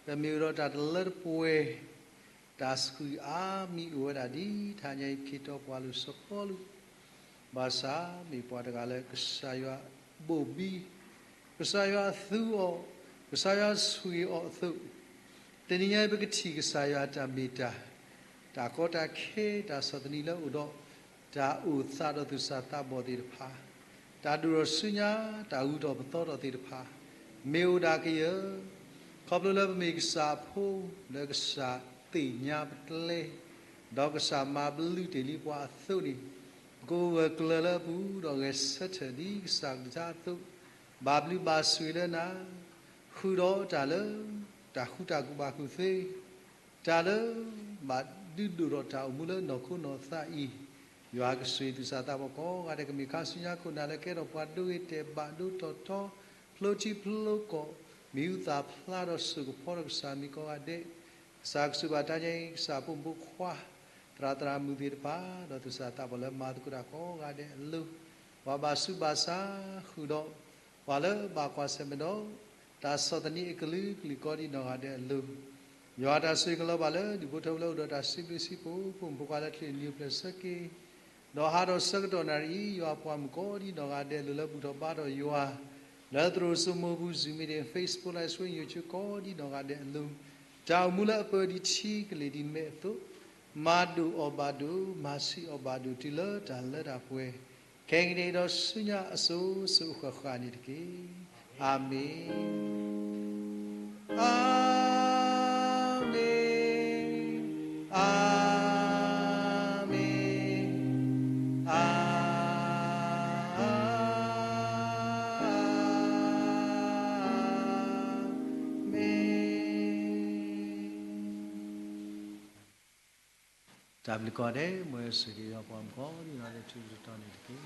ပမ့ၢ်အိၣ်ဒီးတၢ်တလၢတပှဲၤ, တၢ်ဆှုၣ်အါမံၤအိၣ်ဝဲဒၣ်ဒ်တဟါညါအံၤ က့ၤတီပှၤလိၤစီၤပီလူး ဘၣ်ဆၣ်မ့ၢ်ပှၤတဂၤလၢကစၢ်ယွၤဘိၣ်ဘံ, ကစၢ်ယွၤသူအီၤ, ကစၢ်ယွၤဆိၣ်ဂ့ၤအီၤအသိး, တနံၤညါအံၤ ပကထံၣ်ကစၢ်ယွၤအတၢ်မ့ၢ်တၢ်, တၢ်ကီတၢ်ခဲ တၢ်ဆီၣ်သနံးလၢအိၣ်ဒီး တၢ်အိၣ်သးဒီးသူၣ်စၢ်သးဘီၣ်သ့ၣ်တဖၣ်, တၢ်ဒိၣ်ထီၣ်ဆူညါ တၢ်ဂုၤထီၣ်ပသီထီၣ်သ့ၣ်တဖၣ်, မ့ၢ်အိၣ်ဒၣ်ကယၢၤ, ခီဖျိလၢပမ့ၢ်ကစၢ်အဖိ လၢကစၢ်သ့ၣ်ညါပကျဲ, ဒီးကစၢ်မၤဘျုးတ့ၢ်လံပှၤအသိးန့ၣ်, ပကအိၣ်ဂၢၢ်ကျၢၤလၢအပူၤ ဒီးဂဲၤဆၢထၢၣ်ဒ်ကစၢ်ကလုၢ်ကထါအသိး, ဘၣ်ဘျုးဘၣ်ဆိၣ်ဂ့ၤလၢနၤ, ဃုာ်ဒီးတၢ်လၢ တၢ်ဃူတၢ်ဖိးဘၣ်ကူၣ်သ့ တၢ်လၢ ဘၣ်ဒုးဒိၣ်ထီၣ်တၢ်အိၣ်မူလၢနီၢ်ခိနီၢ်သးအံၤ, ယွၤကဆိၣ်ဂ့ၤသူၣ်စၢ်သးဘီၣ်ကိးဂၤဒဲး ကမ့ၢ်ခါဆူညါခိၣ်နၢ်လၢကဲထီၣ်ပှၤဒိဂ့ၤတဲာ်ဘၣ်ဒိတီၤတီ, ဖျိထံဖျိကီၢ်, မံၤဟူသၣ်ဖျါဒီးစိၢ်ကဖီဒီးကစၢ်မံၤကိးဂၤဒဲး, ကစၢ်ကစၢ်ဘၣ်တၢ်ညါအံၤ ကစၢ်ဖိမုၣ်ဖိခွါ, သရၣ်သရၣ်မုၣ်သ့ၣ်တဖၣ်, ဒီးသူၣ်စၢ်သးဘီၣ်လၢမၤသကိးတၢ်ကိးဂၤဒဲးအလိၤ, ပှၤဘၣ်ဆူးဘၣ်ဆါဃုာ်ဒီး ပှၤလၢဘၣ်ကွၢ်ဆၢၣ်မဲာ်ဒီး တၢ်ဆီၣ်သနံးအကလုာ်ကလုာ်ကိးဒံးနီၢ်ဂၤဒဲးအလိၤ, ယွၤတၢ်ဆိၣ်ဂ့ၤကလီၤဘၣ်လၢဒူၣ်ဖိထၢဖိလၢအိၣ်ဒီးတၢ်စံးဘျုးစံးဖှိၣ် ဖိမုၣ်ဖိခွါလၢချံးနံၣ်အိၣ်ဖျဲၣ်ဆၢက့ၤ, ဒီးဟးထီၣ်ဆၢကတီၢ်နၣ်ရံၣ်အံၤ ယွၤပှၤမုၣ်ကိးဒံးနီၢ်ဂၤဒဲးအလိၤလၢဘူၣ်ထီၣ်ဘါထီၣ်ယွၤ လၢသရိာ်စိမိၤပူၤ Zoom meeting, Facebook Live Stream, YouTube ကိးဒံးနီၢ်ဂၤဒဲးအလိၤ, တၢ်အိၣ်မူလၢအပၢဒံးထံကလ့ၢ်ဒံးမဲာ်အသိး, မၤဒိၣ်အီၤဘၣ်ဒိၣ်, မၤဆံးအီၤဘၣ်ဒိၣ် တုၤလၢတၢ်လၢတၢ်ပှဲၤ ခဲကနံၣ်အံၤဒီးဆူညါအစိၤစိၤအဃၣ်ဃၣ်န့ၣ်တက့ၢ်. အၤမ့ၣ်, အၤမ့ၣ်, အၤမ့ၣ်, အၤမ့ၣ်. တၢ်ဘျုးကိးဂၤဒဲး မ်ယွၤဆိၣ်ဂ့ၤက့ၤပှၤမုၣ်ကိးဒံးနီၢ်ဂၤဒဲး လၢထူလၢတီၤန့ၣ်တက့ၢ်.